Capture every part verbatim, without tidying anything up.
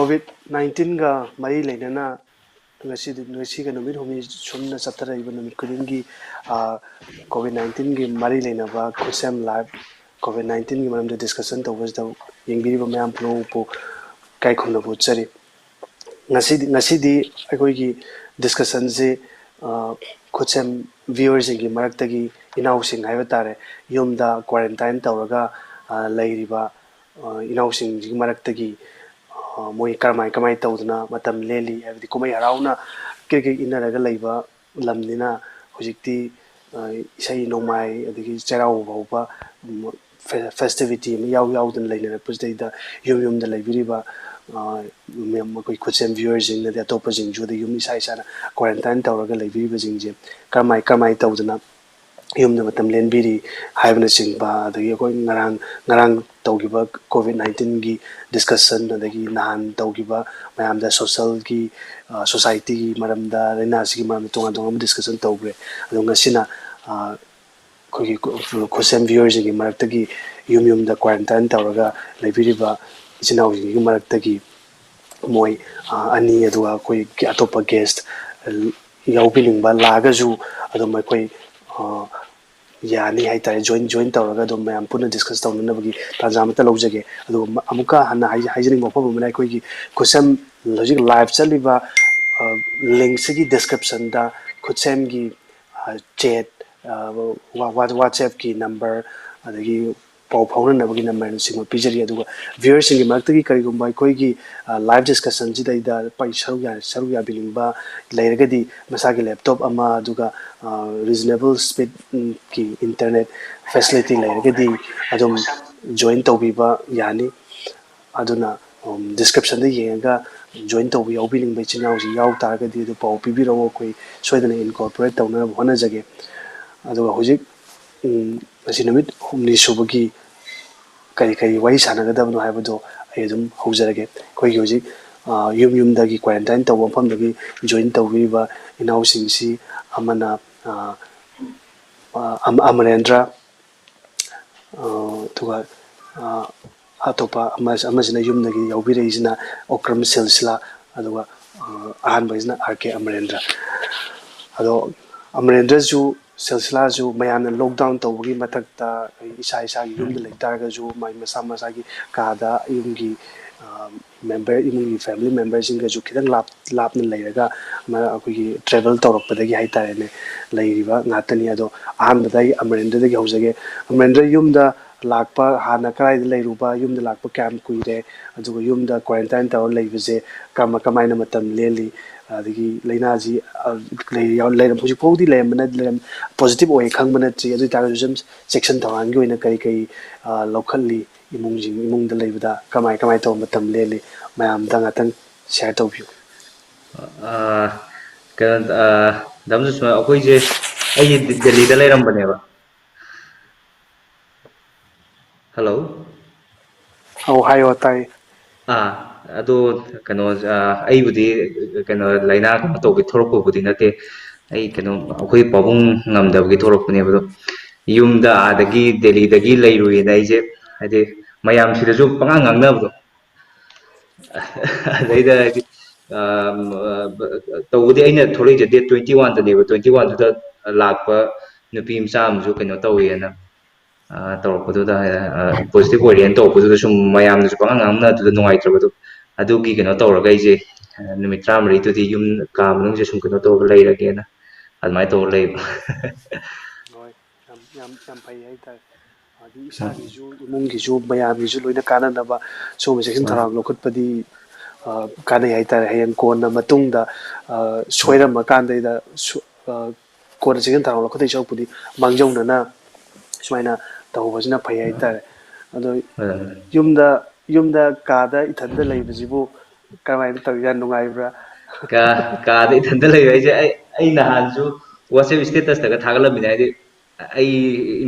COVID ꯅꯥꯏꯟꯇꯤꯟꯒ ꯃꯔꯤ ꯂꯩꯅꯅ ꯉꯁꯤꯗꯤ, ꯉꯁꯤꯒ ꯅꯨꯃꯤꯠ ꯍꯨꯝꯅꯤ ꯁꯨꯝꯅ ꯆꯠꯊꯔꯛꯏꯕ ꯅꯨꯃꯤꯠ ꯈꯨꯗꯤꯡꯒꯤ, ꯑ, ꯀꯣꯚꯤꯗ ꯅꯥꯏꯟꯇꯤꯟꯒꯤ ꯃꯔꯤ ꯂꯩꯅꯕ ꯈꯨꯠꯁꯦꯝ ꯂꯥꯏꯐ, ꯀꯣꯚꯤꯗ ꯅꯥꯏꯟꯇꯤꯟꯒꯤ ꯃꯔꯝꯗ ꯗꯤꯁꯀꯁꯟ ꯇꯧꯕꯁꯤꯗ ꯌꯦꯡꯕꯤꯔꯤꯕ ꯃꯌꯥꯝ ꯄꯨꯝꯅꯃꯛꯄꯨ ꯏꯀꯥꯏ ꯈꯨꯝꯅꯕ ꯎꯠꯆꯔꯤ꯫ ꯉꯁꯤꯗꯤ, ꯉꯁꯤꯗꯤ ꯑꯩꯈꯣꯏꯒꯤ ꯗꯤꯁꯀꯁꯟꯁꯤ, ꯑ, ꯈꯨꯠꯁꯦꯝ ꯚꯤꯌꯨꯋꯔꯁꯤꯡꯒꯤ ꯃꯔꯛꯇꯒꯤ ꯏꯅꯥꯎꯁꯤꯡ ꯍꯥꯏꯕ ꯇꯥꯔꯦ, ꯌꯨꯝꯗ ꯀ꯭ꯋꯥꯔꯦꯟꯇꯥꯏꯟ ꯇꯧꯔꯒ, ꯑ, ꯂꯩꯔꯤꯕ, ꯑ, ꯏꯅꯥꯎꯁꯤꯡꯁꯤꯒꯤ ꯃꯔꯛꯇꯒꯤ, ꯑ, ꯃꯣꯏ ꯀꯔꯝꯍꯥꯏ, ꯀꯃꯥꯏꯅ ꯇꯧꯗꯅ ꯃꯇꯝ ꯂꯦꯜꯂꯤ ꯍꯥꯏꯕꯗꯤ, ꯀꯨꯝꯍꯩ ꯍꯔꯥꯎꯅ ꯀ꯭ꯔꯤꯛ ꯀ꯭ꯔꯤꯛ ꯏꯟꯅꯔꯒ ꯂꯩꯕ ꯂꯝꯅꯤꯅ ꯍꯧꯖꯤꯛꯇꯤ, ꯑ, ꯏꯁꯩ ꯅꯣꯡꯃꯥꯏ ꯑꯗꯒꯤ ꯆꯩꯔꯥꯎꯕ ꯐꯥꯎꯕ, ꯎꯝ, ꯐꯦ-, ꯐꯦꯁꯇꯤꯚꯤꯇꯤ ꯑꯃ ꯌꯥꯎ ꯌꯥꯎꯗꯅ ꯂꯩꯅꯔꯛꯄꯁꯤꯗꯩꯗ ꯌꯨꯝ ꯌꯨꯝꯗ ꯂꯩꯕꯤꯔꯤꯕ, ꯑ, ꯃꯌꯥꯝ ꯑꯩꯈꯣꯏ ꯈꯨꯠꯁꯦꯝ ꯚꯤꯌꯨꯋꯔꯁꯤꯡꯅꯗꯤ ꯑꯇꯣꯞꯄꯁꯤꯡꯁꯨ, ꯑꯗꯩ ꯌꯨꯝ ꯏꯁꯥ ꯏꯁꯥꯅ ꯀ꯭ꯋꯥꯔꯦꯟꯇꯥꯏꯟ ꯇꯧꯔꯒ ꯂꯩꯕꯤꯔꯤꯕꯁꯤꯡꯁꯦ ꯀꯔꯝꯍꯥꯏ, ꯀꯔꯝꯍꯥꯏꯅ ꯇꯧꯗꯅ ꯌꯨꯝꯗ ꯃꯇꯝ ꯂꯦꯟꯕꯤꯔꯤ ꯍꯥꯏꯕꯅꯆꯤꯡꯕ, ꯑꯗꯒꯤ ꯑꯩꯈꯣꯏ ꯉꯔꯥꯡ, ꯉꯔꯥꯡ ꯇꯧꯈꯤꯕ ꯀꯣꯚꯤꯗ ꯅꯥꯏꯟꯇꯤꯟꯒꯤ ꯗꯤꯁꯀꯁꯟ, ꯑꯗꯒꯤ ꯅꯍꯥꯟ ꯇꯧꯈꯤꯕ ꯃꯌꯥꯝꯗ ꯁꯣꯁꯦꯜꯒꯤ, ꯑ, ꯁꯣꯁꯥꯏꯇꯤꯒꯤ ꯃꯔꯝꯗ, ꯂꯥꯏꯅꯥꯁꯤꯒꯤ ꯃꯔꯝꯗ ꯇꯣꯉꯥꯟ ꯇꯣꯉꯥꯟꯕ ꯗꯤꯁꯀꯁꯟ ꯇꯧꯈ꯭ꯔꯦ꯫ ꯑꯗꯣ ꯉꯁꯤꯅ, ꯑ, ꯑꯩꯈꯣꯏꯒꯤ ꯈꯨ-, ꯈꯨꯠꯁꯦꯝ ꯚꯤꯌꯨꯋꯔꯁꯤꯡꯒꯤ ꯃꯔꯛꯇꯒꯤ ꯌꯨꯝ ꯌꯨꯝꯗ ꯀ꯭ꯋꯥꯔꯦꯟꯇꯥꯏꯟ ꯇꯧꯔꯒ ꯂꯩꯕꯤꯔꯤꯕ ꯏꯆꯤꯟ ꯏꯅꯥꯎꯁꯤꯡꯒꯤ ꯃꯔꯛꯇꯒꯤ ꯃꯣꯏ, ꯑ, ꯑꯅꯤ, ꯑꯗꯨꯒ ꯑꯩꯈꯣꯏꯒꯤ ꯑꯇꯣꯞꯄ ꯒꯦꯁ ꯌꯥꯎꯕꯤꯅꯤꯡꯕ ꯂꯥꯛꯑꯒꯁꯨ ꯑꯗꯨꯝ ꯑꯩꯈꯣꯏ, ꯑ, ꯌꯥꯅꯤ ꯍꯥꯏꯇꯥꯔꯦ꯫ ꯖꯣꯏꯟ, ꯖꯣꯏꯟ ꯇꯧꯔꯒ ꯑꯗꯨꯝ ꯃꯌꯥꯝ ꯄꯨꯟꯅ ꯗꯤꯁꯀꯁ ꯇꯧꯅꯅꯕꯒꯤ ꯇꯥꯟꯖꯥ ꯑꯃꯠꯇ ꯂꯧꯖꯒꯦ꯫ ꯑꯗꯨꯒ ꯃ-, ꯑꯃꯨꯛꯀ ꯍꯟꯅ ꯍꯥꯏ-, ꯍꯥꯏꯖꯅꯤꯡꯕ ꯋꯥꯐꯝ ꯑꯃꯅ, ꯑꯩꯈꯣꯏꯒꯤ ꯈꯨꯠꯁꯦꯝ ꯍꯧꯖꯤꯛ ꯂꯥꯏꯚ ꯆꯠꯂꯤꯕ, ꯑ, ꯂꯤꯡꯁꯤꯒꯤ ꯗꯤꯁꯀ꯭ꯔꯤꯞꯁꯟꯗ ꯈꯨꯠꯁꯦꯝꯒꯤ, ꯑ, ꯆꯦꯠ, ꯑ, ꯋꯥ-, ꯋꯥ-, ꯋꯥꯆꯦꯞꯀꯤ ꯅꯝꯕꯔ, ꯑꯗꯒꯤ ꯄꯥꯎ ꯐꯥꯎꯅꯅꯕꯒꯤ ꯅꯝꯕꯔꯅꯆꯤꯡꯕ ꯄꯤꯖꯔꯤ꯫ ꯑꯗꯨꯒ ꯚꯤꯌꯨꯋꯔꯁꯤꯡꯒꯤ ꯃꯔꯛꯇꯒꯤ ꯀꯔꯤꯒꯨꯝꯕ ꯑꯩꯈꯣꯏꯒꯤ, ꯑ, ꯂꯥꯏꯚ ꯗꯤꯁꯀꯁꯟꯁꯤꯗꯩꯗ ꯄ-, ꯁꯔꯨꯛ ꯌꯥ-, ꯁꯔꯨꯛ ꯌꯥꯕꯤꯅꯤꯡꯕ ꯂꯩꯔꯒꯗꯤ, ꯃꯁꯥꯒꯤ ꯂꯦꯞꯇꯣꯞ ꯑꯃ, ꯑꯗꯨꯒ, ꯑ, ꯔꯤꯖꯅꯦꯕꯜ ꯁ꯭ꯄꯤꯠꯀꯤ ꯏꯟꯇꯔꯅꯦꯠ ꯐꯦꯁꯤꯂꯤꯇꯤ ꯂꯩꯔꯒꯗꯤ ꯑꯗꯨꯝ ꯖꯣꯏꯟ ꯇꯧꯕꯤꯕ ꯌꯥꯅꯤ꯫ ꯑꯗꯨꯅ, ꯎꯝ, ꯗꯤꯁꯀ꯭ꯔꯤꯞꯁꯟꯗ ꯌꯦꯡꯉꯒ ꯖꯣꯏꯟ ꯇꯧꯕ ꯌꯥꯎꯕꯤꯅꯤꯡꯕ ꯏꯆꯤꯟ ꯏꯅꯥꯎꯁꯤꯡ ꯌꯥꯎ ꯇꯥꯔꯒꯗꯤ ꯑꯗꯨ ꯄꯥꯎ ꯄꯤꯕꯤꯔꯛꯑꯣ, ꯑꯩꯈꯣꯏ ꯁꯣꯏꯗꯅ ꯏꯟꯀꯣꯔꯄꯣꯔꯦꯠ ꯇꯧꯅꯅꯕ ꯍꯣꯠꯅꯖꯒꯦ꯫ ꯑꯗꯨꯒ ꯍꯧꯖꯤꯛ, ꯎꯝ, ꯉꯁꯤ ꯅꯨꯃꯤꯠ ꯍꯨꯝꯅꯤ ꯁꯨꯕꯒꯤ ꯀꯔꯤ ꯀꯔꯤ ꯋꯥꯔꯤ ꯁꯥꯟꯅꯒꯗꯕꯅꯣ ꯍꯥꯏꯕꯗꯣ ꯑꯩ ꯑꯗꯨꯝ ꯍꯧꯖꯔꯒꯦ꯫ ꯑꯩꯈꯣꯏꯒꯤ ꯍꯧꯖꯤꯛ, ꯑ, ꯌꯨꯝ ꯌꯨꯝꯗꯒꯤ ꯀ꯭ꯋꯥꯔꯦꯟꯇꯥꯏꯟ ꯇꯧꯕ ꯃꯐꯝꯗꯒꯤ ꯖꯣꯏꯟ ꯇꯧꯕꯤꯔꯤꯕ ꯏꯅꯥꯎꯁꯤꯡꯁꯤ ꯑꯃꯅ, ꯑ, ꯑ, ꯑꯃ-, ꯑꯃꯔꯦꯟꯗ꯭ꯔ, ꯑ, ꯑꯗꯨꯒ, ꯑ, ꯑꯇꯣꯞꯄ ꯑꯃ-, ꯑꯃꯁꯤꯅ ꯌꯨꯝꯗꯒꯤ ꯌꯥꯎꯕꯤꯔꯛꯏꯁꯤꯅ ꯑꯣꯀ꯭ꯔꯝ ꯁꯤꯜꯁꯤꯂꯥ, ꯑꯗꯨꯒ, ꯑ, ꯑꯍꯥꯟꯕꯒꯤꯁꯤꯅ ꯑꯥꯔ ꯀꯦ ꯑꯃꯔꯦꯟꯗ꯭ꯔ꯫ ꯑꯗꯣ ꯑꯃꯔꯦꯟꯗ꯭ꯔꯁꯨ, ꯁꯤꯜꯁꯤꯂꯥꯁꯨ ꯃꯌꯥꯝꯅ ꯂꯣꯛꯗꯥꯎꯟ ꯇꯧꯕꯒꯤ ꯃꯊꯛꯇ ꯏꯁꯥ ꯏꯁꯥꯒꯤ ꯌꯨꯝꯗ ꯂꯩ ꯇꯥꯔꯒꯁꯨ, ꯃꯥꯏ ꯃꯁꯥ ꯃꯁꯥꯒꯤ ꯀꯥꯗ ꯌꯨꯝꯒꯤ, ꯑ, ꯃꯦꯝꯕꯔ, ꯏꯃꯨꯡꯒꯤ ꯐꯦꯃꯤꯂꯤ ꯃꯦꯝꯕꯔꯁꯤꯡꯒꯁꯨ ꯈꯤꯇꯪ ꯂꯥꯞ-, ꯂꯥꯞꯅ ꯂꯩꯔꯒ ꯃ-, ꯑꯩꯈꯣꯏꯒꯤ ꯇ꯭ꯔꯦꯚꯦꯜ ꯇꯧꯔꯛꯄꯗꯒꯤ ꯍꯥꯏꯇꯥꯔꯦꯅꯦ, ꯂꯩꯔꯤꯕ ꯉꯥꯛꯇꯅꯤ꯫ ꯑꯗꯣ ꯑꯍꯥꯟꯕꯗ ꯑꯩ ꯑꯃꯔꯦꯟꯗ꯭ꯔꯗꯒꯤ ꯍꯧꯖꯒꯦ꯫ ꯑꯃꯔꯦꯟꯗ꯭ꯔ, ꯌꯨꯝꯗ ꯂꯥꯛꯄ, ꯍꯥꯟꯅ ꯀꯗꯥꯏꯗ ꯂꯩꯔꯨꯕ, ꯌꯨꯝꯗ ꯂꯥꯛꯄ ꯀꯌꯥꯝ ꯀꯨꯏꯔꯦ, ꯑꯗꯨꯒ ꯌꯨꯝꯗ ꯀ꯭ꯋꯥꯔꯦꯟꯇꯥꯏꯟ ꯇꯧꯔ ꯂꯩꯕꯁꯦ ꯀꯃ-, ꯀꯃꯥꯏꯅ ꯃꯇꯝ ꯂꯦꯜꯂꯤ, ꯑꯗꯒꯤ ꯂꯥꯏꯅꯥꯁꯤ, ꯑ, ꯂꯩ-, ꯌꯥꯎ-, ꯂꯩꯔꯝ-, ꯍꯧꯖꯤꯛ ꯐꯥꯎꯗꯤ ꯂꯩꯔꯝꯕꯅ, ꯂꯩꯔꯝ-, ꯄꯣꯖꯤꯇꯤꯚ ꯑꯣꯏ ꯈꯪꯕ ꯅꯠꯇ꯭ꯔꯤ꯫ ꯑꯗꯨ ꯑꯣꯏ ꯇꯥꯔꯒꯁꯨ ꯁꯨꯝ ꯆꯦꯛꯁꯤꯟ ꯊꯧꯔꯥꯡꯒꯤ ꯑꯣꯏꯅ ꯀꯔꯤ ꯀꯔꯤ, ꯑ, ꯂꯧꯈꯠꯂꯤ, ꯏꯃꯨꯡꯁꯤꯡ, ꯏꯃꯨꯡꯗ ꯂꯩꯕꯗ ꯀꯃꯥꯏ ꯀꯃꯥꯏ ꯇꯧꯕ ꯃꯇꯝ ꯂꯦꯜꯂꯤ, ꯃꯌꯥꯝꯗ ꯉꯥꯛꯇꯪ ꯁꯤꯌꯥꯔ ꯇꯧꯕꯤꯌꯨ꯫ ꯑ, ꯀꯩꯅꯣ, ꯑ, ꯗꯥ ꯁꯨꯁꯃꯥ, ꯑꯩꯈꯣꯏꯁꯦ, ꯑꯩꯁꯦ ꯗꯦꯜꯂꯤꯗ ꯂꯩꯔꯝꯕꯅꯦꯕ꯫ ꯍꯜꯂꯣ꯫ ꯑꯧ, ꯍꯥꯏꯌꯣ, ꯇꯥꯏ꯫ ꯑꯥ, ꯑꯗꯣ, ꯀꯩꯅꯣ, ꯑꯥ, ꯑꯩꯕꯨꯗꯤ, ꯀꯩꯅꯣ, ꯂꯥꯏꯅꯥ ꯀꯩꯅꯣ ꯇꯧꯕꯒꯤ ꯊꯣꯛꯂꯛꯄꯕꯨꯗꯤ ꯅꯠꯇꯦ꯫ ꯑꯩ, ꯀꯩꯅꯣ, ꯑꯩꯈꯣꯏ ꯄꯥꯕꯨꯡ ꯉꯝꯗꯕꯒꯤ ꯊꯣꯛꯂꯛꯄꯅꯦꯕ꯫ ꯑꯗꯣ ꯌꯨꯝꯗ ꯑꯥꯗꯒꯤ ꯗꯦꯜꯂꯤꯗꯒꯤ ꯂꯩꯔꯨꯏꯅ ꯑꯩꯁꯦ, ꯍꯥꯏꯗꯤ, ꯃꯌꯥꯝ ꯁꯤꯗꯁꯨ ꯄꯉꯥꯡ ꯉꯥꯡꯅꯕꯗꯣ꯫ ꯑꯗꯩꯗ, ꯍꯥꯏꯗꯤ, ꯑꯥ, ꯇꯧꯕꯗꯤ ꯑꯩꯅ ꯊꯣꯛꯂꯛꯏꯁꯦ ꯗꯦꯠ ꯇ꯭ꯋꯦꯟꯇꯤ ꯋꯥꯟꯗꯅꯦꯕ꯫ ꯇ꯭ꯋꯦꯟꯇꯤ ꯋꯥꯟꯗꯨꯗ ꯂꯥꯛꯄ ꯅꯨꯄꯤ ꯃꯆꯥ ꯑꯃꯁꯨ ꯀꯩꯅꯣ ꯇꯧꯋꯦꯅ, ꯑ, ꯇꯧꯔꯛꯄꯗꯨꯗ, ꯑ, ꯄꯣꯖꯤꯇꯤꯚ ꯑꯣꯏꯔꯦꯅ ꯇꯧꯔꯛꯄꯗꯨꯗ ꯁꯨꯝ ꯃꯌꯥꯝꯅꯁꯨ ꯄꯪꯉꯥꯡ ꯉꯥꯡꯅꯗꯨꯗ ꯅꯨꯡꯉꯥꯏꯇ꯭ꯔꯕꯗꯣ, ꯑꯗꯨꯒꯤ ꯀꯩꯅꯣ ꯇꯧꯔꯒ ꯑꯩꯁꯦ, ꯑ, ꯅꯨꯃꯤꯠ ꯇꯔꯥꯃꯔꯤꯗꯨꯗꯤ ꯌꯨꯝ ꯀꯥ ꯃꯅꯨꯡꯁꯦ ꯁꯨꯝ ꯀꯩꯅꯣ ꯇꯧꯔꯒ ꯂꯩꯔꯒꯦꯅ ꯑꯗꯨꯃꯥꯏꯅ ꯇꯧꯔ ꯂꯩꯕ꯫ ꯍꯣꯏ, ꯌꯥꯝ, ꯌꯥꯝ, ꯌꯥꯝ ꯐꯩ ꯍꯥꯏꯇꯥꯔꯦ꯫ ꯍꯥꯏꯗꯤ ꯏꯁꯥꯒꯤꯁꯨ, ꯏꯃꯨꯡꯒꯤꯁꯨ, ꯃꯌꯥꯝꯒꯤꯁꯨ ꯂꯣꯏꯅ ꯀꯥꯟꯅꯅꯕ ꯁꯤꯒꯨꯝꯕ ꯆꯦꯛꯁꯤꯟ ꯍꯣꯏ꯫ ꯊꯧꯔꯥꯡ ꯂꯧꯈꯠꯄꯗꯤ, ꯑ, ꯀꯥꯟꯅꯩ ꯍꯥꯏꯇꯥꯔꯦ꯫ ꯍꯌꯦꯡ ꯀꯣꯟꯅ ꯃꯇꯨꯡꯗ, ꯑ, ꯁꯣꯏꯔꯝꯃꯀꯥꯟꯗꯩꯗ ꯁꯨ-, ꯑ, ꯀꯣꯟꯅ ꯆꯦꯛꯁꯤꯟ ꯊꯧꯔꯥꯡ ꯂꯧꯈꯠꯇꯣꯏ ꯁꯔꯨꯛꯄꯨꯗꯤ ꯃꯥꯡꯖꯧꯅꯅ ꯁꯨꯃꯥꯏꯅ ꯇꯧꯍꯧꯕꯁꯤꯅ ꯐꯩ ꯍꯥꯏꯇꯥꯔꯦ꯫ ꯑꯗꯣ ꯍꯣꯏ, ꯍꯣꯏ꯫ ꯌꯨꯝꯗ, ꯌꯨꯝꯗ ꯀꯥꯗ ꯏꯊꯟꯗ ꯂꯩꯕꯁꯤꯕꯨ ꯀꯔꯝꯍꯥꯏꯅ ꯇꯧꯔꯤꯖꯥꯠ, ꯅꯨꯡꯉꯥꯏꯕ꯭ꯔꯥ? ꯀꯥ-, ꯀꯥꯗ ꯏꯊꯟꯗ ꯂꯩꯕ ꯍꯥꯏꯁꯦ, ꯑꯩ, ꯑꯩ ꯅꯍꯥꯟꯁꯨ WhatsApp statusꯇꯒ ꯊꯥꯒꯠꯂꯝꯃꯤꯅꯦ, ꯍꯥꯏꯗꯤ ꯑꯩ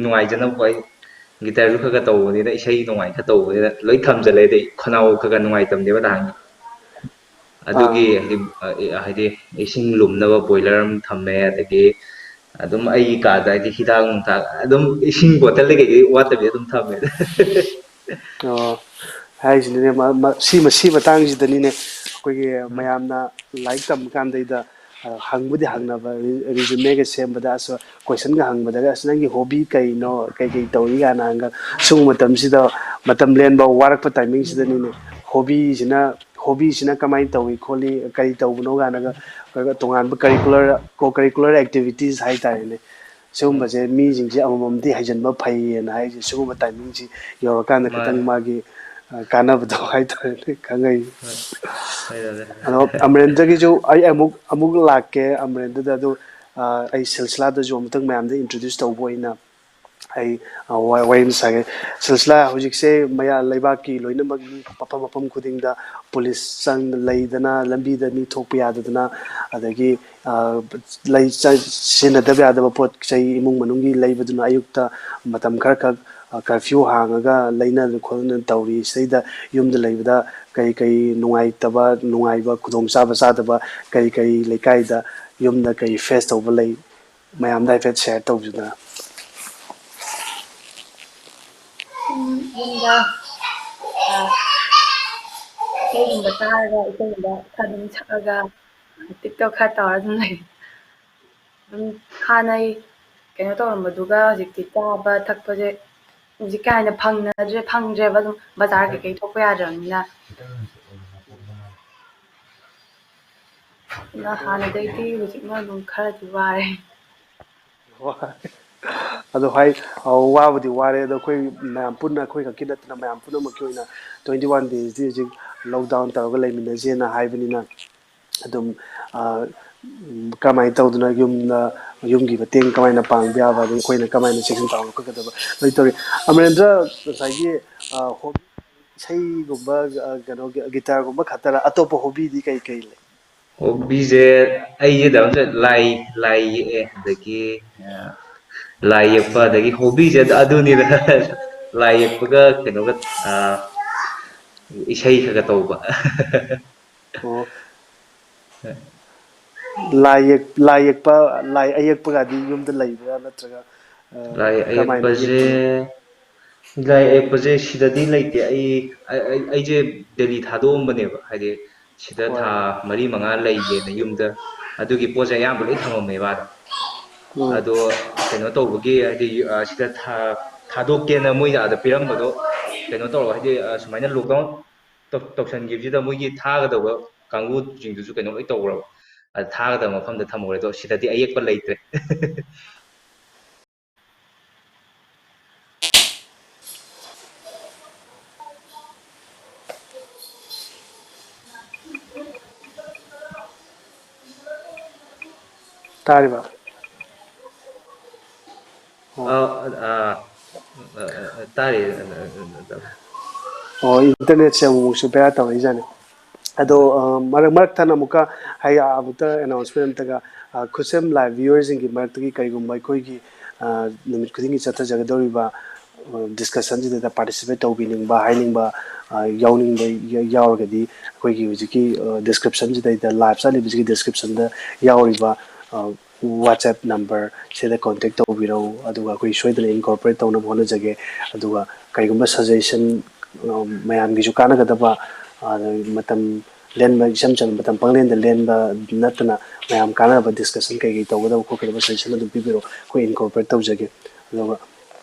ꯅꯨꯡꯉꯥꯏꯖꯅꯕ ꯑꯩ ꯒꯤꯇꯔꯁꯨ ꯈꯔ ꯈꯔ ꯇꯧꯕꯅꯤꯅ, ꯏꯁꯩ ꯅꯨꯡꯉꯥꯏ ꯈꯔ ꯇꯧꯕꯅꯤꯅ ꯂꯣꯏ ꯊꯝꯖꯜꯂꯦ꯫ ꯑꯗꯩ ꯈꯅꯥꯎ ꯈꯔ ꯈꯔ ꯅꯨꯡꯉꯥꯏꯇꯕꯅꯦꯕ ꯅꯍꯥꯟꯒꯤ꯫ ꯑꯥ꯫ ꯑꯗꯨꯒꯤ ꯍꯥꯏꯗꯤ, ꯑ, ꯍꯥꯏꯗꯤ ꯏꯁꯤꯡ ꯂꯨꯝꯅꯕ boiler ꯑꯃ ꯊꯝꯃꯦ, ꯑꯗꯒꯤ ꯑꯗꯨꯝ ꯑꯩꯒꯤ ꯀꯥꯗ ꯍꯥꯏꯗꯤ ꯍꯤꯗꯥꯛ ꯅꯨꯡꯊꯥꯛ ꯑꯗꯨꯝ ꯏꯁꯤꯡ ꯕꯣꯇꯜꯗ ꯀꯩꯀꯩ ꯋꯥꯠꯇꯕꯤ ꯑꯗꯨꯝ ꯊꯝꯃꯦ꯫ ꯑꯣ, ꯍꯥꯏꯁꯤꯅꯤꯅꯦ, ꯃ-, ꯃ-, ꯁꯤ ꯃ-, ꯁꯤ ꯃꯇꯥꯡꯁꯤꯗꯅꯤꯅꯦ ꯑꯩꯈꯣꯏꯒꯤ ꯎꯝ꯫ ꯃꯌꯥꯝꯅ ꯂꯥꯏꯔꯤꯛ ꯇꯝꯕ ꯀꯥꯟꯗꯩꯗ, ꯑ, ꯍꯪꯕꯨꯗꯤ ꯍꯪꯅꯕ, ꯔꯤ-, ꯔꯤꯖꯨꯃꯦꯒ ꯁꯦꯝꯕꯗ, ꯑꯁ, ꯀꯣꯏꯁꯟꯒ ꯍꯪꯕꯗꯒ, "ꯑꯁ, ꯅꯪꯒꯤ ꯍꯣꯕꯤ ꯀꯩꯅꯣ? ꯀꯩꯀꯩ ꯇꯧꯏ?" ꯀꯥꯏꯅ ꯍꯪꯉꯒ, ꯁꯤꯒꯨꯝꯕ ꯃꯇꯝꯁꯤꯗ, ꯃꯇꯝ ꯂꯦꯟꯕ ꯋꯥꯔꯛꯄ ꯇꯥꯏꯃꯤꯡꯁꯤꯗꯅꯤꯅꯦ, ꯍꯣꯕꯤꯁꯤꯅ, ꯍꯣꯕꯤꯁꯤꯅ ꯀꯃꯥꯏꯅ ꯇꯧꯏ ꯈꯣꯠꯂꯤ, ꯀꯔꯤ ꯇꯧꯕꯅꯣ ꯀꯥꯏꯅꯒ, ꯑꯩꯈꯣꯏꯒ ꯇꯣꯉꯥꯟꯕ ꯀꯔꯤꯀꯨꯂꯔ, ꯀꯣ ꯀꯔꯤꯀꯨꯂꯔ ꯑꯦꯛꯇꯤꯚꯤꯇꯤꯁ ꯍꯥꯏꯇꯥꯔꯦꯅꯦ, ꯁꯤꯒꯨꯝꯕꯁꯦ ꯃꯤꯁꯤꯡꯁꯦ ꯑꯃꯃꯝꯗꯤ ꯍꯩꯖꯤꯟꯕ ꯐꯩꯌꯦꯅ ꯍꯥꯏꯁꯦ, ꯁꯤꯒꯨꯝꯕ ꯇꯥꯏꯃꯤꯡꯁꯤ ꯌꯧꯔꯀꯥꯟꯗ ꯈꯤꯇꯪ ꯃꯥꯅꯦ꯫ ꯃꯥꯒꯤ, ꯑ, ꯀꯥꯟꯅꯕꯗꯣ ꯍꯥꯏꯇꯥꯔꯦꯅꯦ, ꯈꯪꯉꯛꯏ꯫ ꯍꯣꯏ, ꯍꯣꯏ, ꯕ꯭ꯔꯗꯔ꯫ ꯑꯗꯣ ꯑꯃꯔꯦꯟꯗ꯭ꯔꯒꯤꯁꯨ ꯑꯩ ꯑꯃꯨꯛ, ꯑꯃꯨꯛ ꯂꯥꯛꯀꯦ ꯑꯃꯔꯦꯟꯗ꯭ꯔꯗ, ꯑꯗꯨ, ꯑ, ꯑꯩ ꯁꯤꯜꯁꯤꯂꯥꯗꯁꯨ ꯑꯃꯨꯛꯇꯪ ꯃꯌꯥꯝꯗ ꯏꯟꯇ꯭ꯔꯣꯗ꯭ꯌꯨꯁ ꯇꯧꯕ ꯑꯣꯏꯅ ꯑꯩ, ꯑ, ꯋꯥ-, ꯋꯥꯔꯤ ꯑꯃ ꯁꯥꯒꯦ꯫ ꯁꯤꯜꯁꯤꯂꯥ ꯍꯧꯖꯤꯛꯁꯦ ꯃꯌꯥ-, ꯂꯩꯕꯥꯛꯀꯤ ꯂꯣꯏꯅꯃꯛ ꯃꯤ ꯃꯐꯝ ꯃꯐꯝ ꯈꯨꯗꯤꯡꯗ ꯄꯨꯂꯤꯁ ꯆꯪ-, ꯂꯩꯗꯅ, ꯂꯝꯕꯤꯗ ꯃꯤ ꯊꯣꯛꯄ ꯌꯥꯗꯗꯅ, ꯑꯗꯒꯤ, ꯑ, ꯂꯩ-, ꯆ-, ꯁꯤꯖꯤꯟꯅꯗꯕ ꯌꯥꯗꯕ ꯄꯣꯠ ꯆꯩ ꯏꯃꯨꯡ ꯃꯅꯨꯡꯒꯤ ꯂꯩꯕꯗꯨꯅ ꯑꯌꯨꯛꯇ ꯃꯇꯝ ꯈꯔ ꯈꯛ, ꯑ, ꯀꯔꯐ꯭ꯌꯨ ꯍꯥꯡꯉꯒ ꯂꯩꯅꯗꯅ ꯈꯣꯠꯅꯗꯅ ꯇꯧꯔꯤ꯫ ꯁꯤꯗꯩꯗ ꯌꯨꯝꯗ ꯂꯩꯕꯗ ꯀꯔꯤ ꯀꯔꯤ ꯅꯨꯡꯉꯥꯏꯇꯕ, ꯅꯨꯡꯉꯥꯏꯕ, ꯈꯨꯗꯣꯡꯆꯥꯕ ꯆꯥꯗꯕ ꯀꯔꯤ ꯀꯔꯤ ꯂꯩꯀꯥꯏꯗ, ꯌꯨꯝꯗ ꯀꯔꯤ ꯐꯦꯁ ꯇꯧꯕ ꯂꯩ? ꯃꯌꯥꯝꯗ ꯍꯥꯏꯐꯦꯠ ꯁꯤꯌꯔ ꯇꯧꯕꯤꯌꯨꯗꯅ꯫ ꯎꯝ, ꯌꯨꯝꯗ, ꯑ, ꯏꯁꯩꯒꯨꯝꯕ ꯇꯥꯔꯒ, ꯏꯁꯩꯒꯨꯝꯕ ꯈꯔ ꯑꯗꯨꯝ ꯁꯛꯑꯒ, TikTok ꯈꯔ ꯇꯧꯔ ꯑꯗꯨꯝ ꯂꯩ꯫ ꯑꯗꯨꯝ ꯍꯥꯟꯅꯩ ꯀꯩꯅꯣ ꯇꯧꯔꯝꯕꯗꯨꯒ ꯍꯧꯖꯤꯛꯇꯤ ꯆꯥꯕ ꯊꯛꯄꯁꯦ ꯍꯧꯖꯤꯛ ꯀꯥ ꯍꯦꯟꯅ ꯐꯪꯅꯗ꯭ꯔꯦ, ꯐꯪꯗ꯭ꯔꯦꯕ, ꯑꯗꯨꯝ ꯕꯖꯥꯔ ꯀꯩꯀꯩ ꯊꯣꯛꯄ ꯌꯥꯗ꯭ꯔꯕꯅꯤꯅ꯫ ꯑꯗꯨꯅ ꯍꯥꯟꯅꯗꯩꯗꯤ ꯍꯧꯖꯤꯛꯅ ꯑꯗꯨꯝ ꯈꯔꯗꯤ ꯋꯥꯔꯦ꯫ ꯋꯥꯔꯦ꯫ ꯑꯗꯣ ꯍꯥꯏ, ꯑ, ꯋꯥꯕꯨꯗꯤ ꯋꯥꯔꯦ, ꯑꯗꯣ ꯑꯩꯈꯣꯏ ꯃꯌꯥꯝ ꯄꯨꯟꯅ, ꯑꯩꯈꯣꯏ ꯈꯛꯀꯤ ꯅꯠꯇꯅ ꯃꯌꯥꯝ ꯄꯨꯝꯅꯃꯛꯀꯤ ꯑꯣꯏꯅ twenty one daysꯗꯤ ꯍꯧꯖꯤꯛ lockdown ꯇꯧꯔꯒ ꯂꯩꯃꯤꯟꯅꯁꯦꯅ ꯍꯥꯏꯕꯅꯤꯅ, ꯑꯗꯨꯝ, ꯑ, ꯎꯝ, ꯀꯃꯥꯏꯅ ꯇꯧꯗꯅ ꯌꯨꯝꯗ, ꯌꯨꯝꯒꯤ ꯃꯇꯦꯡ ꯀꯃꯥꯏꯅ ꯄꯥꯡꯕ ꯌꯥꯕ, ꯑꯗꯩ ꯑꯩꯈꯣꯏꯅ ꯀꯃꯥꯏꯅ ꯆꯦꯛꯁꯤꯟ ꯊꯧꯔꯥꯡ ꯂꯧꯈꯠꯀꯗꯕ ꯂꯣꯏ ꯇꯧꯔꯤ꯫ ꯑꯃꯔꯦꯟꯗ꯭ꯔ, ꯉꯁꯥꯏꯒꯤ, ꯑ, ꯍꯣ-, ꯏꯁꯩꯒꯨꯝꯕ, ꯑ, ꯀꯩꯅꯣ, ꯒꯤ-, ꯒꯤꯇꯔꯒꯨꯝꯕ ꯈꯛꯇꯔ, ꯑꯇꯣꯞꯄ ꯍꯣꯕꯤꯗꯤ ꯀꯩ ꯀꯩ ꯂꯩ? ꯍꯣꯕꯤꯁꯦ ꯑꯩꯁꯦ ꯗꯥꯎꯟꯁꯦ ꯂꯥꯏ, ꯂꯥꯏ ꯌꯦꯛꯑꯦ, ꯑꯗꯒꯤ, ꯑ, ꯂꯥꯏ ꯌꯦꯛꯄ, ꯑꯗꯒꯤ ꯍꯣꯕꯤꯁꯦ ꯑꯗꯨꯅꯤꯗ꯫ ꯂꯥꯏ ꯌꯦꯛꯄꯒ ꯀꯩꯅꯣꯒ, ꯑ, ꯏꯁꯩ ꯈꯔ ꯈꯔ ꯇꯧꯕ꯫ ꯑꯣ꯫ ꯂꯥꯏ ꯌꯦꯛ-, ꯂꯥꯏ ꯌꯦꯛꯄ, ꯂꯥꯏ ꯑꯌꯦꯛꯄꯒꯗꯤ ꯌꯨꯝꯗ ꯂꯩꯕ꯭ꯔꯥ, ꯅꯠꯇ꯭ꯔꯒ, ꯑ, ꯂꯥꯏ ꯀꯃꯥꯏꯅ ꯑꯌꯦꯛꯄꯁꯦ ꯌꯦꯛꯄꯅꯣ? ꯂꯥꯏ ꯌꯦꯛꯄꯁꯦ ꯁꯤꯗꯗꯤ ꯂꯩꯇꯦ꯫ ꯑꯩ ꯑꯩ- ꯑꯩꯁꯦ ꯗꯦꯜꯂꯤ ꯊꯥꯗꯣꯛꯑꯝꯕꯅꯦꯕ, ꯍꯥꯏꯗꯤ ꯁꯤꯗ ꯊꯥ ꯃꯔꯤ ꯃꯉꯥ ꯂꯩꯒꯦꯅ ꯌꯨꯝꯗ꯫ ꯑꯗꯨꯒꯤ ꯄꯣꯠꯁꯦ ꯑꯌꯥꯝꯕ ꯂꯣꯏ ꯊꯝꯃꯝꯃꯦꯕ ꯑꯥꯗ꯫ ꯎꯝ꯫ ꯑꯗꯣ ꯀꯩꯅꯣ ꯇꯧꯕꯒꯤ, ꯍꯥꯏꯗꯤ, ꯑ, ꯁꯤꯗ ꯊꯥ- ꯊꯥꯗꯣꯛꯀꯦꯅ ꯃꯣꯏꯅ ꯑꯥꯗ ꯄꯤꯔꯝꯕꯗꯣ, ꯀꯩꯅꯣ ꯇꯧꯔꯒ, ꯍꯥꯏꯗꯤ, ꯑ, ꯁꯨꯃꯥꯏꯅ ꯂꯣꯛꯗꯥꯎꯟ ꯇꯧ- ꯇꯧꯁꯟꯈꯤꯕꯁꯤꯗ ꯃꯣꯏꯒꯤ ꯊꯥꯒꯗꯕ ꯀꯥꯡꯕꯨꯁꯤꯡꯗꯨꯁꯨ ꯀꯩꯅꯣ ꯂꯣꯏ ꯇꯧꯈ꯭ꯔꯕ꯫ ꯑꯗ ꯊꯥꯒꯗꯕ ꯃꯐꯝꯗ ꯊꯝꯍꯧꯔꯦ꯫ ꯑꯗꯣ ꯁꯤꯗꯗꯤ ꯑꯌꯦꯛꯄ ꯂꯩꯇ꯭ꯔꯦ꯫ ꯇꯥꯔꯤꯕ? ꯑꯣ꯫ ꯑ, ꯑ, ꯑ, ꯑ, ꯑ, ꯇꯥꯔꯤ꯫ ꯑ, ꯑ, ꯑ, ꯑ, ꯑꯣ, ꯏꯟꯇꯔꯅꯦꯠꯁꯦ ꯑꯃꯨꯛꯃꯨꯛꯁꯨ ꯕꯦꯔꯥ ꯇꯧꯔꯛꯏꯖꯥꯠꯅꯤ꯫ ꯑꯗꯣ, ꯑ, ꯃꯔꯛ ꯃꯔꯛ ꯊꯠꯅ ꯑꯃꯨꯛꯀ ꯍꯥꯏ-, ꯑꯃꯨꯛꯇ ꯑꯦꯅꯥꯎꯟꯁꯃꯦꯟ ꯑꯝꯇꯒ, ꯑ, ꯈꯨꯠꯁꯦꯝ ꯂꯥꯏꯚ ꯚ꯭ꯌꯨꯋꯔꯁꯤꯡꯒꯤ ꯃꯔꯛꯇꯒꯤ ꯀꯔꯤꯒꯨꯝꯕ ꯑꯩꯈꯣꯏꯒꯤ, ꯑ, ꯅꯨꯃꯤꯠ ꯈꯨꯗꯤꯡꯒꯤ ꯆꯠꯊꯖꯒꯗꯧꯔꯤꯕ, ꯑ, ꯗꯤꯁꯀꯁꯟꯁꯤꯗ ꯄꯥꯔꯇꯤꯁꯤꯄꯦꯠ ꯇꯧꯕꯤꯅꯤꯡꯕ, ꯍꯥꯏꯅꯤꯡꯕ, ꯑ, ꯌꯥꯎꯅꯤꯡꯕ ꯌ-, ꯌꯥꯎꯔꯒꯗꯤ ꯑꯩꯈꯣꯏꯒꯤ ꯍꯧꯖꯤꯛꯀꯤ, ꯑ, ꯗꯤꯁꯀ꯭ꯔꯤꯞꯁꯟꯁꯤꯗꯩꯗ, ꯂꯥꯏꯚ ꯆꯠꯂꯤꯕꯁꯤꯒꯤ ꯗꯤꯁꯀ꯭ꯔꯤꯞꯁꯟꯗ ꯌꯥꯎꯔꯤꯕ, ꯑ, WhatsApp ꯅꯝꯕꯔ ꯁꯤꯗ ꯀꯣꯟꯇꯦꯛ ꯇꯧꯕꯤꯔꯛꯎ, ꯑꯗꯨꯒ ꯑꯩꯈꯣꯏ ꯁꯣꯏꯗꯅ ꯏꯟꯀꯣꯔꯄꯣꯔꯦꯠ ꯇꯧꯅꯕ ꯍꯣꯠꯅꯖꯒꯦ꯫ ꯑꯗꯨꯒ ꯀꯔꯤꯒꯨꯝꯕ ꯁꯖꯦꯁꯟ, ꯑ, ꯃꯌꯥꯝꯒꯤꯁꯨ ꯀꯥꯟꯅꯒꯗꯕ, ꯑ, ꯃꯇꯝ ꯂꯦꯟꯕ, ꯏꯆꯝ ꯆꯝꯕ ꯃꯇꯝ ꯄꯪꯂꯦꯟꯗ ꯂꯦꯟꯕ ꯅꯠꯇꯅ ꯃꯌꯥꯝ ꯀꯥꯟꯅꯕ ꯗꯤꯁꯀꯁꯟ ꯀꯩꯀꯩ ꯇꯧꯒꯗꯕ ꯈꯣꯠꯀꯗꯕ ꯁꯖꯦꯁꯟ ꯑꯗꯨꯝ ꯄꯤꯕꯤꯔꯛꯑꯣ, ꯑꯩꯈꯣꯏ ꯏꯟꯀꯣꯔꯄꯣꯔꯦꯠ ꯇꯧꯖꯒꯦ꯫ ꯑꯗꯨꯒ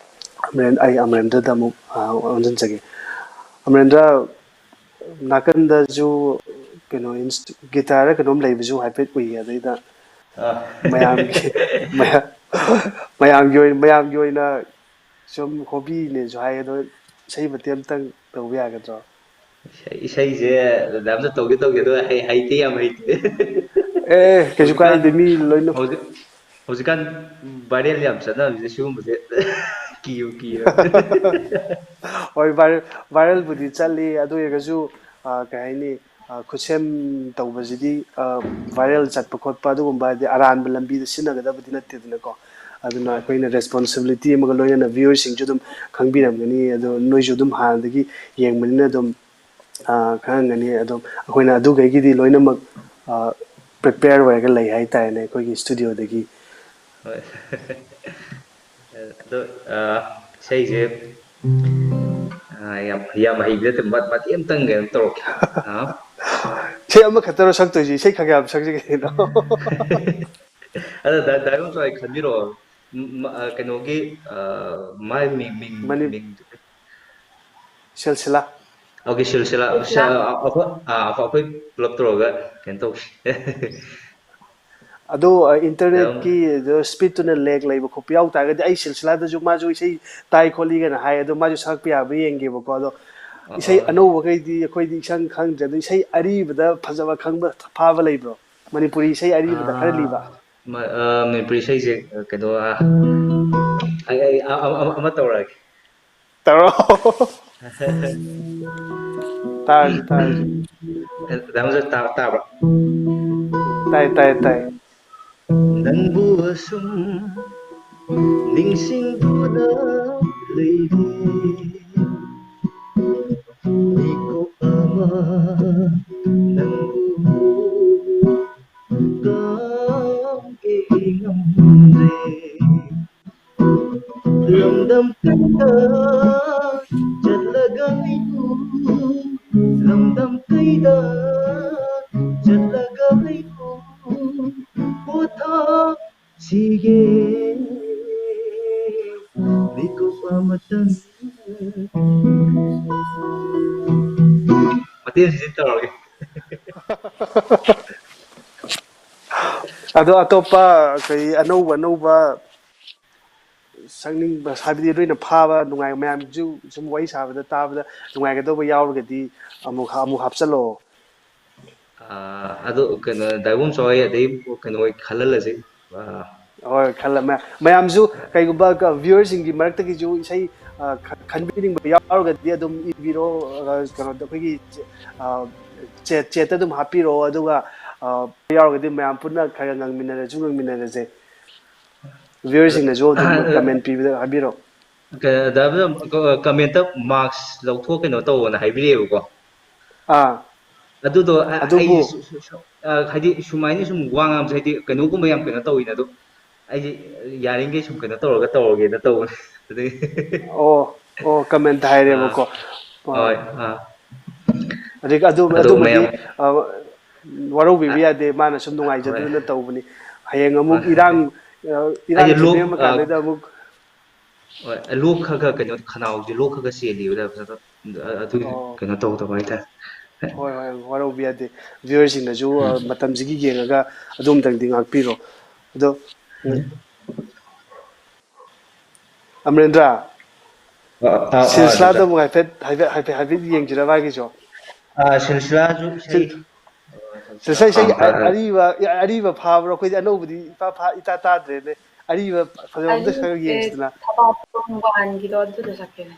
ꯑꯃꯔꯦꯟ-, ꯑꯩ ꯑꯃꯔꯦꯟꯗ꯭ꯔꯗ ꯑꯃꯨꯛ, ꯑ, ꯑꯣꯟꯁꯤꯟꯖꯒꯦ꯫ ꯑꯃꯔꯦꯟꯗ꯭ꯔ, ꯅꯥꯀꯟꯗꯁꯨ ꯀꯩꯅꯣ, ꯏꯟꯁ-, ꯒꯤꯇꯥꯔ ꯀꯩꯅꯣꯝ ꯂꯩꯕꯁꯨ ꯍꯥꯏꯐꯦꯠ ꯎꯏ, ꯑꯗꯩꯗ ꯑ, ꯃꯌꯥꯝꯒꯤ, ꯃꯌꯥꯝ-, ꯃꯌꯥꯝꯒꯤ ꯑꯣꯏꯅ, ꯃꯌꯥꯝꯒꯤ ꯑꯣꯏꯅ ꯁꯨꯝ ꯍꯣꯕꯤꯅꯦꯁꯨ ꯍꯥꯏ, ꯑꯗꯣ ꯏꯁꯩ ꯃꯇꯦꯛ ꯑꯃꯇꯪ ꯇꯧꯕ ꯌꯥꯒꯗ꯭ꯔꯣ? ꯏꯁꯩ- ꯏꯁꯩꯁꯦ ꯗꯥꯗꯥꯝꯁꯨ ꯇꯧꯒꯦ ꯇꯧꯒꯦ, ꯑꯗꯣ ꯍꯩ- ꯍꯩꯇꯦ, ꯌꯥꯝ ꯍꯩꯇꯦ꯫ ꯑꯦ, ꯀꯩꯁꯨ ꯍꯧꯖꯤꯛꯀꯥꯟ ꯀꯥꯏꯗꯦ, ꯃꯤ ꯂꯣꯏꯅ꯫ ꯍꯧꯖꯤꯛ ꯍꯧꯖꯤꯛꯀꯥꯟ ꯚꯥꯏꯔꯦꯜ ꯌꯥꯝ ꯆꯠꯅꯕꯁꯦ ꯁꯤꯒꯨꯝꯕꯁꯦ꯫ ꯀꯤꯌꯨ ꯀꯤꯌꯨ꯫ ꯍꯣꯏ, ꯚꯥꯏꯔꯦꯜ, ꯚꯥꯏꯔꯦꯜꯕꯨꯗꯤ ꯆꯠꯂꯤ, ꯑꯗꯨ ꯑꯣꯏꯔꯒꯁꯨ, ꯑ, ꯀꯩ ꯍꯥꯏꯅꯤ, ꯑ, ꯈꯨꯠꯁꯦꯝ ꯇꯧꯕꯁꯤꯗꯤ, ꯑ, ꯚꯥꯏꯔꯦꯜ ꯆꯠꯄ ꯈꯣꯠꯄ ꯑꯗꯨꯒꯨꯝꯕ, ꯍꯥꯏꯗꯤ ꯑꯔꯥꯟꯕ ꯂꯝꯕꯤꯗ ꯁꯤꯖꯤꯟꯅꯒꯗꯕꯗꯤ ꯅꯠꯇꯦꯗꯅꯀꯣ꯫ ꯑꯗꯨꯅ ꯍꯣꯏ꯫ ꯑꯩꯈꯣꯏꯅ ꯔꯦꯁꯄꯣꯟꯁꯤꯕꯤꯂꯤꯇꯤ ꯑꯃꯒ ꯂꯣꯏꯅꯅ ꯚ꯭ꯌꯨꯋꯔꯁꯤꯡꯁꯨ ꯑꯗꯨꯝ ꯈꯪꯕꯤꯔꯝꯒꯅꯤ, ꯑꯗꯣ ꯅꯣꯏꯁꯨ ꯑꯗꯨꯝ ꯍꯥꯟꯅꯗꯒꯤ ꯌꯦꯡꯕꯅꯤꯅ ꯑꯗꯨꯝ, ꯑ, ꯈꯪꯉꯝꯒꯅꯤ꯫ ꯑꯗꯣ ꯑꯩꯈꯣꯏꯅ ꯑꯗꯨꯈꯩꯒꯤꯗꯤ ꯂꯣꯏꯅꯃꯛ, ꯑ, ꯄ꯭ꯔꯤꯄꯦꯌꯔ ꯑꯣꯏꯔꯒ ꯂꯩ ꯍꯥꯏꯇꯥꯔꯦꯅꯦ, ꯑꯩꯈꯣꯏꯒꯤ ꯁ꯭ꯇꯨꯗꯤꯑꯣꯗꯒꯤ꯫ ꯍꯣꯏ꯫ ꯑꯗꯣ, ꯑ, ꯏꯁꯩꯁꯦ ꯑꯥ, ꯌꯥꯝ, ꯌꯥꯝ ꯍꯩꯕ ꯅꯠꯇꯦ, ꯃꯠ-, ꯃꯇꯦꯛ ꯑꯃꯇꯪ ꯀꯩꯅꯣ ꯇꯧꯔꯛꯀꯦ꯫ ꯑꯥ꯫ ꯏꯁꯩ ꯑꯃꯈꯛꯇꯔꯣ ꯁꯛꯇꯣꯏꯁꯤ? ꯏꯁꯩ ꯈꯔ ꯌꯥꯝ ꯁꯛꯁꯤ ꯀꯩꯅꯣ꯫ ꯑꯗꯣ ꯗꯥ-, ꯗꯥ ꯏꯕꯣꯝꯆꯥ ꯍꯣꯏ ꯈꯟꯕꯤꯔꯛꯑꯣ꯫ ꯎꯝ, ꯃ-, ꯑ, ꯀꯩꯅꯣꯒꯤ, ꯑ, ꯃꯥꯏ ꯃꯤꯡ, ꯃꯤꯡ, ꯃꯅꯤ-, ꯃꯤꯡ꯫ ꯁꯤꯜꯁꯤꯂꯥ꯫ ꯑꯣꯀꯦ, ꯁꯤꯜꯁꯤꯂꯥ꯫ ꯁꯤ-, ꯁꯤꯜꯁꯤꯂꯥ꯫ ꯑ, ꯑꯩꯈꯣꯏ, ꯑ, ꯑꯩꯈꯣꯏ ꯄꯨꯂꯞ ꯇꯧꯔꯒ ꯀꯩꯅꯣ ꯇꯧꯁꯤ꯫ ꯑꯗꯣ, ꯑ, ꯌꯥꯝ ꯏꯟꯇꯔꯅꯦꯠꯀꯤ ꯁ꯭ꯄꯤꯠꯇꯨꯅ ꯂꯦꯒ ꯂꯩꯕ ꯈꯣꯠꯄ ꯌꯥꯎ ꯇꯥꯔꯒꯗꯤ, ꯑꯩ ꯁꯤꯜꯁꯤꯂꯥꯗꯁꯨ ꯃꯥꯁꯨ ꯏꯁꯩ ꯇꯥꯏ ꯈꯣꯠꯂꯤꯒꯅ ꯍꯥꯏ, ꯑꯗꯣ ꯃꯥꯁꯨ ꯁꯛꯄ ꯌꯥꯕ꯭ꯔꯥ ꯌꯦꯡꯒꯦꯕꯀꯣ꯫ ꯑꯗꯣ ꯑ, ꯑ, ꯏꯁꯩ ꯑꯅꯧꯕꯈꯩꯗꯤ ꯑꯩꯈꯣꯏꯗꯤ ꯏꯈꯪ ꯈꯪꯗ꯭ꯔꯦ꯫ ꯑꯗꯣ ꯏꯁꯩ ꯑꯔꯤꯕꯗ ꯐꯖꯕ ꯈꯪꯕ ꯐꯥꯕ ꯂꯩꯕ꯭ꯔꯣ? ꯃꯅꯤꯄꯨꯔꯤ ꯏꯁꯩ ꯑꯔꯤꯕꯗ ꯈꯔ ꯂꯤꯕ꯫ ꯑ, ꯃ-, ꯑ, ꯃꯅꯤꯄꯨꯔꯤ ꯏꯁꯩꯁꯦ, ꯑ, ꯀꯩꯅꯣ, ꯑ, ꯑꯩ, ꯑꯩ, ꯑ, ꯑ, ꯑꯃ, ꯑꯃ ꯇꯧꯔꯛꯑꯒꯦ꯫ ꯇꯧꯔꯣ꯫ ꯇꯥꯔꯁꯤ, ꯇꯥꯔꯁꯤ꯫ ꯑ, ꯗꯥ ꯏꯕꯣꯝꯆꯥ ꯇꯥ-, ꯇꯥꯕ꯭ꯔꯥ? ꯇꯥꯏ, ꯇꯥꯏ, ꯇꯥꯏ꯫ ꯅꯪꯕꯨ ꯑꯁꯨꯝ ꯅꯤꯡꯁꯤꯡꯗꯨꯅ ꯂꯩꯔꯦ꯫ ꯃꯤꯀꯨꯞ ꯑꯃ ꯅꯪꯕꯨ ꯀꯥꯎꯒꯦ ꯉꯝꯗ꯭ꯔꯦ꯫ ꯂꯝꯗꯝ ꯀꯌꯥ ꯆꯠꯂꯒ ꯑꯩꯕꯨ, ꯂꯝꯗꯝ ꯀꯩꯗ ꯆꯠꯂꯒ ꯑꯩꯕꯨ ꯄꯣꯊꯥꯁꯤꯒꯦ꯫ ꯃꯤꯀꯨꯞ ꯑꯃꯇꯪ꯫ ꯃꯇꯦꯡ ꯑꯁꯤꯗꯤ ꯇꯧꯔꯒꯦ꯫ ꯑꯗꯣ ꯑꯇꯣꯞꯄ ꯀꯔꯤ ꯑꯅꯧꯕ ꯑꯅꯧꯕ ꯁꯛꯅꯤꯡꯕ, ꯍꯥꯏꯕꯗꯤ ꯂꯣꯏꯅ ꯐꯥꯕ ꯅꯨꯡꯉꯥꯏ, ꯃꯌꯥꯝꯁꯨ ꯁꯨꯝ ꯋꯥꯔꯤ ꯁꯥꯕꯗ ꯇꯥꯕꯗ ꯅꯨꯡꯉꯥꯏꯒꯗꯧꯕ ꯌꯥꯎꯔꯒꯗꯤ ꯑꯃꯨꯛ, ꯑꯃꯨꯛ ꯍꯥꯞꯆꯜꯂꯛꯑꯣ꯫ ꯑꯥ, ꯑꯗꯨ ꯀꯩꯅꯣ, ꯗꯥꯏꯕꯣꯝ ꯆꯥꯎꯍꯣꯏ ꯑꯗꯩ ꯀꯩꯅꯣ ꯍꯣꯏ ꯈꯜꯍꯜꯂꯁꯤ꯫ ꯑꯥ, ꯍꯣꯏ, ꯈꯜꯂ-, ꯃꯌꯥꯝ-, ꯃꯌꯥꯝꯁꯨ ꯀꯩꯒꯨꯝꯕ ꯀ-, viewerꯁꯤꯡꯒꯤ ꯃꯔꯛꯇꯒꯤꯁꯨ ꯏꯁꯩ, ꯑ, ꯈ-, ꯈꯟꯕꯤꯅꯤꯡꯕ ꯌꯥꯎꯔꯒꯗꯤ ꯑꯗꯨꯝ ꯏꯕꯤꯔꯣ, ꯑ, ꯀꯩꯅꯣꯗ ꯑꯩꯈꯣꯏꯒꯤ, ꯑ, chat, chatꯇ ꯑꯗꯨꯝ ꯍꯥꯞꯄꯤꯔꯛꯑꯣ, ꯑꯗꯨꯒ, ꯑ, ꯌꯥꯎꯔꯒꯗꯤ ꯃꯌꯥꯝ ꯄꯨꯟꯅ ꯈꯔ ꯉꯪꯃꯤꯟꯅꯔꯁꯨ ꯉꯪꯃꯤꯟꯅꯔꯁꯦ꯫ ꯑꯗ, Viewerꯁꯤꯡꯅꯁꯨ ꯑꯗꯨꯝ comment ꯄꯤꯕꯗ ꯍꯥꯏꯕꯤꯔꯛꯑꯣ꯫ ꯀ-, ꯗꯥ ꯕꯤꯅꯣꯏ, ꯀ-, commentꯇ marks ꯂꯧꯊꯣꯛ ꯀꯩꯅꯣ ꯇꯧꯑꯣꯅ ꯍꯥꯏꯕꯤꯔꯛꯑꯦꯕꯀꯣ꯫ ꯑꯥ, ꯑꯗꯨꯗꯣ ꯑ-, ꯑꯗꯨꯕꯨ ꯑꯩꯁꯦ ꯁꯨ-, ꯁꯨ-, ꯁꯨ-, ꯑ, ꯍꯥꯏꯗꯤ ꯁꯨꯃꯥꯏꯅ ꯁꯨꯝ ꯋꯥ ꯉꯥꯡꯕꯁꯦ ꯍꯥꯏꯗꯤ ꯀꯩꯅꯣꯒꯨꯝꯕ ꯌꯥꯝ ꯀꯩꯅꯣ ꯇꯧꯋꯤꯅ, ꯑꯗꯣ ꯑꯩꯁꯦ ꯌꯥꯔꯤꯈꯩ ꯁꯨꯝ ꯀꯩꯅꯣ ꯇꯧꯔꯒ ꯇꯧꯔꯒꯦꯅ ꯇꯧꯕꯅꯦ꯫ ꯑꯗꯨꯗꯒꯤ ꯑꯣ, ꯑꯣ, ꯀꯃꯦꯟꯇ ꯍꯥꯏꯔꯦꯕꯀꯣ꯫ ꯑꯣ꯫ ꯍꯣꯏ, ꯑꯥ꯫ ꯑꯗꯒꯤ ꯑꯗꯨ ꯑꯗꯨ ꯑꯗꯨꯃꯗꯤ ꯃꯌꯥꯝ ꯑ, ꯋꯥꯔꯧꯕꯤꯕ ꯑ, ꯌꯥꯗꯦ, ꯃꯥꯅ ꯁꯨꯝ ꯍꯣꯏ꯫ ꯅꯨꯡꯉꯥꯏꯖꯗꯗꯅ ꯇꯧꯕꯅꯤ꯫ ꯍꯌꯦꯡ ꯑꯃꯨꯛ ꯃꯥꯅꯦ꯫ ꯏꯔꯥꯡ ꯑ, ꯏꯔꯥꯡ ꯑꯩꯁꯦ ꯂꯣꯛ ꯊꯤꯡꯕꯤꯔꯝꯕ ꯑ, ꯀꯥꯟꯗꯨꯗ ꯑꯃꯨꯛ ꯍꯣꯏ, ꯂꯣꯛ ꯈꯔ ꯈꯔ ꯀꯩꯅꯣ, ꯈꯅꯥꯎꯁꯦ ꯂꯣꯛ ꯈꯔ ꯈꯔ ꯆꯦꯜꯂꯤꯕ ꯑꯗꯨ, ꯑꯗꯨ ꯑꯣ꯫ ꯀꯩꯅꯣ ꯇꯧꯗꯕ ꯍꯥꯏꯇꯥꯔꯦ꯫ ꯍꯣꯏ, ꯍꯣꯏ, ꯋꯥꯔꯧꯕ ꯌꯥꯗꯦ꯫ ꯚ꯭ꯌꯨꯋꯔꯁꯤꯡꯅꯁꯨ ꯑ, ꯎꯝ꯫ ꯃꯇꯝꯁꯤꯒꯤ ꯌꯦꯡꯉꯒ ꯑꯗꯨ ꯑꯝꯇꯪꯗꯤ ꯉꯥꯛꯄꯤꯔꯣ꯫ ꯑꯗꯣ ꯎꯝ, ꯑꯃꯔꯦꯟꯗ꯭ꯔ, ꯑ, ꯑ, ꯑ, ꯑꯗꯨꯗ꯫ ꯁꯤꯜꯁꯤꯂꯥꯗ ꯑꯃꯨꯛ ꯍꯥꯏꯐꯦꯠ ꯍꯥꯏꯐꯦꯠ ꯍꯥꯏꯐꯦꯠ ꯍꯥꯏꯐꯦꯠ ꯌꯦꯡꯁꯤꯔ ꯃꯥꯒꯤꯁꯨ? ꯑ, ꯁꯤꯜꯁꯤꯂꯥꯁꯨ ꯏꯁꯩ ꯁꯤꯜ-, ꯁꯤꯜꯁꯤꯂꯥ ꯏꯁꯩ ꯑ, ꯑ, ꯑꯔꯤꯕ ꯑꯔꯤꯕ ꯐꯥꯕ꯭ꯔꯣ? ꯑꯩꯈꯣꯏꯗꯤ ꯑꯅꯧꯕꯗꯤ ꯏꯄꯥ ꯐꯥ ꯏꯇꯥ ꯇꯥꯗ꯭ꯔꯦꯅꯦ꯫ ꯑꯔꯤꯕ ꯐꯖꯕ ꯑꯝꯇ ꯑꯔꯤ ꯈꯔ ꯑꯦ ꯌꯦꯡꯁꯤꯗꯅ꯫ ꯊꯕꯥꯇꯣꯟ ꯋꯥꯟꯒꯤꯗꯣ ꯑꯗꯨꯗꯣ ꯁꯛꯀꯦꯅꯦ꯫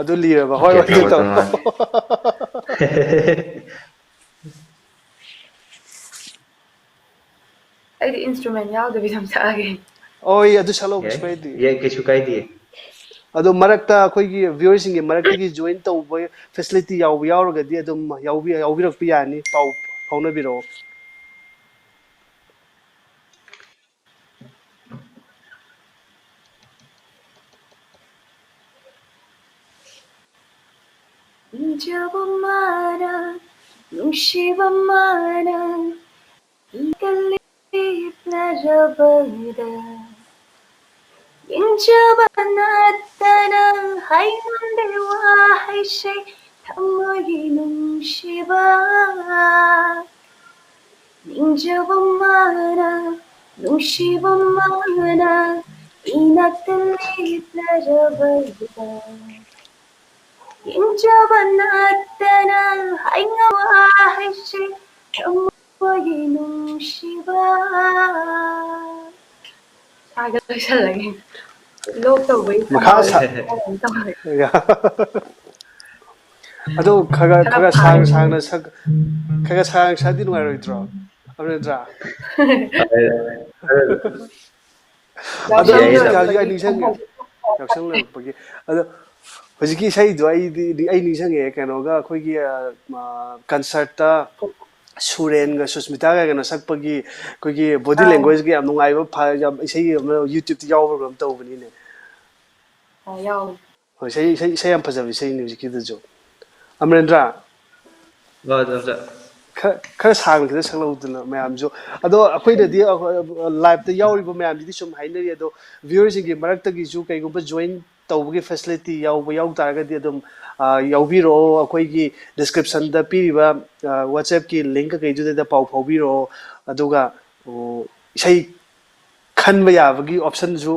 ꯑꯗꯨ ꯂꯤꯔꯕ? ꯍꯣꯏ, ꯍꯣꯏ, ꯑꯗꯨ ꯇꯧ꯫ ꯑꯩꯗꯤ instrument ꯌꯥꯎꯗꯕꯤ ꯑꯗꯨꯝ ꯁꯛꯑꯒꯦ꯫ ꯍꯣꯏ, ꯑꯗꯨ ꯁꯛꯂꯛꯑꯣ, ꯀꯩꯁꯨ ꯀꯥꯏꯗꯦ꯫ ꯌꯥꯏ, ꯀꯩꯁꯨ ꯀꯥꯏꯗꯦ꯫ ꯑꯗꯣ ꯃꯔꯛꯇ ꯑꯩꯈꯣꯏꯒꯤ viewerꯁꯤꯡꯒꯤ ꯃꯔꯛꯇꯒꯤ join ꯇꯧꯕ facility ꯌꯥꯎꯕ ꯌꯥꯎꯔꯒꯗꯤ ꯑꯗꯨꯝ ꯌꯥꯎꯕꯤ-, ꯌꯥꯎꯕꯤꯔꯛꯄ ꯌꯥꯅꯤ, ꯄꯥꯎ ꯐꯥꯎꯅꯕꯤꯔꯛꯑꯣ꯫ ꯅꯤꯡꯖꯕ ꯃꯥꯅ, ꯅꯨꯡꯁꯤꯕ ꯃꯥꯅ, ꯏꯒ ꯂꯦꯞꯂꯔꯕꯗ, ꯌꯦꯡꯖꯕ ꯅꯠꯇꯅ ꯍꯥꯏꯉꯝꯗꯦ ꯋꯥꯍꯩꯁꯦ, ꯊꯃꯣꯏꯒꯤ ꯅꯨꯡꯁꯤꯕ꯫ ꯅꯤꯡꯖꯕ ꯃꯥꯅ, ꯅꯨꯡꯁꯤꯕ ꯃꯥꯅ, ꯏꯅꯥꯛꯇ ꯂꯦꯞꯂꯔꯕꯗ, ꯌꯦꯡꯖꯕ ꯅꯠꯇꯅ ꯍꯥꯏꯉꯝꯕ ꯋꯥꯍꯩꯁꯦ, ꯊꯃꯣꯏꯒꯤ ꯅꯨꯡꯁꯤꯕ꯫ ꯁ꯭ꯋꯥꯏꯗ ꯂꯣꯏꯁꯜꯂꯒꯦ꯫ Lock ꯇꯧꯕꯩ ꯃꯈꯥ ꯁꯥ-, ꯇꯧꯔꯦ꯫ ꯑꯗꯣ ꯈꯔ ꯈꯔ ꯈꯔ ꯁꯥꯡ ꯐꯥꯔꯦ꯫ ꯁꯥꯡꯅ ꯁꯛ-, ꯈꯔ ꯁꯥꯡ ꯁꯛꯑꯗꯤ ꯅꯨꯡꯉꯥꯏꯔꯣꯏꯗ꯭ꯔꯣ, ꯑꯃꯔꯦꯟꯗ꯭ꯔ? ꯑꯗꯣ ꯌꯥꯎꯁꯪ ꯑꯩ ꯌꯥꯏꯌꯦ, ꯍꯧꯖꯤꯛ ꯌꯥꯏꯌꯦ꯫ ꯍꯧꯖꯤꯛ ꯑꯩ ꯂꯣꯏꯔꯛꯄꯒꯤ ꯅꯤꯡꯁꯤꯡꯉꯦ, ꯌꯥꯎꯁꯪ ꯂꯣꯏꯔꯛꯄꯒꯤ꯫ ꯑꯗꯣ ꯍꯧꯖꯤꯛꯀꯤ ꯏꯁꯩꯗꯣ ꯑꯩꯗꯤ ꯑꯩ ꯅꯤꯡꯁꯤꯡꯉꯛꯑꯦ, ꯀꯩꯅꯣꯒ ꯑꯩꯈꯣꯏꯒꯤ, ꯑ, ꯑ, concertꯇ ꯁꯨꯔꯦꯟꯒ ꯁꯨꯁꯃꯤꯇꯥꯒ ꯀꯩꯅꯣ ꯁꯛꯄꯒꯤ ꯑꯩꯈꯣꯏꯒꯤ body ꯑꯥ꯫ Languageꯒ ꯌꯥꯝ ꯅꯨꯡꯉꯥꯏꯕ ꯐ-, ꯌꯥꯝ ꯏꯁꯩ ꯑꯃ YouTubeꯇ ꯌꯥꯎꯕ꯭ꯔꯥ ꯀꯩꯅꯣꯝ ꯇꯧꯕꯅꯤꯅꯦ꯫ ꯑꯥ, ꯌꯥꯎꯋꯦ꯫ ꯍꯣꯏ, ꯏꯁꯩ ꯏꯁꯩ ꯏꯁꯩ ꯌꯥꯝ ꯐꯖꯕ ꯏꯁꯩꯅꯤ ꯍꯧꯖꯤꯛꯀꯤꯗꯨꯁꯨ꯫ ꯑꯃꯔꯦꯟꯗ꯭ꯔ, ꯑ, ꯑꯣꯖꯥ꯫ ꯈꯔ ꯈꯔ ꯁꯥꯡꯅ ꯈꯤꯇꯪ ꯁꯛꯂꯛꯎꯗꯅ ꯃꯌꯥꯝꯁꯨ꯫ ꯑꯗꯣ ꯑꯩꯈꯣꯏꯅꯗꯤ ꯂꯥꯏꯞꯇ ꯌꯥꯎꯔꯤꯕ ꯃꯌꯥꯝꯁꯤꯗꯤ ꯁꯨꯝ ꯍꯥꯏꯅꯔꯤ, ꯑꯗꯣ ꯚ꯭ꯌꯨꯋꯔꯁꯤꯡꯒꯤ ꯃꯔꯛꯇꯒꯤꯁꯨ ꯀꯩꯒꯨꯝꯕ ꯖꯣꯏꯟ ꯇꯧꯕꯒꯤ ꯐꯦꯁꯤꯂꯤꯇꯤ ꯌꯥꯎꯕ ꯌꯥꯎ ꯇꯥꯔꯒꯗꯤ ꯑꯗꯨꯝ ꯑ, ꯌꯥꯎꯕꯤꯔꯛꯑꯣ꯫ ꯑꯩꯈꯣꯏꯒꯤ ꯗꯤꯁꯀ꯭ꯔꯤꯞꯁꯟꯗ ꯄꯤꯔꯤꯕ ꯋꯥꯆꯦꯞꯀꯤ ꯂꯤꯡ ꯀꯩꯀꯩꯗꯨꯗ ꯄꯥꯎ ꯐꯥꯎꯕꯤꯔꯛꯑꯣ꯫ ꯑꯗꯨꯒ ꯑꯣ, ꯏꯁꯩ ꯈꯟꯕ ꯌꯥꯕꯒꯤ ꯑꯣꯞꯁꯟꯁꯨ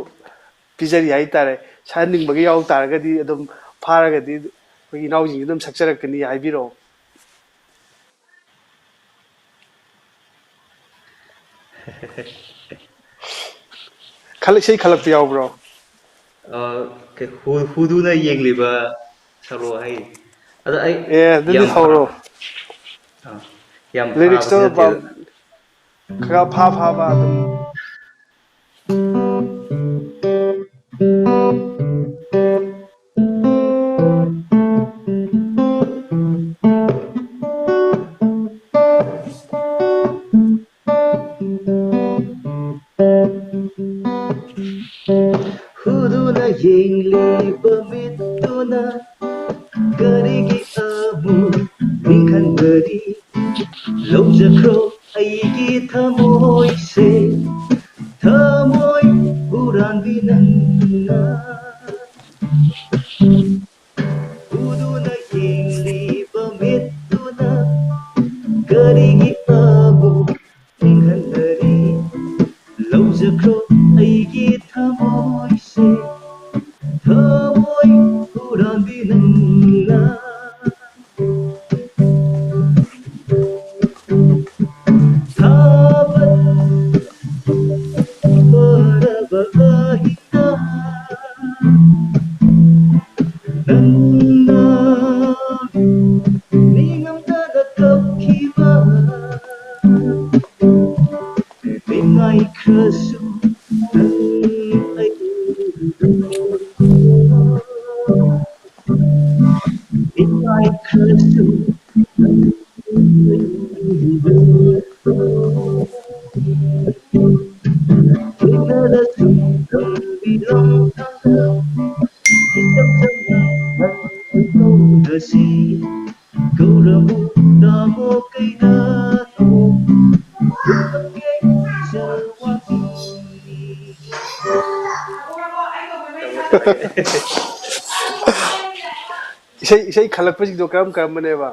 ꯄꯤꯖꯔꯤ ꯍꯥꯏꯇꯥꯔꯦ꯫ ꯁꯛꯍꯟꯅꯤꯡꯕꯒ ꯌꯥꯎ ꯇꯥꯔꯒꯗꯤ ꯑꯗꯨꯝ ꯐꯥꯔꯒꯗꯤ ꯑꯩꯈꯣꯏꯒꯤ ꯏꯅꯥꯎꯁꯤꯡꯁꯤ ꯑꯗꯨꯝ ꯁꯛꯆꯔꯛꯀꯅꯤ, ꯍꯥꯏꯕꯤꯔꯛꯑꯣ꯫ ꯈꯜꯂ- ꯏꯁꯩ ꯈꯜꯂꯛꯄ ꯌꯥꯎꯕ꯭ꯔꯣ? ꯑ, ꯀꯩ- ꯍꯨ- ꯍꯨꯗꯨꯅ ꯌꯦꯡꯂꯤꯕ ꯁꯛꯂꯣ ꯍꯥꯏ꯫ ꯑꯗ ꯑꯩ ꯑꯦ, ꯑꯗꯨꯗꯤ ꯌꯥꯝ ꯍꯧꯔꯣ꯫ ꯐꯥ- ꯑ, ꯌꯥꯝ ꯐꯥꯕꯗꯤ ꯂꯤꯔꯤꯛꯁꯇꯣ ꯅꯠꯇꯦ ꯄꯥ- ꯑꯗꯣ꯫ ꯈꯔ ꯐꯥ ꯐꯥꯕ ꯑꯗꯨꯝ꯫ ꯍꯨꯗꯨꯅ ꯌꯦꯡꯂꯤꯕ ꯃꯤꯠꯇꯨꯅ ꯀꯔꯤꯒꯤ ꯑꯃꯨꯛ ꯅꯤꯡꯍꯟꯅꯔꯤ? ꯂꯧꯖꯈ꯭ꯔꯣ ꯑꯩꯒꯤ ꯊꯃꯣꯏꯁꯦ, ꯊꯃꯣꯏ ꯍꯨꯔꯥꯟꯕꯤ ꯅꯪꯅ꯫ ꯎꯗꯨꯅ ꯌꯦꯡꯂꯤꯕ ꯃꯤꯠꯇꯨꯅ ꯀꯔꯤꯒꯤ ꯑꯃꯨꯛ ꯅꯤꯡꯍꯟꯅꯔꯤ? ꯂꯧꯖꯈ꯭ꯔꯣ ꯑꯩꯒꯤ ꯊꯃꯣꯏꯁꯦ, ꯊꯃꯣꯏ ꯍꯨꯔꯥꯟꯕꯤ ꯅꯪꯅ꯫ ꯊꯥꯕꯜ ꯐꯔꯕ ꯑꯍꯤꯡꯗ ꯅꯪꯅ ꯅꯤꯡꯉꯝꯗꯅ ꯀꯞꯈꯤꯕ ꯅꯤꯡꯉꯥꯏꯈ꯭ꯔꯁꯨ ꯅꯪ ꯑꯩ ꯅꯤꯡꯉꯥꯏꯈ꯭ꯔꯁꯨ ꯅꯪ ꯑꯩ ꯊꯦꯡꯅꯔꯁꯨ ꯂꯝꯕꯤ ꯂꯝꯈꯥꯡꯗ ꯏꯆꯝ ꯆꯝꯕ ꯏꯁꯩ, ꯏꯁꯩ ꯈꯜꯂꯛꯄꯁꯤꯡꯗꯣ ꯀꯔꯝ ꯀꯔꯝꯕꯅꯦꯕ?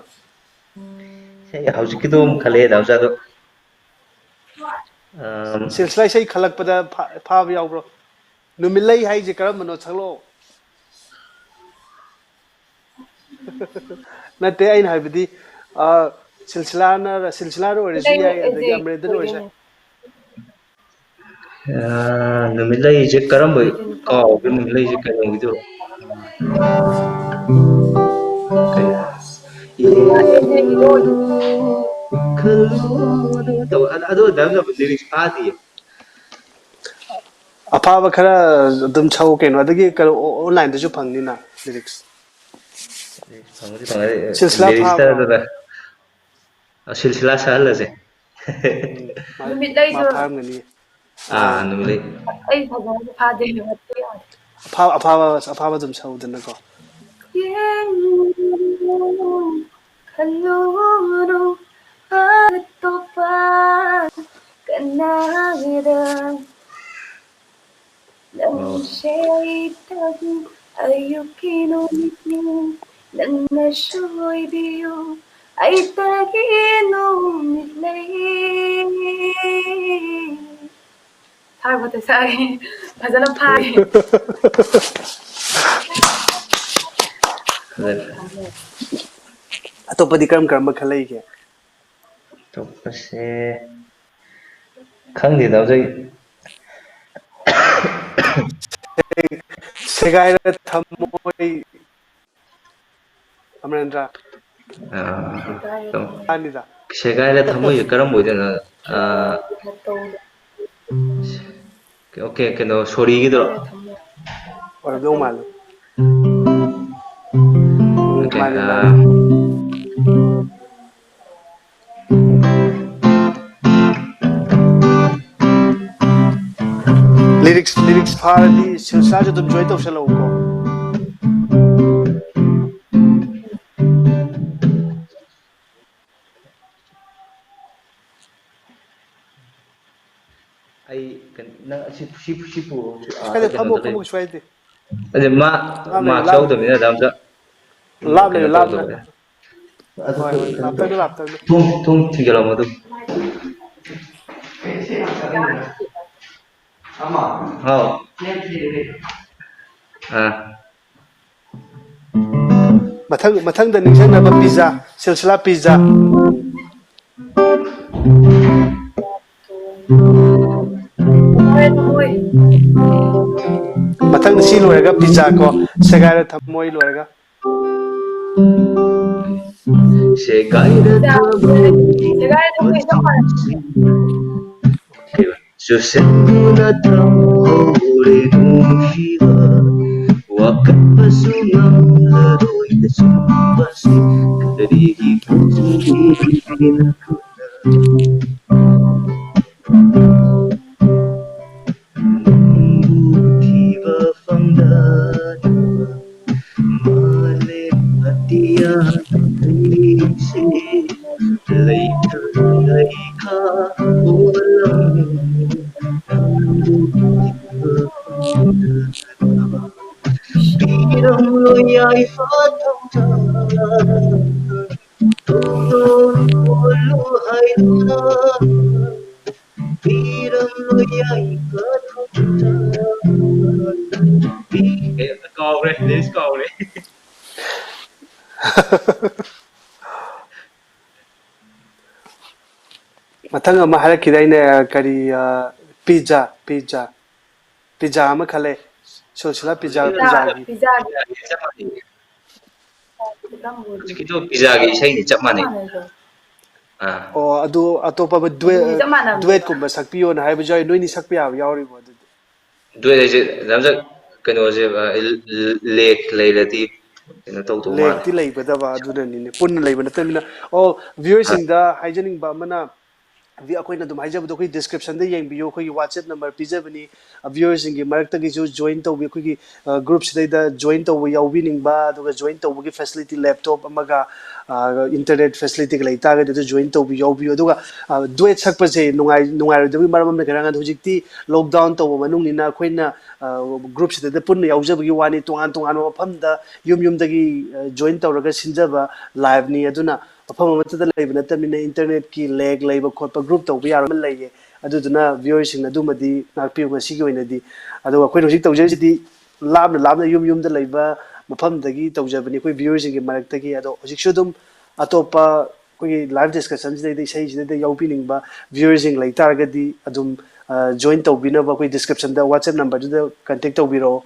ꯏꯁꯩ ꯍꯧꯖꯤꯛꯀꯤꯗꯣ ꯑꯃꯨꯛ ꯈꯜꯂꯛꯑꯦ, ꯗꯥ ꯑꯣꯖꯥꯗꯣ꯫ ꯑꯝ, ꯁꯤꯜꯁꯤꯂꯥ ꯏꯁꯩ ꯈꯜꯂꯛꯄꯗ ꯐꯥ-, ꯐꯥꯕ ꯌꯥꯎꯕ꯭ꯔꯣ? ꯅꯨꯃꯤꯠꯂꯩ ꯍꯥꯏꯁꯦ ꯀꯔꯝꯕꯅꯣ ꯁꯛꯂꯛꯑꯣ꯫ ꯅꯠꯇꯦ, ꯑꯩꯅ ꯍꯥꯏꯕꯗꯤ, ꯑ, ꯁꯤꯜꯁꯤꯂꯥꯅ, ꯁꯤꯜꯁꯤꯂꯥꯗ ꯑꯣꯏꯔꯁꯨ ꯌꯥꯏ, ꯑꯗꯒꯤ ꯑꯃꯔꯦꯟꯗꯅ ꯑꯣꯏꯔꯁꯨ ꯌꯥꯏ꯫ ꯑ, ꯅꯨꯃꯤꯠꯂꯩꯁꯦ ꯀꯔꯝꯕ ꯀꯥꯎꯒꯦ? ꯅꯨꯃꯤꯠꯂꯩꯁꯦ ꯀꯩꯅꯣꯒꯤꯗꯨꯔꯣ? ꯀꯩ? ꯈꯜꯂꯨꯅꯨ ꯇꯧ-, ꯑꯗꯨ, ꯑꯗꯨ ꯑꯗꯨꯝ ꯂꯤꯔꯤꯛꯁ ꯐꯥꯗꯤꯌꯦ꯫ ꯑꯐꯥꯕ ꯈꯔ ꯑꯗꯨꯝ ꯁꯛꯎ ꯀꯩꯅꯣ, ꯑꯗꯒꯤ ꯀꯩꯅꯣ, ꯑꯣ-, ꯑꯣꯟꯂꯥꯏꯟꯗꯁꯨ ꯐꯪꯅꯤꯅ ꯂꯤꯔꯤꯛꯁ꯫ ꯐꯪꯕꯨꯗꯤ ꯐꯪꯉꯦ, ꯁꯤꯜꯁꯤꯂꯥ ꯂꯤꯔꯤꯛꯁꯇ ꯐꯥꯕ꯭ꯔꯣ? ꯑꯗꯨꯗ ꯁꯤꯜꯁꯤꯂꯥ ꯁꯛꯍꯜꯂꯁꯦ꯫ ꯎꯝ, ꯃꯥ, ꯃꯥ ꯐꯥꯔꯝꯒꯅꯤ꯫ ꯑꯥ, ꯅꯨꯃꯤꯠꯂꯩ꯫ ꯑꯩ ꯐꯖꯅ ꯐꯥꯗꯦ꯫ ꯑꯐꯥꯕ, ꯑꯐꯥꯕ, ꯑꯐꯥꯕ ꯑꯗꯨꯝ ꯁꯛꯎꯗꯅꯀꯣ꯫ ꯌꯦꯡꯂꯨꯅꯨ, ꯈꯜꯂꯨꯅꯨ, ꯑꯇꯣꯞꯄ ꯀꯅꯥꯗ꯫ ꯅꯪꯁꯦ ꯑꯩꯇꯪ ꯑꯌꯨꯛꯀꯤ ꯅꯨꯃꯤꯠꯅꯤ, ꯅꯪꯅ ꯁꯣꯏꯕꯤꯌꯨ ꯑꯩꯇꯒꯤ ꯅꯨꯃꯤꯠ ꯂꯩ꯫ ꯐꯥꯔꯕꯣ ꯇꯣꯏꯁꯥꯏ? ꯐꯖꯅ ꯐꯥꯔꯦ꯫ ꯐꯖꯔꯦ꯫ ꯑꯇꯣꯞꯄꯗꯤ ꯀꯔꯝ ꯀꯔꯝꯕ ꯈꯜꯂꯛꯏꯒꯦ? ꯑꯇꯣꯞꯄꯁꯦ ꯈꯪꯗꯦꯗ ꯍꯧꯖꯤꯛ꯫ ꯁꯦꯒꯥꯏꯔ ꯊꯝꯃꯣꯏ꯫ ꯑꯃꯔꯦꯟꯗ꯭ꯔ꯫ ꯑꯥ, ꯃꯥꯅꯤꯗ꯫ ꯁꯦꯒꯥꯏꯔ ꯊꯝꯃꯣꯏꯁꯦ ꯀꯔꯝꯕ ꯑꯣꯏꯗꯣꯏꯅꯣ? ꯑꯥ, ꯑꯣꯀꯦ, ꯀꯩꯅꯣ, ꯁꯣꯔꯤꯒꯤꯗꯨꯔꯣ? ꯑꯣꯏꯔꯝꯗꯧ ꯃꯥꯜꯂꯤ꯫ ꯑꯣꯀꯦ, ꯃꯥꯅꯤ, ꯑꯥ, ꯃꯥꯅꯤ꯫ ꯂꯤꯔꯤꯛꯁ, ꯂꯤꯔꯤꯛꯁ ꯐꯥꯔꯗꯤ ꯁꯤꯜꯁꯥꯁꯨ ꯑꯗꯨꯝ ꯖꯣꯏꯟ ꯇꯧꯁꯜꯂꯛꯎꯀꯣ꯫ ꯑꯩ ꯀꯩꯅꯣ, ꯅꯪ ꯑꯁꯤ, ꯁꯤ, ꯁꯤ ꯄꯨꯔꯣ, ꯁꯤ, ꯑꯥ, ꯀꯥꯏꯗ ꯐꯝꯃꯣ, ꯀꯩꯅꯣꯗ ꯂꯩ꯫ ꯐꯝꯃꯣ, ꯀꯩꯁꯨ ꯀꯥꯏꯗꯦ꯫ ꯑꯗꯨ ꯃꯥ ꯂꯥꯞꯅ, ꯃꯥꯛꯁ ꯂꯥꯞꯅ꯫ ꯌꯥꯎꯗꯕꯅꯤꯅ ꯑꯗꯨꯝ ꯆ-, ꯂꯥꯞꯅ, ꯀꯩꯅꯣ ꯂꯥꯞꯅ꯫ ꯇꯧꯗꯕꯅꯦ꯫ ꯑꯗꯨ ꯍꯣꯏ, ꯀꯩꯅꯣ ꯍꯣꯏ, ꯇꯧ-, ꯂꯥꯞꯇꯛꯅ, ꯂꯥꯞꯇꯛꯅ꯫ ꯊꯣꯡ, ꯊꯣꯡ ꯊꯤꯡꯖꯤꯜꯂꯝꯃꯣ ꯑꯗꯨ꯫ ꯍꯥꯎ꯫ ꯑꯥ꯫ ꯃꯊꯪ, ꯃꯊꯪꯗ ꯅꯤꯡꯁꯤꯡꯅꯕ ꯄꯤꯖꯥ, ꯁꯤꯜꯁꯤꯂꯥ ꯄꯤꯖꯥ꯫ ꯃꯊꯪꯗ ꯁꯤ ꯂꯣꯏꯔꯒ ꯄꯤꯖꯥ ꯀꯣ, ꯁꯦꯒꯥꯏꯔ ꯊꯝꯃꯣꯏ ꯂꯣꯏꯔꯒ꯫ ꯁꯦꯒꯥꯏꯔ ꯊꯝꯃꯣꯏ꯫ ꯁꯦꯒꯥꯏꯔ ꯊꯝꯃꯣꯏ ꯆꯞ ꯃꯥꯟꯅꯩ꯫ ꯆꯨꯁꯤꯟꯗꯨꯅ ꯊꯝꯍꯧꯔꯦ ꯅꯨꯡꯁꯤꯕ, ꯋꯥꯀꯠꯄꯁꯨ ꯉꯝꯂꯔꯣꯏ ꯑꯆꯨꯝꯕꯁꯤ, ꯀꯔꯤꯒꯤ ꯄꯨꯊꯣꯛꯂꯤꯕꯅꯣ ꯅꯪꯕꯨ ꯊꯤꯕ ꯐꯪꯗꯅꯕ꯫ ꯃꯥꯂꯦꯝ ꯑꯇꯤꯌꯥꯗ ꯑꯩꯁꯦ ꯂꯩꯇ ꯂꯩꯈꯥ ꯑꯣꯜꯂꯝꯃꯦ꯫ ꯅꯪꯕꯨ ꯊꯤꯕ ꯐꯪꯗꯅꯕ꯫ ꯄꯤꯔꯝꯂꯣ ꯌꯥꯏꯐ ꯊꯧꯖꯥꯜ꯫ ꯊꯣꯡꯗꯣ ꯂꯣꯜꯂꯨ ꯍꯥꯏꯗꯨꯅ꯫ ꯄꯤꯔꯝꯂꯣ ꯌꯥꯏꯐ ꯊꯧꯖꯥꯜ꯫ ꯀꯥꯎꯔꯦ, ꯂꯤꯔꯤꯛꯁ ꯀꯥꯎꯔꯦ꯫ ꯃꯊꯪ ꯑꯃ ꯍꯥꯏꯔꯛꯈꯤꯗꯥꯏꯅꯦ, ꯀꯔꯤ, ꯑ, ꯄꯤꯖꯥ, ꯄꯤꯖꯥ, ꯄꯤꯖꯥ ꯑꯃ ꯈꯜꯂꯦ, ꯁꯤꯜꯁꯤꯂꯥ ꯄꯤꯖꯥ, ꯄꯤꯖꯥ, ꯄꯤꯖꯥꯒꯤ꯫ ꯄꯤꯖꯥꯒꯤ꯫ ꯄꯤꯖꯥꯒꯤ ꯆꯞ ꯃꯥꯟꯅꯩ꯫ ꯍꯧꯖꯤꯛꯀꯤꯗꯣ ꯄꯤꯖꯥꯒꯤ ꯏꯁꯩꯅꯤ, ꯆꯞ ꯃꯥꯟꯅꯩ꯫ ꯑꯥ꯫ ꯑꯣ, ꯑꯗꯨ ꯑꯇꯣꯞꯄ ꯑꯃ ꯗꯨꯋꯦ-, ꯑꯗꯨꯅꯤ, ꯆꯞ ꯃꯥꯟꯅꯕꯅꯦꯕ꯫ ꯗꯨꯋꯦꯠꯀꯨꯝꯕ ꯁꯛꯄꯤꯌꯣꯅ ꯍꯥꯏꯕꯁꯨ ꯌꯥꯎꯏ, ꯅꯣꯏꯅꯤ ꯁꯛꯄ ꯌꯥꯕ ꯌꯥꯎꯔꯤꯕꯣ ꯑꯗꯨꯗꯤ? ꯗꯨꯋꯦꯠ ꯍꯥꯏꯁꯦ ꯌꯥꯝ ꯁꯛ-, ꯀꯩꯅꯣꯁꯦ, ꯑ, ꯂꯦꯛ ꯂꯩꯔꯗꯤ ꯀꯩꯅꯣ ꯇꯧꯗꯧ ꯃꯥꯜꯂꯦ꯫ ꯂꯦꯛꯇꯤ ꯂꯩꯒꯗꯕ, ꯑꯗꯨꯅꯅꯤꯅꯦ, ꯄꯨꯟꯅ ꯂꯩꯕ ꯅꯠꯇꯕꯅꯤꯅ꯫ ꯑꯣ, ꯍꯣꯏ꯫ ꯚ꯭ꯌꯨꯋꯔꯁꯤꯡꯗ ꯍꯥꯏꯖꯅꯤꯡꯕ ꯑꯃꯅ, ꯑꯩꯈꯣꯏꯅ ꯑꯗꯨꯝ ꯍꯥꯏꯖꯕꯗꯣ ꯑꯩꯈꯣꯏ description ꯗ ꯌꯦꯡꯕꯤꯌꯨ, ꯑꯩꯈꯣꯏꯒꯤ WhatsApp number ꯄꯤꯖꯕꯅꯤ꯫ Viewer ꯁꯤꯡꯒꯤ ꯃꯔꯛꯇꯒꯤꯁꯨ join ꯇꯧꯕꯤ, ꯑꯩꯈꯣꯏꯒꯤ group ꯁꯤꯗꯩꯗ join ꯇꯧꯕ ꯌꯥꯎꯕꯤꯅꯤꯡꯕ, ꯑꯗꯨꯒ join ꯇꯧꯕꯒꯤ facility laptop ꯑꯃꯒ internet facility ꯒ ꯂꯩ ꯇꯥꯔꯒꯗꯤ ꯑꯗꯨ join ꯇꯧꯕꯤ ꯌꯥꯎꯕꯤꯌꯨ꯫ ꯑꯗꯨꯒ duet ꯁꯛꯄꯁꯦ ꯅꯨꯡꯉꯥꯏ ꯅꯨꯡꯉꯥꯏꯔꯣꯏꯗꯕꯒꯤ ꯃꯔꯝ ꯑꯃꯅ ꯀꯩꯅꯣ ꯍꯥꯏꯔꯀꯥꯟꯗ ꯍꯧꯖꯤꯛꯇꯤ lockdown ꯇꯧꯕ ꯃꯅꯨꯡꯅꯤꯅ ꯑꯩꯈꯣꯏꯅ group ꯁꯤꯗꯩꯗ ꯄꯨꯟꯅ ꯌꯥꯎꯖꯕꯒꯤ ꯋꯥꯅꯤ꯫ ꯇꯣꯉꯥꯟ ꯇꯣꯉꯥꯟꯕ ꯃꯐꯝꯗ ꯌꯨꯝ ꯌꯨꯝꯗꯒꯤ join ꯇꯧꯔꯒ ꯁꯤꯟꯖꯕ live ꯅꯤ꯫ ꯑꯗꯨꯅ ꯃꯐꯝ ꯑꯃꯠꯇꯗ ꯂꯩꯕ ꯅꯠꯇꯕꯅꯤꯅ internet ꯀꯤ lag ꯂꯩꯕ ꯈꯣꯠꯄ group ꯇꯧꯕ ꯌꯥꯔꯣꯏ ꯑꯃ ꯂꯩꯌꯦ꯫ ꯑꯗꯨꯗꯨꯅ viewer ꯁꯤꯡꯅ ꯑꯗꯨꯃꯗꯤ ꯉꯥꯛꯄꯤꯌꯨ ꯉꯁꯤꯒꯤ ꯑꯣꯏꯅꯗꯤ꯫ ꯑꯗꯨꯒ ꯑꯩꯈꯣꯏꯅ ꯍꯧꯖꯤꯛ ꯇꯧꯖꯔꯤꯁꯤꯗꯤ ꯂꯥꯞꯅ ꯂꯥꯞꯅ ꯌꯨꯝ ꯌꯨꯝꯗ ꯂꯩꯕ ꯃꯐꯝꯗꯒꯤ ꯇꯧꯖꯕꯅꯤ꯫ ꯑꯩꯈꯣꯏ viewer ꯁꯤꯡꯒꯤ ꯃꯔꯛꯇꯒꯤ꯫ ꯑꯗꯣ ꯍꯧꯖꯤꯛꯁꯨ ꯑꯗꯨꯝ ꯑꯇꯣꯞꯄ ꯑꯩꯈꯣꯏꯒꯤ live discussion ꯁꯤꯗꯩꯗ ꯏꯁꯩꯁꯤꯗꯩꯗ ꯌꯥꯎꯕꯤꯅꯤꯡꯕ viewer ꯁꯤꯡ ꯂꯩ ꯇꯥꯔꯒꯗꯤ ꯑꯗꯨꯝ join ꯇꯧꯕꯤꯅꯕ ꯑꯩꯈꯣꯏ description ꯗ WhatsApp number ꯗꯨꯗ contact ꯇꯧꯕꯤꯔꯛꯑꯣ꯫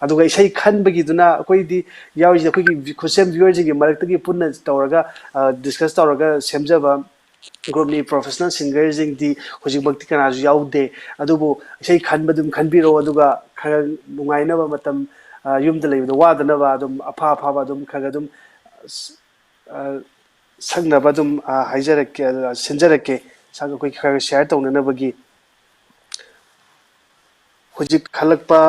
ꯑꯗꯨꯒ ꯏꯁꯩ ꯈꯟꯕꯒꯤꯗꯨꯅ ꯑꯩꯈꯣꯏꯗꯤ ꯌꯥꯎꯔꯤꯁꯦ ꯑꯩꯈꯣꯏꯒꯤ ꯈꯨꯠꯁꯦꯝ viewer ꯁꯤꯡꯒꯤ ꯃꯔꯛꯇꯒꯤ ꯄꯨꯟꯅ ꯇꯧꯔꯒ discuss ꯇꯧꯔꯒ ꯁꯦꯝꯖꯕ group ꯅꯤ꯫ Professional singer ꯁꯤꯡꯗꯤ ꯍꯧꯖꯤꯛꯃꯛꯇꯤ ꯀꯅꯥꯁꯨ ꯌꯥꯎꯗꯦ꯫ ꯑꯗꯨꯕꯨ ꯏꯁꯩ ꯈꯟꯕ ꯑꯗꯨꯝ ꯈꯟꯕꯤꯔꯛꯑꯣ, ꯑꯗꯨꯒ ꯈꯔ ꯅꯨꯡꯉꯥꯏꯅꯕ ꯃꯇꯝ, ꯌꯨꯝꯗ ꯂꯩꯕꯗ ꯋꯥꯗꯅꯕ ꯑꯗꯨꯝ ꯑꯐ ꯑꯐꯕ ꯑꯗꯨꯝ ꯈꯔ ꯈꯔ ꯑꯗꯨꯝ ꯁꯛꯅꯕ ꯑꯗꯨꯝ ꯍꯥꯏꯖꯔꯛꯀꯦ, ꯁꯤꯟꯖꯔꯛꯀꯦ꯫ ꯑꯩꯈꯣꯏ ꯈꯔ ꯈꯔ share ꯇꯧꯅꯅꯕꯒꯤ꯫ ꯍꯧꯖꯤꯛ ꯈꯜꯂꯛꯄ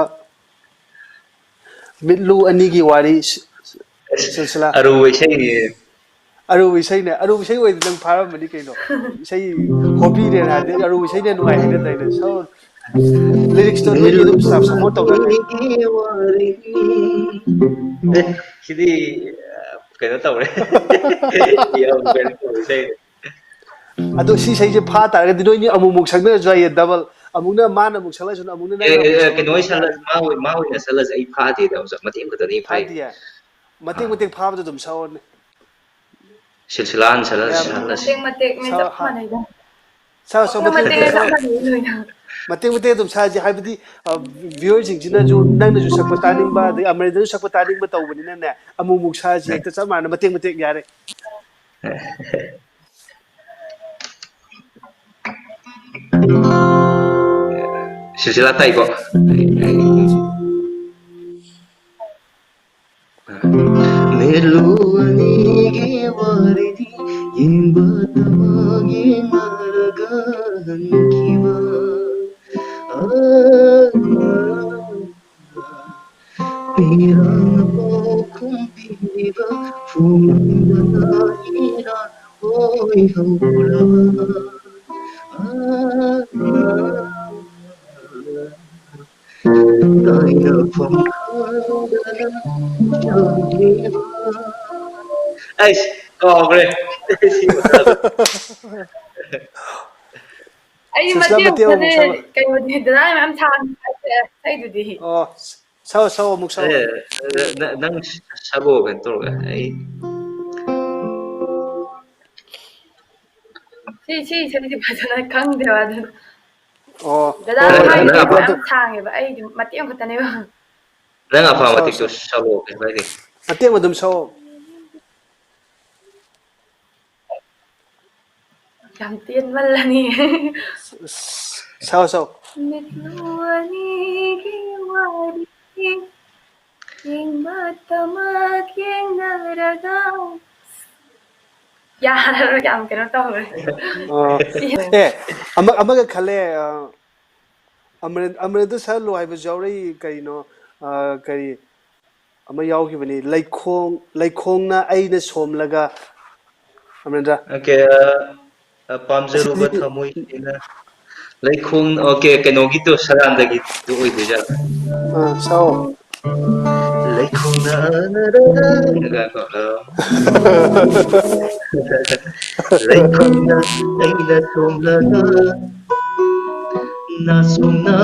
ꯃꯤꯠꯂꯨ ꯑꯅꯤꯒꯤ ꯋꯥꯔꯤ꯫ ꯁꯤꯜꯁꯤꯂꯥ꯫ ꯑꯔꯨꯕ ꯏꯁꯩꯅꯤ꯫ ꯑꯔꯨꯕ ꯏꯁꯩꯅꯦ꯫ ꯑꯔꯨꯕ ꯏꯁꯩ ꯑꯣꯏꯔꯗꯤ ꯅꯪ ꯐꯥꯔꯝꯃꯅꯤ ꯀꯩꯅꯣ꯫ ꯏꯁꯩ hobby ꯅꯦꯅ ꯍꯥꯏꯔꯗꯤ ꯑꯔꯨꯕ ꯏꯁꯩꯅ ꯅꯨꯡꯉꯥꯏ ꯍꯥꯏꯅꯗꯥꯏꯅꯦ꯫ So, lyrics ꯇꯣ ꯅꯣꯏꯒꯤ ꯑꯗꯨꯝ support ꯇꯧꯅꯔꯦ꯫ ꯑꯦ, ꯁꯤꯗꯤ ꯀꯩꯅꯣ ꯇꯧꯔꯦ꯫ ꯌꯥꯝ ꯀꯩꯅꯣ ꯇꯧꯔꯦ ꯏꯁꯩꯗꯣ꯫ ꯑꯗꯣ ꯁꯤ ꯏꯁꯩꯁꯦ ꯐꯥ ꯇꯥꯔꯒꯗꯤ ꯅꯣꯏꯅꯤ ꯑꯃꯨꯛꯃꯨꯛ ꯁꯛꯅꯔꯁꯨ ꯌꯥꯏꯌꯦ, double꯫ ꯑꯃꯨꯛꯅ ꯃꯥꯅ ꯑꯃꯨꯛ ꯁꯛꯂꯁꯨ, ꯑꯃꯨꯛꯅ ꯅꯪꯅ ꯑꯃꯨꯛ ꯁꯛꯂꯁꯨ꯫ ꯀꯩꯅꯣ ꯁꯛꯂꯁꯨ, ꯃꯥ ꯑꯣꯏ-, ꯃꯥ ꯑꯣꯏꯅ ꯁꯛꯂꯁꯨ ꯑꯩ ꯐꯥꯗꯦꯗ, ꯑꯣꯖꯥ, ꯃꯇꯦꯛ ꯑꯃꯈꯛꯇꯅꯤ ꯑꯩ ꯐꯥꯏꯗꯣ꯫ ꯐꯥꯗꯤꯌꯦ? ꯃꯇꯦꯛ ꯃꯇꯦꯛ ꯐꯥꯕꯗꯣ ꯑꯗꯨꯝ ꯁꯛꯑꯣꯅꯦ꯫ ꯁꯤꯜꯁꯤꯂꯥ ꯍꯥꯟꯅ ꯁꯛꯍꯜꯂꯁꯤ, ꯌꯥꯝ ꯁꯛꯍꯜꯂꯁꯤ꯫ ꯃꯇꯦꯛ ꯃꯇꯦꯛ ꯃꯤꯗꯣ ꯁꯛ-, ꯍꯥ-, ꯃꯥꯟꯅꯩꯗ꯫ ꯁꯛꯑꯣ, ꯁꯛꯑꯣ, ꯃꯇꯦꯛ ꯃꯇꯦꯛ ꯃꯇꯦꯛ ꯁꯛꯑꯣ꯫ ꯃꯥꯟꯅꯩ ꯂꯣꯏꯅ꯫ ꯃꯇꯦꯛ ꯃꯇꯦꯛ ꯑꯗꯨꯝ ꯁꯛꯑꯁꯤ, ꯍꯥꯏꯕꯗꯤ, viewer ꯁꯤꯡꯁꯤꯅꯁꯨ ꯅꯪꯅꯁꯨ ꯁꯛꯄ ꯇꯥꯅꯤꯡꯕ, ꯑꯗꯒꯤ ꯑꯃꯔꯦꯟꯗ꯭ꯔꯁꯨ ꯁꯛꯄ ꯇꯥꯅꯤꯡꯕ ꯇꯧꯕꯅꯤꯅꯅꯦ, ꯑꯃꯨꯛ ꯑꯃꯨꯛ ꯁꯛꯑꯁꯤ, ꯍꯦꯛꯇ ꯆꯞ ꯃꯥꯟꯅꯅ ꯃꯇꯦꯛ ꯃꯇꯦꯛ ꯌꯥꯔꯦ꯫ ꯁꯤꯜꯁꯤꯂꯥ ꯇꯥꯏꯀꯣ꯫ ꯃꯤꯠꯂꯨ ꯑꯅꯤꯒꯤ ꯋꯥꯔꯤꯗꯤ ꯌꯦꯡꯕꯇꯃꯛ ꯌꯦꯡꯅꯔꯒ ꯏꯔꯥꯡ ꯄꯥꯎꯈꯨꯝ ꯄꯤꯕ ꯐꯣꯡꯗꯅ ꯏꯔꯥꯡ ꯑꯣꯏꯍꯧꯔꯕ꯫ ꯇꯥꯏꯅꯐꯝ ꯈꯪꯗꯅ ꯆꯠꯂꯦꯕ꯫ ꯑꯩꯁ, ꯀꯥꯎꯈ꯭ꯔꯦ꯫ ꯑꯩ ꯁꯤꯁꯇꯔ, ꯃꯇꯦꯛ ꯃꯇꯦꯛ ꯑꯃꯨꯛ ꯑꯃꯨꯛꯇꯅꯦ ꯁꯛꯂꯛꯑꯣ꯫ ꯀꯩꯅꯣꯗꯤ ꯗꯗꯥ ꯃꯌꯥꯝ ꯊꯥꯡ ꯏꯁꯩꯗꯨꯗꯤ꯫ ꯑꯣ, ꯁꯛꯑꯣ, ꯁꯛꯑꯣ, ꯑꯃꯨꯛ ꯁꯛꯑꯣ꯫ ꯑꯦ, ꯅ-, ꯅꯪ ꯁꯛꯑꯣ, ꯀꯩꯅꯣ ꯇꯧꯔꯒ꯫ ꯑꯩ ꯁꯤ, ꯁꯤ ꯏꯁꯩꯁꯦ ꯐꯖꯅ ꯈꯪꯗꯦꯕ, ꯑꯗꯨꯅ꯫ ꯑꯣ, ꯗꯗꯥ ꯍꯣꯏ, ꯍꯣꯏ, ꯃꯥꯏꯗꯤ ꯅꯪ ꯃꯌꯥꯝ ꯑꯄꯥꯝ-, ꯁꯥꯡꯉꯦꯕ, ꯑꯩꯗꯤ ꯃꯇꯦꯛ ꯑꯃꯈꯛꯇꯅꯦꯕ꯫ ꯅꯪ ꯑꯄꯥꯝꯕ ꯁꯛꯑꯣ, ꯃꯇꯦꯛꯇꯣ ꯁꯛꯑꯣ꯫ ꯁꯛꯑꯣ, ꯀꯩꯁꯨ ꯀꯥꯏꯗꯦ꯫ ꯃꯇꯦꯛ ꯑꯃ ꯑꯗꯨꯝ ꯁꯛꯑꯣ꯫ ꯌꯥꯝ ꯇꯦꯟꯃꯜꯂꯅꯤ꯫ ꯁꯛꯑꯣ, ꯁꯛꯑꯣ꯫ ꯃꯤꯠꯂꯨ ꯑꯅꯤꯒꯤ ꯋꯥꯔꯤ ꯌꯦꯡꯕꯇꯃꯛ ꯌꯦꯡꯅꯔꯒ꯫ ꯌꯥꯔꯔꯣꯏ, ꯌꯥꯝ ꯀꯩꯅꯣ ꯇꯧꯔꯦ꯫ ꯑꯣ꯫ ꯑꯦ, ꯑꯃ-, ꯑꯃꯒ ꯈꯜꯂꯦ, ꯑ, ꯑꯃꯔꯦꯟ-, ꯑꯃꯔꯦꯟꯗ꯭ꯔ ꯁꯛꯍꯜꯂꯣ ꯍꯥꯏꯕꯁꯨ ꯌꯥꯎꯔꯛꯏ, ꯀꯩꯅꯣ, ꯑ, ꯀꯔꯤ, ꯑꯃ ꯌꯥꯎꯈꯤꯕꯅꯤ, "ꯂꯩꯈꯣꯡ, ꯂꯩꯈꯣꯡꯅ ꯑꯩꯅ ꯁꯣꯝꯂꯒ", ꯑꯃꯔꯦꯟꯗ꯭ꯔ꯫ ꯑꯣꯀꯦ, ꯑ, ꯑ, "ꯄꯥꯝꯖꯔꯨꯕ ꯑꯁꯤꯗꯤ ꯊꯃꯣꯏꯁꯤꯅ", ꯂꯩꯈꯣꯡ, ꯑꯣꯀꯦ, ꯀꯩꯅꯣꯒꯤꯗꯣ, ꯁꯔꯥꯟꯗꯒꯤꯗꯣ ꯑꯣꯏꯗꯣꯏꯖꯥꯠꯂꯣ? ꯑꯥ, ꯁꯛꯑꯣ꯫ ꯂꯩꯈꯣꯡꯅ ꯉꯥꯏꯈꯣ, ꯑ, ꯂꯩꯈꯣꯡꯅ ꯑꯩꯅ ꯁꯣꯝꯂꯒ, ꯅꯥꯁꯣꯝꯅ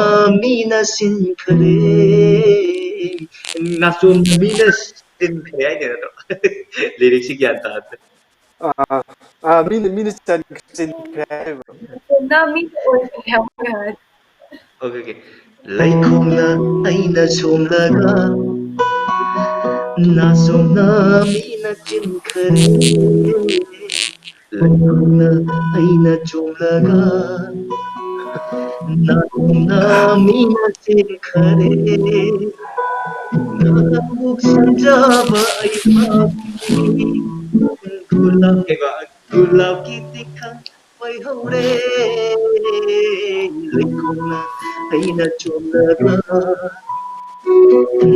ꯃꯤꯅ ꯁꯤꯟꯈꯔꯦ꯫ ꯅꯥꯁꯣꯝꯅ ꯃꯤꯅ ꯁꯤꯟꯈꯔꯦ ꯍꯥꯏꯗꯣꯏ ꯅꯠꯇ꯭ꯔꯣ? ꯂꯤꯔꯤꯛꯁꯤ ꯒ꯭ꯌꯥꯟ ꯇꯥꯗ꯭ꯔꯦ꯫ ꯑꯥ, ꯑꯥ, ꯃꯤꯅ, ꯃꯤꯅ ꯆꯟ-, ꯆꯤꯟꯈ꯭ꯔꯦ ꯍꯥꯏꯔꯤꯕ꯭ꯔꯣ? ꯅꯥꯁꯣꯝꯅ ꯃꯤꯅ ꯑꯣꯏꯈꯔꯦ ꯍꯥꯏꯕ꯫ Okay, okay. ꯂꯩꯈꯣꯡꯅ ꯑꯩꯅ ꯁꯣꯝꯂꯒ, ꯅꯥꯁꯣꯝꯅ ꯃꯤꯅ ꯆꯤꯟꯈꯔꯦ꯫ ꯂꯩꯈꯣꯡꯅ ꯑꯩꯅ ꯆꯣꯝꯂꯒ, ꯅꯥꯁꯣꯝꯅ ꯃꯤꯅ ꯆꯤꯟꯈꯔꯦ꯫ ꯅꯍꯥꯟꯃꯨꯛ ꯁꯤꯟꯖꯕ ꯑꯩꯍꯥꯛꯀꯤ ꯒꯨꯂꯥꯞ ꯀꯩꯕ, ꯒꯨꯂꯥꯞꯀꯤ ꯇꯤꯛꯈꯪ ꯑꯣꯏꯍꯧꯔꯦ꯫ ꯂꯩꯈꯣꯡꯅ ꯑꯩꯅ ꯆꯣꯝꯂꯒ,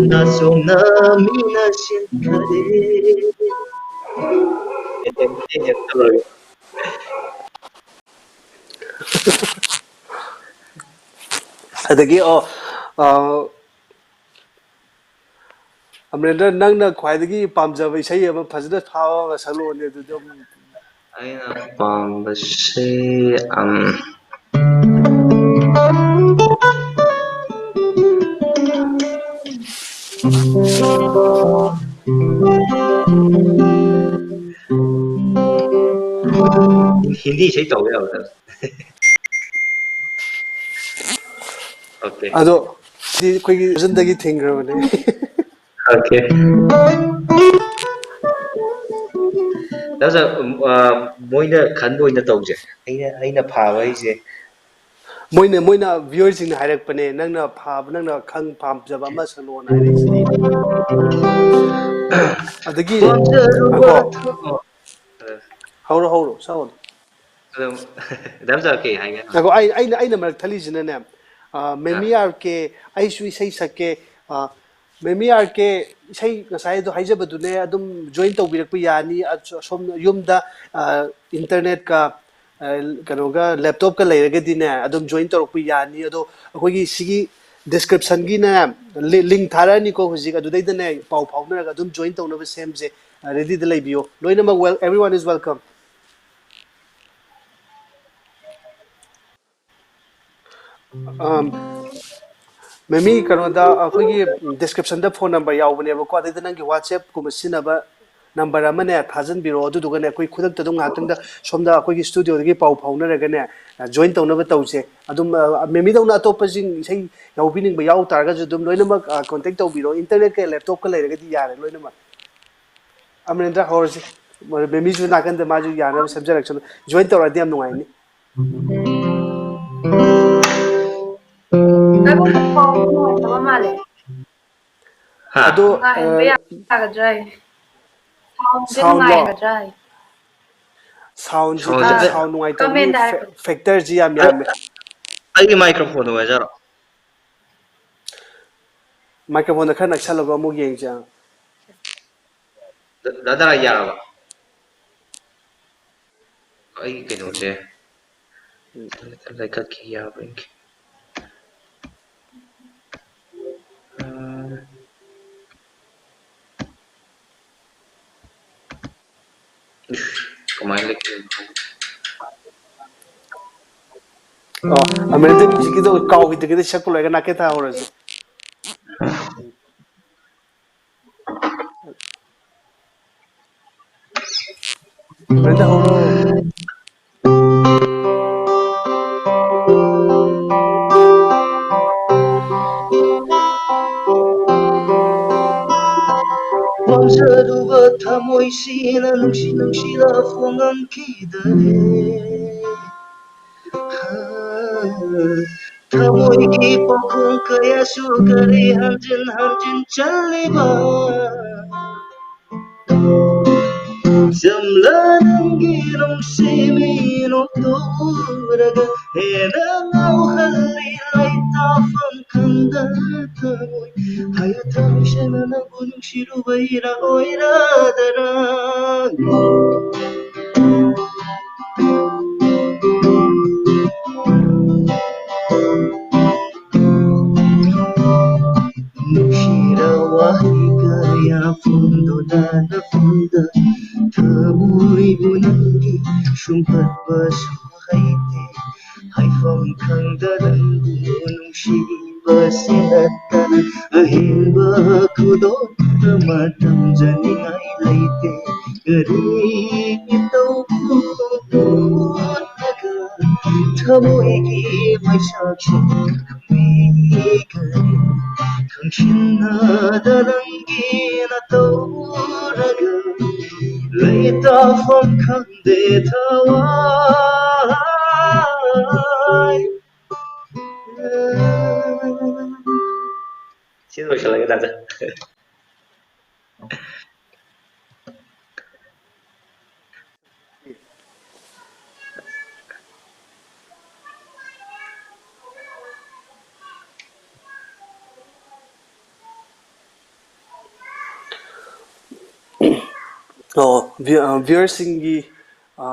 ꯅꯥꯆꯣꯝꯅ ꯃꯤꯅ ꯁꯤꯟꯈ꯭ꯔꯦ꯫ ꯑꯗꯒꯤ ꯑꯣ ꯑ, ꯑꯃꯔꯦꯟꯗ꯭ꯔ, ꯅꯪꯅ ꯈ꯭ꯋꯥꯏꯗꯒꯤ ꯄꯥꯝꯖꯕ ꯏꯁꯩ ꯑꯃ ꯐꯖꯅ ꯐꯥꯎꯔꯒ ꯁꯛꯂꯛꯑꯣꯅꯦ ꯑꯗꯨꯗꯤ ꯑꯃꯨꯛ꯫ ꯑꯩꯅ ꯄꯥꯝꯕꯁꯤ ꯑꯝ, ꯍꯤꯟꯗꯤ ꯏꯁꯩ ꯇꯧꯕ ꯌꯥꯕꯗ꯫ Okay. ꯑꯗꯣ ꯁꯤ ꯑꯩꯈꯣꯏꯒꯤ vision ꯗꯒꯤ ꯊꯤꯡꯈ꯭ꯔꯕꯅꯦ꯫ Okay. ꯗꯥ ꯁꯥꯔ, ꯎꯝ, ꯑ, ꯃꯣꯏꯅ ꯈꯟꯕ ꯑꯣꯏꯅ ꯇꯧꯁꯦ꯫ ꯑꯩꯅ, ꯑꯩꯅ ꯐꯥꯕ ꯍꯥꯏꯁꯦ꯫ ꯃꯣꯏꯅ, ꯃꯣꯏꯅ viewer ꯁꯤꯡꯅ ꯍꯥꯏꯔꯛꯄꯅꯦ, ꯅꯪꯅ ꯐꯥꯕ, ꯅꯪꯅ ꯈꯪ ꯄꯥꯝꯖꯕ ꯑꯃ ꯁꯛꯂꯛꯑꯣꯅ ꯍꯥꯏꯔꯛꯏꯁꯤꯗꯤ꯫ ꯑꯗꯒꯤ, ꯄꯥꯝꯖꯔꯨꯕ ꯉꯥꯏꯈꯣ꯫ ꯊꯃꯣꯏ-, ꯑ꯫ ꯍꯧꯔꯣ, ꯍꯧꯔꯣ, ꯁꯛꯑꯣ꯫ ꯑꯗꯨꯝ, ꯗꯥ ꯁꯥꯔ ꯀꯩ ꯍꯥꯏꯒꯦ? ꯉꯥꯏꯈꯣ, ꯑꯩ, ꯑꯩꯅ, ꯑꯩꯅ ꯃꯔꯛ ꯊꯠꯂꯤꯁꯤꯅꯅꯦ, ꯑ, ꯃꯦꯃꯤ ꯑꯥ꯫ ꯑꯥꯔ ꯀꯦ, ꯑꯩꯁꯨ ꯏꯁꯩ ꯁꯛꯀꯦ, ꯑ, ꯃꯦꯃꯤ ꯑꯥꯔ ꯀꯦ ꯏꯁꯩ ꯉꯁꯥꯏꯗꯣ ꯍꯥꯏꯖꯕꯗꯨꯅꯦ, ꯑꯗꯨꯝ join ꯇꯧꯕꯤꯔꯛꯄ ꯌꯥꯅꯤ꯫ ꯑ, ꯁꯣꯝ ꯌꯨꯝꯗ, ꯑ, internet ꯀ, ꯑ, ꯀꯩꯅꯣꯒ, laptop ꯀ ꯂꯩꯔꯒꯗꯤꯅꯦ, ꯑꯗꯨꯝ join ꯇꯧꯔꯛꯄ ꯌꯥꯅꯤ꯫ ꯑꯗꯣ ꯑꯩꯈꯣꯏꯒꯤ ꯁꯤꯒꯤ description ꯒꯤꯅꯦ, li-, link ꯊꯥꯔꯛꯑꯅꯤꯀꯣ ꯍꯧꯖꯤꯛ, ꯑꯗꯨꯗꯩꯗꯅꯦ ꯄꯥꯎ ꯐꯥꯎꯅꯔꯒ ꯑꯗꯨꯝ join ꯇꯧꯅꯕ ꯁꯦꯝꯁꯦ꯫ ꯑ, ready ꯗ ꯂꯩꯕꯤꯌꯣ꯫ ꯂꯣꯏꯅꯃꯛ well, everyone is welcome꯫ ꯑꯝ, ꯃꯦꯃꯤ, ꯀꯩꯅꯣꯗ ꯑꯩꯈꯣꯏꯒꯤ description ꯗ phone number ꯌꯥꯎꯕꯅꯦꯕꯀꯣ, ꯑꯗꯩꯗ ꯅꯪꯒꯤ WhatsApp ꯀꯨꯝꯕ ꯁꯤꯖꯤꯟꯅꯕ number ꯑꯃꯅꯦ ꯊꯥꯖꯤꯟꯕꯤꯔꯛꯑꯣ, ꯑꯗꯨꯗꯨꯒꯅꯦ ꯑꯩꯈꯣꯏ ꯈꯨꯗꯛꯇ ꯑꯗꯨꯝ ꯉꯥꯏꯍꯥꯛꯇꯪꯗ ꯁꯣꯝꯗ ꯑꯩꯈꯣꯏꯒꯤ studio ꯗꯒꯤ ꯄꯥꯎ ꯐꯥꯎꯅꯔꯒꯅꯦ, ꯑ, join ꯇꯧꯅꯕ ꯇꯧꯁꯦ꯫ ꯑꯗꯨꯝ, ꯑ, ꯃꯦꯃꯤꯗꯧꯅ ꯑꯇꯣꯞꯄꯁꯤꯡ ꯏꯁꯩ ꯌꯥꯎꯕꯤꯅꯤꯡꯕ ꯌꯥꯎ ꯇꯥꯔꯒꯁꯨ ꯑꯗꯨꯝ ꯂꯣꯏꯅꯃꯛ, ꯑ, contact ꯇꯧꯕꯤꯔꯛꯑꯣ꯫ Internet ꯀ laptop ꯀ ꯂꯩꯔꯒꯗꯤ ꯌꯥꯔꯦ ꯂꯣꯏꯅꯃꯛ꯫ ꯑꯃꯔꯦꯟꯗ꯭ꯔ ꯍꯧꯔꯁꯤ꯫ ꯃꯦꯃꯤꯁꯨ ꯅꯥꯀꯟꯗ ꯃꯥꯁꯨ ꯌꯥꯅꯕ ꯁꯦꯝꯖꯔꯛꯁꯅꯨ꯫ Join ꯇꯧꯔꯛꯑꯗꯤ ꯌꯥꯝ ꯅꯨꯡꯉꯥꯏꯅꯤ꯫ ꯉꯥꯏꯈꯣ, ꯄꯥꯎ ꯅꯨꯡꯉꯥꯏꯇꯕ ꯃꯥꯜꯂꯦ꯫ ꯍꯥ? ꯑꯗꯣ, ꯉꯥꯏꯍꯟꯕ ꯑ, ꯌꯥꯒꯗ꯭ꯔꯥ ꯍꯥꯏ? Sound ꯁꯦ sound ꯂꯣ? ꯅꯨꯡꯉꯥꯏꯒꯗ꯭ꯔꯥ ꯍꯥꯏ? Sound ꯁꯤ, sound ꯁꯦ ꯑ, sound ꯅꯨꯡꯉꯥꯏꯇꯕꯒꯤ comment ꯗ ꯍꯥꯏꯔꯛꯀꯅꯨ꯫ Fa-, factor ꯁꯤ ꯌꯥꯝ ꯑ, ꯌꯥꯝꯃꯦ꯫ ꯑꯩꯒꯤ microphone ꯑꯣꯏꯖꯥꯠꯂꯣ? Microphone ꯗ ꯈꯔ ꯅꯛꯁꯜꯂꯒ ꯑꯃꯨꯛ ꯌꯦꯡꯁꯦ꯫ ꯑꯥ꯫ ꯗ-, ꯗꯥꯗꯥ ꯌꯥꯔꯕ? ꯑꯩ ꯀꯩꯅꯣꯁꯦ ꯂꯩꯈꯠꯀꯦ ꯌꯥꯕ꯭ꯔꯥ ꯌꯦꯡꯒꯦ꯫ ꯑꯥ꯫ ꯀꯃꯥꯏꯅ ꯂꯩꯒꯦ? ꯑꯣ, ꯑꯃꯔꯦꯟꯗ꯭ꯔ ꯍꯧꯖꯤꯛꯀꯤꯗꯣ ꯀꯥꯎꯈꯤꯗ꯭ꯔꯤꯉꯩꯗ ꯁꯛꯄ ꯂꯣꯏꯔꯒ ꯅꯥꯀꯦ ꯊꯥꯍꯧꯔꯁꯤ꯫ ꯑꯃꯔꯦꯟꯗ꯭ꯔ ꯍꯧꯔꯣ꯫ ꯃꯥꯡꯖꯔꯨꯕ ꯊꯃꯣꯏꯁꯤꯅ ꯅꯨꯡꯁꯤ ꯅꯨꯡꯁꯤꯅ ꯐꯣꯡꯉꯝꯈꯤꯗꯔꯦ꯫ ꯊꯃꯣꯏꯒꯤ ꯄꯥꯎꯈꯣꯡ ꯀꯌꯥꯁꯨ ꯀꯔꯤ ꯍꯟꯖꯤꯟ ꯍꯟꯖꯤꯟ ꯆꯜꯂꯤꯕ? ꯆꯝꯂ ꯅꯪꯒꯤ ꯅꯨꯡꯁꯤ ꯃꯤꯅꯣꯛꯇꯣ ꯎꯔꯒ ꯍꯦꯟꯅ ꯉꯥꯎꯍꯜꯂꯤ ꯂꯩꯇꯥꯐꯝ ꯈꯪꯗ ꯊꯃꯣꯏ꯫ ꯍꯥꯏꯌꯨ ꯊꯃꯣꯏ ꯁꯦꯡꯅ ꯅꯪꯕꯨ ꯅꯨꯡꯁꯤꯔꯨꯕꯩꯔꯥ ꯑꯣꯏꯔꯗꯔꯥ? ꯅꯨꯡꯁꯤꯔ ꯋꯥꯍꯩ ꯀꯌꯥ ꯐꯣꯡꯗꯨꯅ ꯅꯐꯝꯗ ꯊꯃꯣꯏꯕꯨ ꯅꯪꯒꯤ ꯁꯨꯝꯍꯠꯄꯁꯨ ꯍꯩꯇꯦ꯫ ꯍꯥꯏꯐꯝ ꯈꯪꯗ ꯅꯪꯕꯨ ꯅꯨꯡꯁꯤꯕꯁꯤ ꯅꯠꯇꯅ ꯑꯍꯦꯟꯕ ꯈꯨꯗꯣꯜ ꯑꯃ ꯇꯝꯖꯅꯤꯡꯉꯥꯏ ꯂꯩꯇꯦ꯫ ꯀꯔꯤꯒꯤ ꯇꯧꯕ ꯊꯃꯣꯏꯒꯤ ꯃꯩꯁꯥꯁꯤꯡ ꯃꯤꯒ ꯈꯪꯁꯤꯟꯅꯗ ꯅꯪꯒꯤ ꯅꯇꯧꯔꯒ ꯂꯩꯇꯥꯐꯝ ꯈꯪꯗꯦ ꯊꯋꯥꯏ꯫ ꯁꯤ ꯂꯣꯏꯁꯤꯜꯂꯒꯦ ꯗꯥꯗꯥ꯫ ꯑꯣ, ꯚ꯭ꯌꯨ-, ꯑ, ꯚ꯭ꯌꯨꯋꯔꯁꯤꯡꯒꯤ, ꯑ,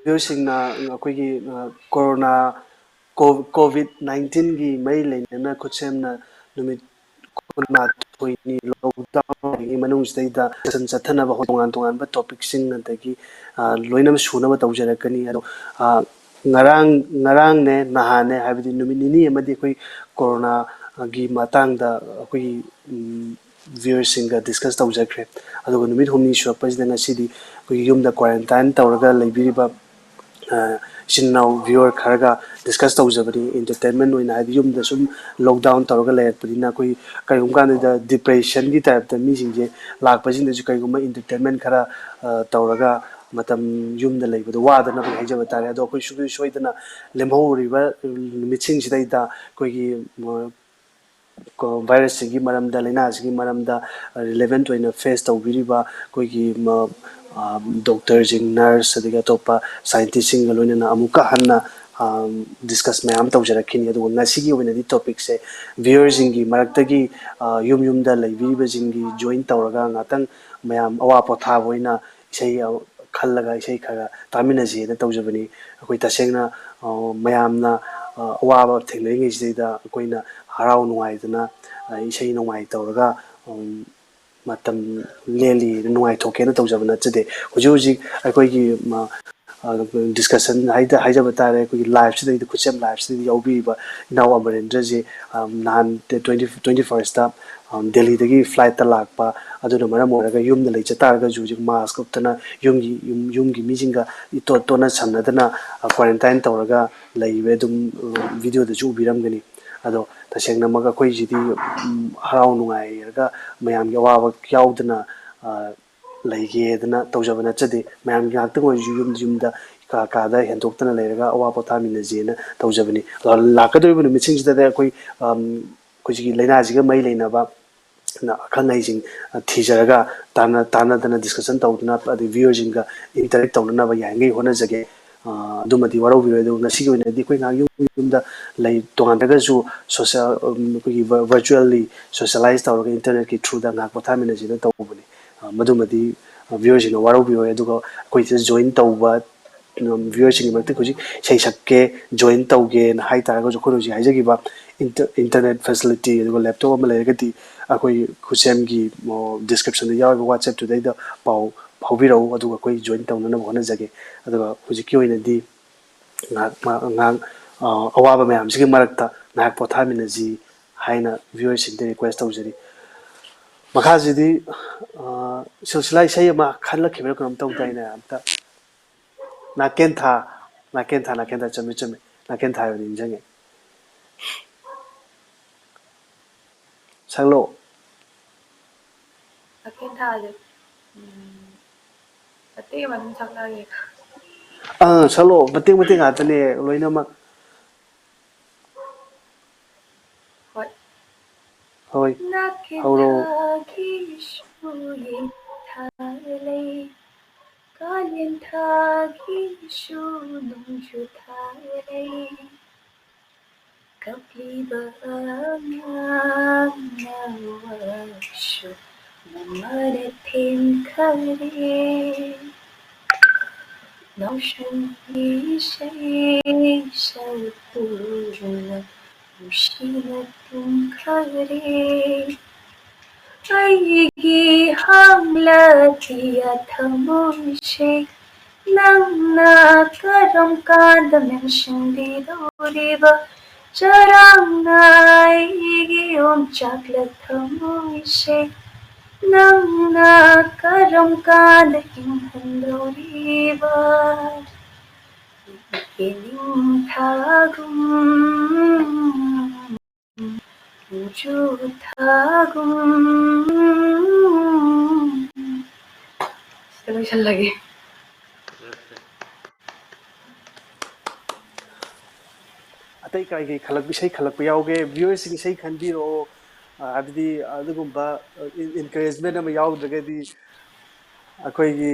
ꯚ꯭ꯌꯨꯋꯔꯁꯤꯡꯅ ꯑꯩꯈꯣꯏꯒꯤ, ꯑ, ꯀꯣꯔꯣꯅꯥ, ꯀꯣ-, ꯀꯣꯚꯤꯗ ꯅꯥꯏꯟꯇꯤꯟꯒꯤ ꯃꯔꯤ ꯂꯩꯅꯅ ꯈꯨꯠꯁꯦꯝꯅ ꯅꯨꯃꯤꯠ ꯀꯨꯟꯃꯥꯊꯣꯏꯅꯤ ꯂꯣꯛꯗꯥꯎꯟ ꯃꯅꯨꯡꯁꯤꯗꯩꯗ ꯁꯦꯁꯟ ꯆꯠꯊꯅꯕ ꯇꯣꯉꯥꯟ ꯇꯣꯉꯥꯟꯕ ꯇꯣꯄꯤꯛꯁꯤꯡ ꯑꯗꯒꯤ, ꯑ, ꯂꯣꯏꯅꯃꯛ ꯁꯨꯅꯕ ꯇꯧꯖꯔꯛꯀꯅꯤ꯫ ꯑꯗꯣ, ꯑ, ꯉꯔꯥꯡ, ꯉꯔꯥꯡꯅꯦ, ꯅꯍꯥꯟꯅꯦ, ꯍꯥꯏꯕꯗꯤ ꯅꯨꯃꯤꯠ ꯅꯤꯅꯤ ꯑꯃꯗꯤ ꯑꯩꯈꯣꯏ ꯀꯣꯔꯣꯅꯥꯒꯤ ꯃꯇꯥꯡꯗ ꯑꯩꯈꯣꯏꯒꯤ, ꯎꯝ, ꯚ꯭ꯌꯨꯋꯔꯁꯤꯡꯒ ꯗꯤꯁꯀꯁ ꯇꯧꯖꯈ꯭ꯔꯦ꯫ ꯑꯗꯨꯒ ꯅꯨꯃꯤꯠ ꯍꯨꯝꯅꯤ ꯁꯨꯔꯛꯄꯁꯤꯗ ꯉꯁꯤꯗꯤ ꯑꯩꯈꯣꯏꯒꯤ ꯌꯨꯝꯗ ꯀ꯭ꯋꯥꯔꯦꯟꯇꯥꯏꯟ ꯇꯧꯔꯒ ꯂꯩꯕꯤꯔꯤꯕ, ꯑ, ꯏꯆꯤꯟ ꯏꯅꯥꯎ ꯚ꯭ꯌꯨꯋꯔ ꯈꯔꯒ ꯗꯤꯁꯀꯁ ꯇꯧꯖꯕꯅꯤ꯫ ꯏꯟꯇꯔꯇꯦꯟꯃꯦꯟ ꯑꯣꯏꯅ, ꯍꯥꯏꯗꯤ ꯌꯨꯝꯗ ꯁꯨꯝ ꯂꯣꯛꯗꯥꯎꯟ ꯇꯧꯔꯒ ꯂꯩꯔꯛꯄꯅꯤꯅ ꯑꯩꯈꯣꯏ ꯀꯔꯤꯒꯨꯝꯕ ꯀꯥꯟꯗ ꯗꯤꯄ꯭ꯔꯦꯁꯟꯒꯤ ꯇꯥꯏꯞꯇ ꯃꯤꯁꯤꯡꯁꯦ ꯂꯥꯛꯄꯁꯤꯡꯗꯁꯨ ꯀꯔꯤꯒꯨꯝꯕ ꯏꯟꯇꯔꯇꯦꯟꯃꯦꯟ ꯈꯔ, ꯑ, ꯇꯧꯔꯒ ꯃꯇꯝ ꯌꯨꯝꯗ ꯂꯩꯕꯗꯣ ꯋꯥꯗꯅꯕꯒꯤ ꯍꯥꯏꯖꯕ ꯇꯥꯔꯦ꯫ ꯑꯗꯣ ꯑꯩꯈꯣꯏ ꯁꯨꯡꯁꯣꯏ ꯁꯣꯏꯗꯅ ꯂꯦꯝꯍꯧꯔꯤꯕ ꯅꯨꯃꯤꯠꯁꯤꯡꯁꯤꯗꯩꯗ ꯑꯩꯈꯣꯏꯒꯤ, ꯃ-, ꯀꯣ-, ꯚꯥꯏꯔꯁꯁꯤꯒꯤ ꯃꯔꯝꯗ, ꯂꯥꯏꯅꯥꯁꯤꯒꯤ ꯃꯔꯝꯗ ꯔꯤꯂꯦꯚꯦꯟꯠ ꯑꯣꯏꯅ ꯐꯦꯁ ꯇꯧꯕꯤꯔꯤꯕ ꯑꯩꯈꯣꯏꯒꯤ ꯃ-, ꯑ, ꯗꯣꯛꯇꯔꯁꯤꯡ, ꯅꯔꯁ, ꯑꯗꯒꯤ ꯑꯇꯣꯞꯄ ꯁꯥꯏꯟꯇꯤꯁꯁꯤꯡꯒ ꯂꯣꯏꯅꯅ ꯑꯃꯨꯛꯀ ꯍꯟꯅ, ꯑ, ꯗꯤꯁꯀꯁ ꯃꯌꯥꯝ ꯇꯧꯖꯔꯛꯈꯤꯅꯤ꯫ ꯑꯗꯨꯒ ꯉꯁꯤꯒꯤ ꯑꯣꯏꯅꯗꯤ ꯇꯣꯄꯤꯛꯁꯦ ꯚ꯭ꯌꯨꯋꯔꯁꯤꯡꯒꯤ ꯃꯔꯛꯇꯒꯤ, ꯑ, ꯌꯨꯝ ꯌꯨꯝꯗ ꯂꯩꯕꯤꯔꯤꯕꯁꯤꯡꯒꯤ ꯖꯣꯏꯟ ꯇꯧꯔꯒ ꯉꯥꯛꯇꯪ ꯃꯌꯥꯝ ꯑꯋꯥ ꯄꯣꯊꯥꯕ ꯑꯣꯏꯅ ꯏꯁꯩ, ꯑ, ꯈꯜꯂꯒ ꯏꯁꯩ ꯈꯔ ꯇꯥꯃꯤꯟꯅꯁꯦꯅ ꯇꯧꯖꯕꯅꯤ꯫ ꯑꯩꯈꯣꯏ ꯇꯁꯦꯡꯅ, ꯑ, ꯃꯌꯥꯝꯅ, ꯑ, ꯑꯋꯥꯕ ꯊꯦꯡꯅꯔꯤꯉꯩꯁꯤꯗꯩꯗ ꯑꯩꯈꯣꯏꯅ ꯍꯔꯥꯎ ꯅꯨꯡꯉꯥꯏꯗꯅ, ꯑ, ꯏꯁꯩ ꯅꯣꯡꯃꯥꯏ ꯇꯧꯔꯒ, ꯎꯝ, ꯃꯇꯝ ꯂꯦꯜꯂꯤ, ꯅꯨꯡꯉꯥꯏꯊꯣꯛꯀꯦꯅ ꯇꯧꯖꯕ ꯅꯠꯆꯗꯦ꯫ ꯍꯧꯖꯤꯛ ꯍꯧꯖꯤꯛ ꯑꯩꯈꯣꯏꯒꯤ, ꯃ-, ꯑ, ꯗꯤꯁꯀꯁꯟ ꯍꯥꯏꯗ-, ꯍꯥꯏꯖꯕ ꯇꯥꯔꯦ, ꯑꯩꯈꯣꯏꯒꯤ ꯂꯥꯏꯐꯁꯤꯗꯩꯗ, ꯈꯨꯠꯁꯦꯝ ꯂꯥꯏꯐꯁꯤꯗꯩꯗ ꯌꯥꯎꯕꯤꯔꯤꯕ ꯏꯅꯥꯎ ꯑꯃꯔꯦꯟꯗ꯭ꯔꯁꯦ, ꯑ, ꯅꯍꯥꯟ ꯗꯦꯠ ꯇ꯭ꯋꯦꯟꯇꯤ, ꯇ꯭ꯋꯦꯟꯇꯤ ꯐꯥꯔꯁꯇ, ꯑ, ꯗꯦꯜꯂꯤꯗꯒꯤ ꯐ꯭ꯂꯥꯏꯠꯇ ꯂꯥꯛꯄ, ꯑꯗꯨꯅ ꯃꯔꯝ ꯑꯣꯏꯔꯒ ꯌꯨꯝꯗ ꯂꯩꯖ ꯇꯥꯔꯒꯁꯨ ꯍꯧꯖꯤꯛ ꯃꯥꯁꯛ ꯎꯞꯇꯅ ꯌꯨꯝꯒꯤ, ꯌꯨꯝ, ꯌꯨꯝꯒꯤ ꯃꯤꯁꯤꯡꯒ ꯏꯇꯣꯠ ꯇꯣꯠꯅ ꯁꯝꯅꯗꯅ, ꯑ, ꯀ꯭ꯋꯥꯔꯦꯟꯇꯥꯏꯟ ꯇꯧꯔꯒ ꯂꯩꯔꯦ꯫ ꯑꯗꯨꯝ, ꯑ, ꯚꯤꯗꯤꯑꯣꯗꯁꯨ ꯎꯕꯤꯔꯝꯒꯅꯤ꯫ ꯑꯗꯣ ꯇꯁꯦꯡꯅꯃꯛ ꯑꯩꯈꯣꯏꯁꯤꯗꯤ, ꯎꯝ, ꯍꯔꯥꯎ ꯅꯨꯡꯉꯥꯏꯔꯒ ꯃꯌꯥꯝꯒꯤ ꯑꯋꯥꯕ ꯌꯥꯎꯗꯅ, ꯑ, ꯂꯩꯒꯦꯗꯅ ꯇꯧꯖꯕ ꯅꯠꯆꯗꯦ꯫ ꯃꯌꯥꯝꯒꯤ ꯉꯥꯛꯇꯪ ꯑꯣꯏꯔꯁꯨ ꯌꯨꯝ ꯌꯨꯝꯗ, ꯀꯥ ꯀꯥꯗ ꯍꯦꯟꯗꯣꯛꯇꯅ ꯂꯩꯔꯒ ꯑꯋꯥ ꯄꯣꯊꯥꯃꯤꯟꯅꯁꯦꯅ ꯇꯧꯖꯕꯅꯤ꯫ ꯑꯗꯣ ꯂꯥꯛꯀꯗꯧꯔꯤꯕ ꯅꯨꯃꯤꯠꯁꯤꯡꯁꯤꯗꯗꯤ ꯑꯩꯈꯣꯏ, ꯑꯝ, ꯑꯩꯈꯣꯏꯒꯤ ꯂꯥꯏꯅꯥꯁꯤꯒ ꯃꯔꯤ ꯂꯩꯅꯕ ꯑꯈꯪ ꯑꯍꯩꯁꯤꯡ ꯊꯤꯖꯔꯒ ꯇꯥꯟꯅ-, ꯇꯥꯟꯅꯗꯅ ꯗꯤꯁꯀꯁꯟ ꯇꯧꯗꯨꯅ ꯑꯗꯩ ꯚ꯭ꯌꯨꯋꯔꯁꯤꯡꯒ ꯏꯟꯇꯔꯦꯛ ꯇꯧꯅꯅꯕ ꯌꯥꯔꯤꯉꯩ ꯍꯣꯠꯅꯖꯒꯦ꯫ ꯑ, ꯑꯗꯨꯃꯗꯤ ꯋꯥꯔꯧꯕꯤꯔꯣꯏ꯫ ꯑꯗꯨꯒ ꯉꯁꯤꯒꯤ ꯑꯣꯏꯅꯗꯤ ꯑꯩꯈꯣꯏ ꯉꯥꯏꯍꯥꯛ ꯌꯨꯝ ꯌꯨꯝꯗ ꯂꯩ, ꯇꯣꯉꯥꯟꯗ꯭ꯔꯒꯁꯨ ꯁꯣꯁꯦꯜ, ꯎꯝ, ꯑꯩꯈꯣꯏꯒꯤ ꯚꯔ-, ꯚꯔꯆꯨꯋꯦꯜꯂꯤ ꯁꯣꯁꯦꯂꯥꯏꯁ ꯇꯧꯔꯒ ꯏꯟꯇꯔꯅꯦꯠꯀꯤ ꯊ꯭ꯔꯨꯗ ꯉꯥꯏꯍꯥꯛ ꯄꯣꯊꯥꯃꯤꯟꯅꯁꯤꯅ ꯇꯧꯕꯅꯤ꯫ ꯑ, ꯃꯗꯨꯃꯗꯤ ꯚ꯭ꯌꯨꯋꯔꯁꯤꯡꯅ ꯋꯥꯔꯧꯕꯤꯔꯣꯏ꯫ ꯑꯗꯨꯒ ꯑꯩꯈꯣꯏ ꯁꯤꯗ ꯖꯣꯏꯟ ꯇꯧꯕ ꯚ꯭ꯌꯨꯋꯔꯁꯤꯡꯒꯤ ꯃꯔꯛꯇ ꯍꯧꯖꯤꯛ ꯏꯁꯩ ꯁꯛꯀꯦ, ꯖꯣꯏꯟ ꯇꯧꯒꯦꯅ ꯍꯥꯏ ꯇꯥꯔꯒꯁꯨ, ꯑꯩꯈꯣꯏꯅ ꯍꯧꯖꯤꯛ ꯍꯥꯏꯖꯈꯤꯕ ꯏꯟꯇꯔꯅꯦꯠ ꯐꯦꯁꯤꯂꯤꯇꯤ, ꯑꯗꯨꯒ ꯂꯦꯞꯇꯣꯞ ꯑꯃ ꯂꯩꯔꯒꯗꯤ ꯑꯩꯈꯣꯏ ꯈꯨꯠꯁꯦꯝꯒꯤ ꯗꯤꯁꯀ꯭ꯔꯤꯞꯁꯟꯗ ꯌꯥꯎꯔꯤꯕ ꯋꯥꯆꯦꯞꯇꯨꯗꯩꯗ ꯄꯥꯎ ꯐꯥꯎꯕꯤꯔꯛꯎ, ꯑꯗꯨꯒ ꯑꯩꯈꯣꯏ ꯖꯣꯏꯟ ꯇꯧꯅꯅꯕ ꯍꯣꯠꯅꯖꯒꯦ꯫ ꯑꯗꯨꯒ ꯍꯧꯖꯤꯛꯀꯤ ꯑꯣꯏꯅꯗꯤ ꯉꯥꯏꯍꯥꯛ ꯉꯥꯏꯍꯥꯛ ꯑꯋꯥꯕ ꯃꯌꯥꯝꯁꯤꯒꯤ ꯃꯔꯛꯇ ꯉꯥꯏꯍꯥꯛ ꯄꯣꯊꯥꯃꯤꯟꯅꯁꯤ ꯍꯥꯏꯅ ꯚ꯭ꯌꯨꯋꯔꯁꯤꯡꯗ ꯔꯤꯀ꯭ꯋꯦꯁ ꯇꯧꯖꯔꯤ꯫ ꯃꯈꯥꯁꯤꯗꯤ ꯁꯤꯜꯁꯤꯂꯥ ꯏꯁꯩ ꯑꯃ ꯈꯜꯂꯛꯈꯤꯕ꯭ꯔꯥ ꯀꯩꯅꯣꯝ ꯇꯧꯗꯥꯏꯅꯦ? ꯑꯝꯇ ꯅꯥꯀꯦꯟꯊꯥ, ꯅꯥꯀꯦꯟꯊꯥ, ꯅꯥꯀꯦꯟꯊꯥ, ꯆꯨꯝꯃꯤ, ꯆꯨꯝꯃꯤ, ꯅꯥꯀꯦꯟꯊꯥ ꯍꯥꯏꯕ ꯅꯤꯡꯁꯤꯡꯉꯦ꯫ ꯁꯛꯂꯛꯑꯣ꯫ ꯅꯥꯀꯦꯟꯊꯥꯁꯦ, ꯎꯝ, ꯃꯇꯦꯛ ꯑꯃ ꯑꯗꯨꯝ ꯁꯛꯂꯛꯑꯒꯦ꯫ ꯑꯥ, ꯁꯛꯂꯛꯑꯣ, ꯃꯇꯦꯛ ꯃꯇꯦꯛ ꯉꯥꯛꯇꯅꯦ ꯂꯣꯏꯅꯃꯛ꯫ ꯍꯣꯏ꯫ ꯍꯣꯏ, ꯍꯧꯔꯣ꯫ ꯅꯥꯀꯦꯟꯊꯥꯒꯤꯁꯨ ꯌꯦꯟꯊꯥ ꯂꯩ, ꯀꯥꯂꯦꯟ ꯊꯥꯒꯤꯁꯨ ꯅꯣꯡꯖꯨ ꯊꯥ ꯂꯩ꯫ ꯀꯞꯂꯤꯕ ꯑꯉꯥꯡꯅ ꯋꯥꯁꯨ ꯃꯃꯥꯅ ꯊꯦꯝꯈꯔꯦ꯫ ꯅꯥꯎꯁꯨꯝꯒꯤ ꯏꯁꯩ ꯁꯛꯇꯨꯅ ꯅꯨꯡꯁꯤꯅ ꯇꯨꯝꯈꯔꯦ꯫ ꯑꯩꯒꯤ ꯍꯥꯡꯂꯇꯤꯌꯥ ꯊꯃꯣꯏꯁꯦ, ꯅꯪꯅ ꯀꯔꯝ ꯀꯥꯟꯗ ꯃꯦꯟꯁꯤꯟꯕꯤꯗꯧꯔꯤꯕ? ꯆꯔꯥꯡꯅ ꯑꯩꯒꯤ ꯑꯣꯝꯆꯥꯛꯂ ꯊꯃꯣꯏꯁꯦ, ꯅꯪꯅ ꯀꯔꯝ ꯀꯥꯟꯗ ꯏꯪꯍꯟꯗꯧꯔꯤꯕ? ꯌꯦꯅꯤꯡꯊꯥꯒꯨꯝ ꯅꯣꯡꯖꯨ ꯊꯥꯒꯨꯝ꯫ ꯁꯤꯗ ꯂꯣꯏꯁꯜꯂꯒꯦ꯫ ꯑꯇꯩ ꯀꯔꯤ ꯀꯔꯤ ꯈꯜꯂꯛ-, ꯏꯁꯩ ꯈꯜꯂꯛꯄ ꯌꯥꯎꯒꯦ? ꯚ꯭ꯌꯨꯋꯔꯁꯤꯡ ꯏꯁꯩ ꯈꯟꯕꯤꯔꯛꯑꯣ꯫ ꯑ, ꯍꯥꯏꯕꯗꯤ ꯑꯗꯨꯒꯨꯝꯕ, ꯑ, ꯏꯟ-, ꯏꯟꯀꯔꯦꯖꯃꯦꯟ ꯑꯃ ꯌꯥꯎꯗ꯭ꯔꯒꯗꯤ ꯑꯩꯈꯣꯏꯒꯤ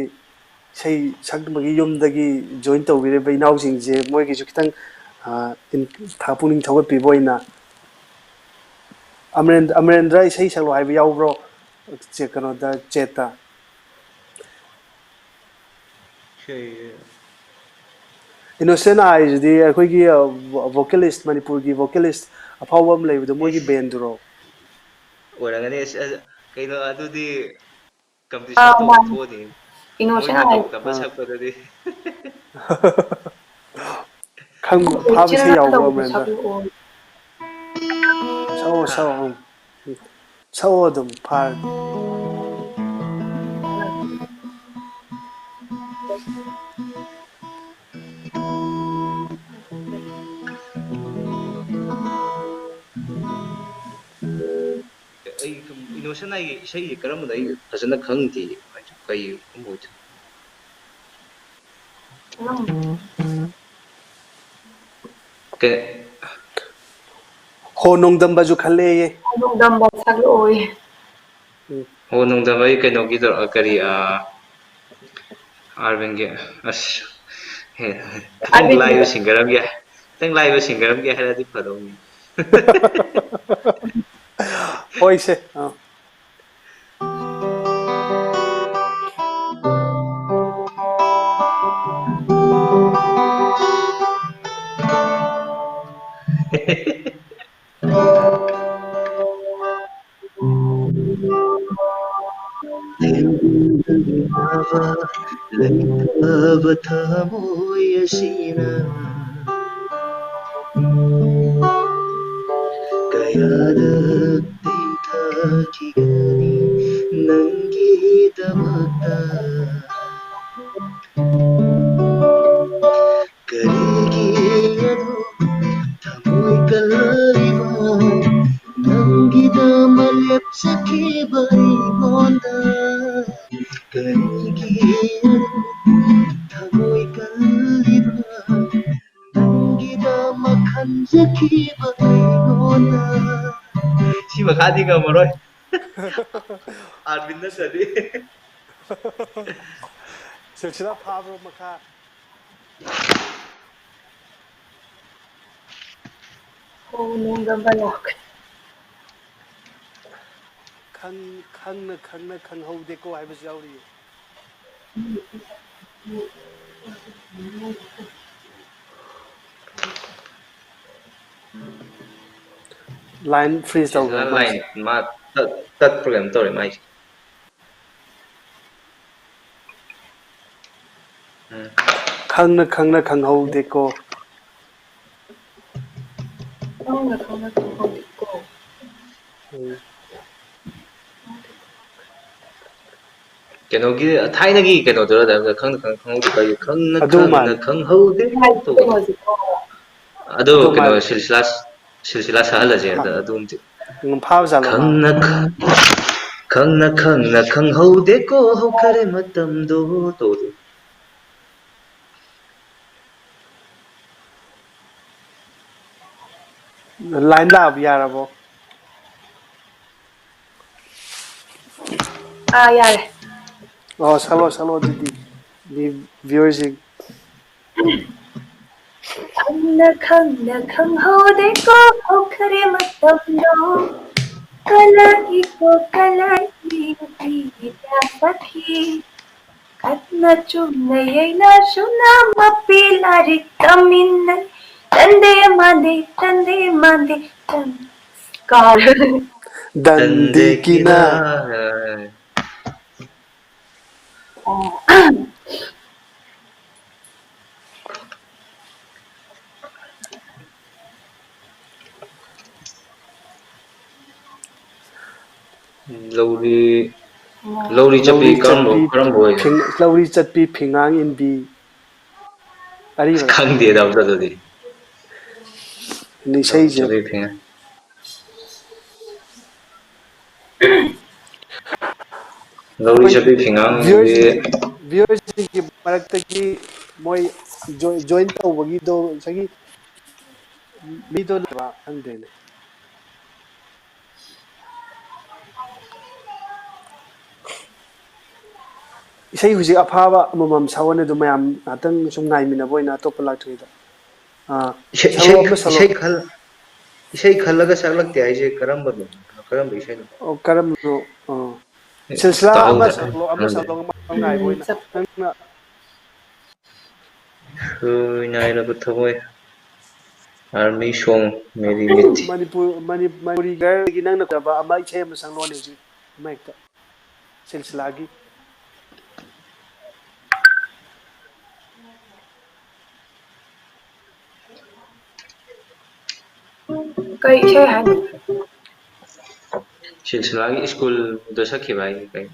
ꯏꯁꯩ ꯁꯛꯄꯒꯤ ꯌꯨꯝꯗꯒꯤ ꯖꯣꯏꯟ ꯇꯧꯕꯤꯔꯤꯕ ꯏꯅꯥꯎꯁꯤꯡꯁꯦ ꯃꯣꯏꯒꯤꯁꯨ ꯈꯤꯇꯪ, ꯑ, ꯏꯟ-, ꯊ-, ꯄꯨꯛꯅꯤꯡ ꯊꯧꯒꯠꯄꯤꯕ ꯑꯣꯏꯅ꯫ ꯑꯃꯔꯦꯟ-, ꯑꯃꯔꯦꯟꯗ꯭ꯔ ꯏꯁꯩ ꯁꯛꯂꯣ ꯍꯥꯏꯕ ꯌꯥꯎꯕ꯭ꯔꯣ? ꯆꯦ-, ꯀꯩꯅꯣꯗ, ꯆꯦꯠꯇ꯫ ꯀꯩ? ꯏꯅꯣꯁꯦꯟ ꯑꯥꯏꯁꯤꯗꯤ ꯑꯩꯈꯣꯏꯒꯤ, ꯑ, ꯚꯣ-, vocalist, ꯃꯅꯤꯄꯨꯔꯒꯤ vocalist ꯑꯐꯥꯎꯕ ꯑꯃ ꯂꯩꯕꯗꯣ, ꯃꯣꯏꯒꯤ ꯕꯦꯟꯗꯨꯔꯣ? ꯑꯣꯏꯔꯝꯒꯅꯤ꯫ ꯑꯁ, ꯑꯁ, ꯀꯩꯅꯣ ꯑꯗꯨꯗꯤ competition ꯑꯥ, ꯇꯧꯕ ꯃꯥꯅꯤ꯫ ꯊꯣꯛꯑꯅꯤ꯫ ꯏꯅꯣꯁꯦꯟ ꯃꯣꯏꯅ ꯑꯥꯏ꯫ ꯇꯧ ꯇꯝꯕ ꯑꯥ꯫ ꯁꯛꯄꯗꯗꯤ꯫ ꯈꯪꯕ ꯐꯥꯕꯁꯤ ꯌꯥꯎꯕ꯭ꯔꯣ, ꯆꯤꯜꯂꯒ ꯇꯧꯕꯗꯣ ꯑꯃꯦꯟꯗ? ꯁꯛꯂꯛꯑꯣ꯫ ꯁꯛꯑꯣ, ꯍꯥ? ꯁꯛꯑꯣ, ꯎꯝ꯫ ꯁꯛꯑꯣ ꯑꯗꯨꯝ ꯐꯥꯔꯗꯤ꯫ ꯑꯩ ꯁꯨꯝ ꯏꯅꯣꯁꯦꯟ ꯑꯥꯏꯒꯤ ꯏꯁꯩꯁꯦ ꯀꯔꯝꯕꯅꯣ ꯑꯩ ꯐꯖꯅ ꯈꯪꯗꯦ꯫ ꯀꯩ ꯀꯨꯝꯕ ꯑꯣꯏꯗꯣꯏꯅꯣ? ꯀꯩ? ꯍꯣ ꯅꯣꯡꯗꯝꯕꯁꯨ ꯈꯜꯂꯦꯌꯦ꯫ ꯍꯣ ꯅꯣꯡꯗꯝꯕ ꯁꯛꯂꯛꯑꯣꯌꯦ꯫ ꯎꯝ꯫ ꯍꯣ ꯅꯣꯡꯗꯝꯕ ꯑꯩ ꯀꯩꯅꯣꯒꯤꯗꯣ, ꯑ, ꯀꯔꯤ, ꯑ, ꯑꯥꯔꯕꯤꯟꯒꯤ, ꯑꯁ, ꯍꯦ, ꯈꯤꯇꯪ ꯑꯥꯔꯕꯤꯟꯒꯤ꯫ ꯂꯥꯏꯕ singer ꯑꯃꯒꯤ, ꯈꯤꯇꯪ ꯂꯥꯏꯕ singer ꯑꯃꯒꯤ ꯍꯥꯏꯔꯗꯤ ꯐꯗꯧꯅꯤ꯫ ꯍꯣꯏꯁꯦ꯫ ꯑ꯫ ꯊꯦꯡꯒꯨꯝꯗꯒꯤ ꯅꯥꯕ ꯂꯩꯇꯕ ꯊꯃꯣꯏ ꯑꯁꯤꯅ ꯀꯌꯥꯗ ꯊꯦꯡꯊꯈꯤꯒꯅꯤ ꯅꯪꯒꯤꯗꯃꯛꯇ? ꯀꯔꯤꯒꯤ ꯑꯗꯨꯛ ꯊꯃꯣꯏ ꯀꯜꯂꯤꯕ? ꯅꯪꯒꯤꯗꯃꯛ ꯂꯦꯞꯆꯈꯤꯕ ꯑꯩꯉꯣꯟꯗ ꯀꯔꯤꯒꯤ ꯑꯗꯨꯛ ꯊꯃꯣꯏ ꯀꯜꯂꯤꯕ? ꯅꯪꯒꯤꯗꯃꯛ ꯈꯟꯖꯈꯤꯕ ꯑꯩꯉꯣꯟꯗ꯫ ꯁꯤ ꯃꯈꯥꯗꯤ ꯉꯝꯃꯔꯣꯏ꯫ ꯑꯥꯔꯕꯤꯟ ꯅꯠꯇ꯭ꯔꯗꯤ꯫ ꯁꯤꯜꯁꯤꯂꯥ ꯐꯥꯕ꯭ꯔꯣ ꯃꯈꯥ? ꯍꯣ ꯅꯣꯡꯗꯝꯕ ꯂꯥꯛꯈ꯭ꯔꯦ꯫ ꯈꯪ-, ꯈꯪꯅ ꯈꯪꯅ ꯈꯪꯍꯧꯗꯦꯀꯣ ꯍꯥꯏꯕꯁꯨ ꯌꯥꯎꯔꯤꯌꯦ꯫ Line freeze ꯇꯧꯈ꯭ꯔꯕ ꯃꯥꯁꯦ꯫ line ꯃꯥ ꯇꯠ- ꯇꯠꯄ꯭ꯔꯥ ꯀꯩꯅꯣꯝ ꯇꯧꯔꯦ ꯃꯥꯏꯁꯦ꯫ ꯎꯝ꯫ ꯈꯪꯅ ꯈꯪꯅ ꯈꯪꯍꯧꯗꯦꯀꯣ꯫ ꯈꯪꯅ ꯈꯪꯅ ꯈꯪꯍꯧꯗꯦꯀꯣ꯫ ꯎꯝ꯫ ꯀꯩꯅꯣꯒꯤ ꯊꯥꯏꯅꯒꯤ ꯀꯩꯅꯣꯗꯨꯔ ꯑꯗꯨꯗ ꯈꯪꯅ ꯈꯪꯅ ꯈꯪꯍꯧꯗꯦ ꯀꯥꯏ ꯈꯪꯅ ꯑꯗꯨ ꯈꯪꯅ ꯃꯥꯜꯂꯦ꯫ ꯈꯪꯍꯧꯗꯦ ꯇꯧꯕ꯫ ꯍꯧꯖꯤꯛ ꯐꯥꯎꯕ꯫ ꯑꯗꯣ ꯑꯗꯨ ꯀꯩꯅꯣ ꯃꯥꯜꯂꯦ꯫ ꯁꯤꯜꯁꯤꯂꯥ ꯁꯤꯜꯁꯤꯂꯥ ꯁꯥꯍꯜꯂꯁꯦ ꯑꯗ ꯑꯗꯨꯝꯗꯤ꯫ ꯎꯝ, ꯐꯥꯕ ꯖꯥꯠꯂꯣ ꯃꯥ? ꯈꯪꯅ ꯈꯪ- ꯈꯪꯅ ꯈꯪꯅ ꯈꯪꯍꯧꯗꯦꯀꯣ ꯍꯧꯈꯔꯦ ꯃꯇꯝꯗꯣ ꯇꯧꯕꯗꯣ꯫ Line ꯂꯥꯛꯑꯕ ꯌꯥꯔꯕꯣ? ꯑꯥ, ꯌꯥꯔꯦ꯫ ꯑꯣ, ꯁꯛꯂꯣ, ꯁꯛꯂꯣ ꯑꯗꯨꯗꯤ ꯚꯤ- viewerꯁꯤꯡ꯫ ꯈꯪꯅ ꯈꯪꯅ ꯈꯪꯍꯧꯗꯦꯀꯣ ꯍꯧꯈꯔꯦ ꯃꯇꯝꯗꯣ꯫ ꯀꯂꯥꯒꯤ ꯀꯣ ꯀꯂꯥꯒꯤ ꯅꯨꯄꯤꯒꯤ ꯁꯥꯈꯤ꯫ ꯈꯠꯅ ꯆꯨꯝꯅ ꯌꯩꯅꯁꯨꯅ ꯃꯄꯤ ꯂꯥꯏꯔꯤꯛ ꯇꯝꯃꯤꯟꯅꯩ꯫ ꯇꯟꯗꯦ ꯃꯥꯟꯗꯦ ꯇꯟꯗꯦ ꯃꯥꯟꯗꯦ ꯇꯟ- ꯀꯥꯎꯔꯦ꯫ ꯗꯟꯗꯤ ꯀꯤꯅ꯫ ꯂꯧꯔꯤ ꯂꯧꯔꯤ ꯆꯠꯄꯤ ꯂꯧꯔꯤ ꯀꯔꯝꯕ ꯆꯠꯄꯤ ꯀꯔꯝꯕ ꯑꯣꯏꯒꯦ? ꯐꯤꯡ- ꯂꯧꯔꯤ ꯆꯠꯄꯤ ꯐꯤꯉꯥꯡ ꯏꯟꯕꯤ꯫ ꯑꯔꯤꯕ ꯈꯪꯗꯦꯗ ꯑꯝꯇ ꯑꯗꯨꯗꯤ꯫ ꯏꯁꯩꯁꯦ꯫ ꯆꯠꯄꯤ ꯐꯤꯉꯥꯡ꯫ ꯂꯧꯔꯤ ꯆꯠꯄꯤ ꯐꯤꯉꯥꯡꯗꯤ Viewers- viewersꯁꯤꯡꯒꯤ ꯃꯔꯛꯇꯒꯤ ꯃꯣꯏ ꯖꯣꯏ- join ꯇꯧꯕꯒꯤꯗꯣ ꯉꯁꯥꯏꯒꯤ ꯃꯤꯗꯣ ꯂꯩꯕ ꯈꯪꯗꯦꯅꯦ꯫ ꯏꯁꯩ ꯍꯧꯖꯤꯛ ꯑꯐꯥꯕ ꯑꯃꯃꯝ ꯁꯛꯑꯣꯅꯦ, ꯑꯗꯨ ꯃꯌꯥꯝ ꯉꯥꯛꯇꯪ ꯁꯨꯝ ꯉꯥꯏꯃꯤꯟꯅꯕ ꯑꯣꯏꯅ ꯑꯇꯣꯞꯄ ꯂꯥꯛꯇ꯭ꯔꯤꯉꯩꯗ꯫ ꯑꯥ, ꯏꯁꯩ ꯁꯛꯂꯣ, ꯏꯁꯩ ꯑꯃ ꯁꯛꯂꯣ꯫ ꯏꯁꯩ ꯈꯜ ꯏꯁꯩ ꯈꯜꯂꯒ ꯁꯛꯂꯛꯇꯦ ꯍꯥꯏꯁꯦ ꯀꯔꯝꯕꯅꯣ? ꯀꯔꯝꯕ ꯏꯁꯩꯅꯣ? ꯑꯣ, ꯀꯔꯝꯕꯅꯣ? ꯑꯥ꯫ ꯁꯤꯜꯁꯤꯂꯥ ꯑꯃ ꯇꯥꯍꯧꯗ꯭ꯔꯦ꯫ ꯁꯛꯂꯣ, ꯑꯃ ꯈꯪꯗ꯭ꯔꯦ꯫ ꯁꯛꯂꯣ, ꯑꯃ ꯉꯥꯏꯕ ꯑꯣꯏꯅ꯫ ꯅꯪꯅ ꯂꯣꯏ ꯅꯥꯏꯔꯕ ꯊꯃꯣꯏ꯫ ꯑꯥꯔꯃꯤ ꯁꯣꯡ ꯃꯦꯔꯤ ꯃꯤꯠ꯫ ꯃꯅꯤꯄꯨꯔ, ꯃꯅꯤ-, ꯃꯅꯤꯄꯨꯔꯤ ꯒꯥꯏꯔꯒꯤ ꯅꯪꯅ ꯐꯖꯕ ꯑꯃ ꯏꯁꯩ ꯑꯃ ꯁꯛꯂꯛꯑꯣꯅꯦ ꯍꯧꯖꯤꯛ, ꯑꯃ ꯍꯦꯛꯇ꯫ ꯁꯤꯜꯁꯤꯂꯥꯒꯤ꯫ ꯀꯩ ꯏꯁꯩ ꯍꯥꯏꯅꯣ? ꯁꯤꯜꯁꯤꯂꯥꯒꯤ ꯁ꯭ꯀꯨꯜꯗ ꯁꯛꯈꯤꯕ ꯍꯥꯏꯗꯤ ꯀꯩ?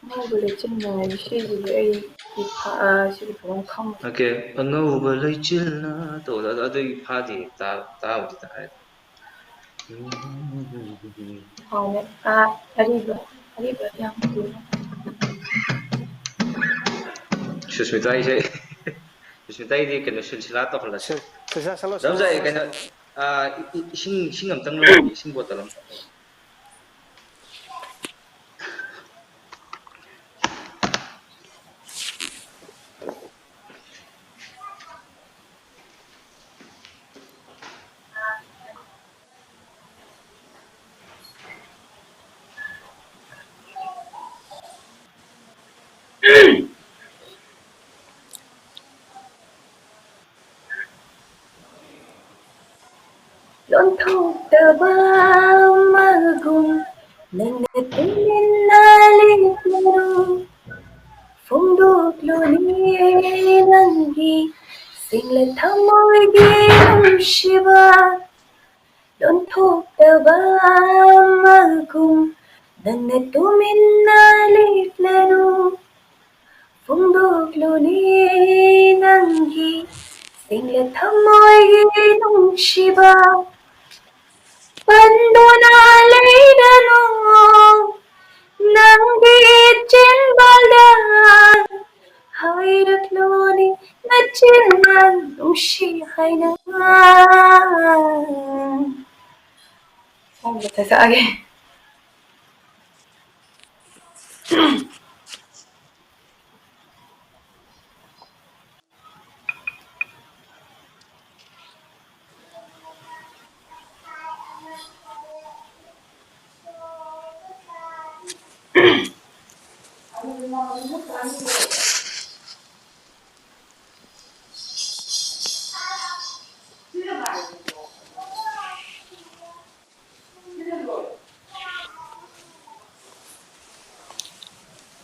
ꯑꯉꯧꯕ ꯂꯩꯆꯤꯜ ꯉꯥꯏ, ꯁꯤꯁꯤꯗꯤ ꯑꯩ ꯏꯐꯥ-, ꯑꯥ, ꯁꯤꯒꯤ ꯐꯖꯅ ꯈꯪꯗꯦ꯫ ꯑꯣꯀꯦ, ꯑꯉꯧꯕ ꯂꯩꯆꯤꯜꯅ ꯇꯧꯕꯗꯣ, ꯑꯗꯨ, ꯑꯗꯨꯒꯤ ꯐꯥꯗꯦ, ꯇꯥ-, ꯇꯥꯕꯨꯗꯤ ꯇꯥꯔꯦ꯫ ꯍꯥꯎꯅ, ꯑꯥ, ꯑꯔꯤꯕ, ꯑꯔꯤꯕ ꯌꯥꯝ ꯀꯨꯏꯔꯦ꯫ ꯁꯨꯁꯃꯤꯇꯥ ꯏꯁꯩ, ꯁꯨꯁꯃꯤꯇꯥꯒꯤꯗꯤ ꯀꯩꯅꯣ, ꯁꯤꯜꯁꯤꯂꯥ ꯇꯧꯍꯜꯂꯁꯤ꯫ ꯁꯤꯜ-, ꯁꯤꯜꯁꯤꯂꯥ ꯁꯛꯂꯣ, ꯗꯥ ꯁꯛꯂꯣ, ꯁꯛꯂꯣ, ꯀꯩꯅꯣ, ꯁꯛꯂꯣ꯫ ꯑꯥ, ꯏ-, ꯏ-, ꯏꯁꯤꯡ, ꯏꯁꯤꯡ ꯑꯝꯇꯪ ꯂꯧꯔꯨꯒꯦ, ꯏꯁꯤꯡ ꯕꯣꯇꯜ ꯑꯝꯇ꯫ ꯂꯣꯟꯊꯣꯛꯇꯕ ꯑꯃꯒꯨꯝ ꯅꯪꯅ ꯇꯨꯃꯤꯟꯅ ꯂꯦꯞꯂꯅꯨ꯫ ꯐꯣꯡꯗꯣꯛꯂꯨꯅꯦ ꯅꯪꯒꯤ ꯁꯦꯡꯂ ꯊꯃꯣꯏꯒꯤ ꯅꯨꯡꯁꯤꯕ꯫ ꯂꯣꯟꯊꯣꯛꯇꯕ ꯑꯃꯒꯨꯝ ꯅꯪꯅ ꯇꯨꯃꯤꯟꯅ ꯂꯦꯞꯂꯅꯨ꯫ ꯐꯣꯡꯗꯣꯛꯂꯨꯅꯦ ꯅꯪꯒꯤ ꯁꯦꯡꯂ ꯊꯃꯣꯏꯒꯤ ꯅꯨꯡꯁꯤꯕ꯫ ꯄꯟꯗꯨꯅ ꯂꯩꯔꯅꯨ ꯅꯪꯒꯤ ꯆꯤꯟꯕꯥꯜꯗ꯫ ꯍꯥꯏꯔꯛꯂꯣꯅꯦ ꯅꯆꯤꯟꯅ ꯅꯨꯡꯁꯤ ꯍꯥꯏꯅ꯫ ꯑꯍꯨꯝꯗ ꯁꯛꯑꯒꯦ꯫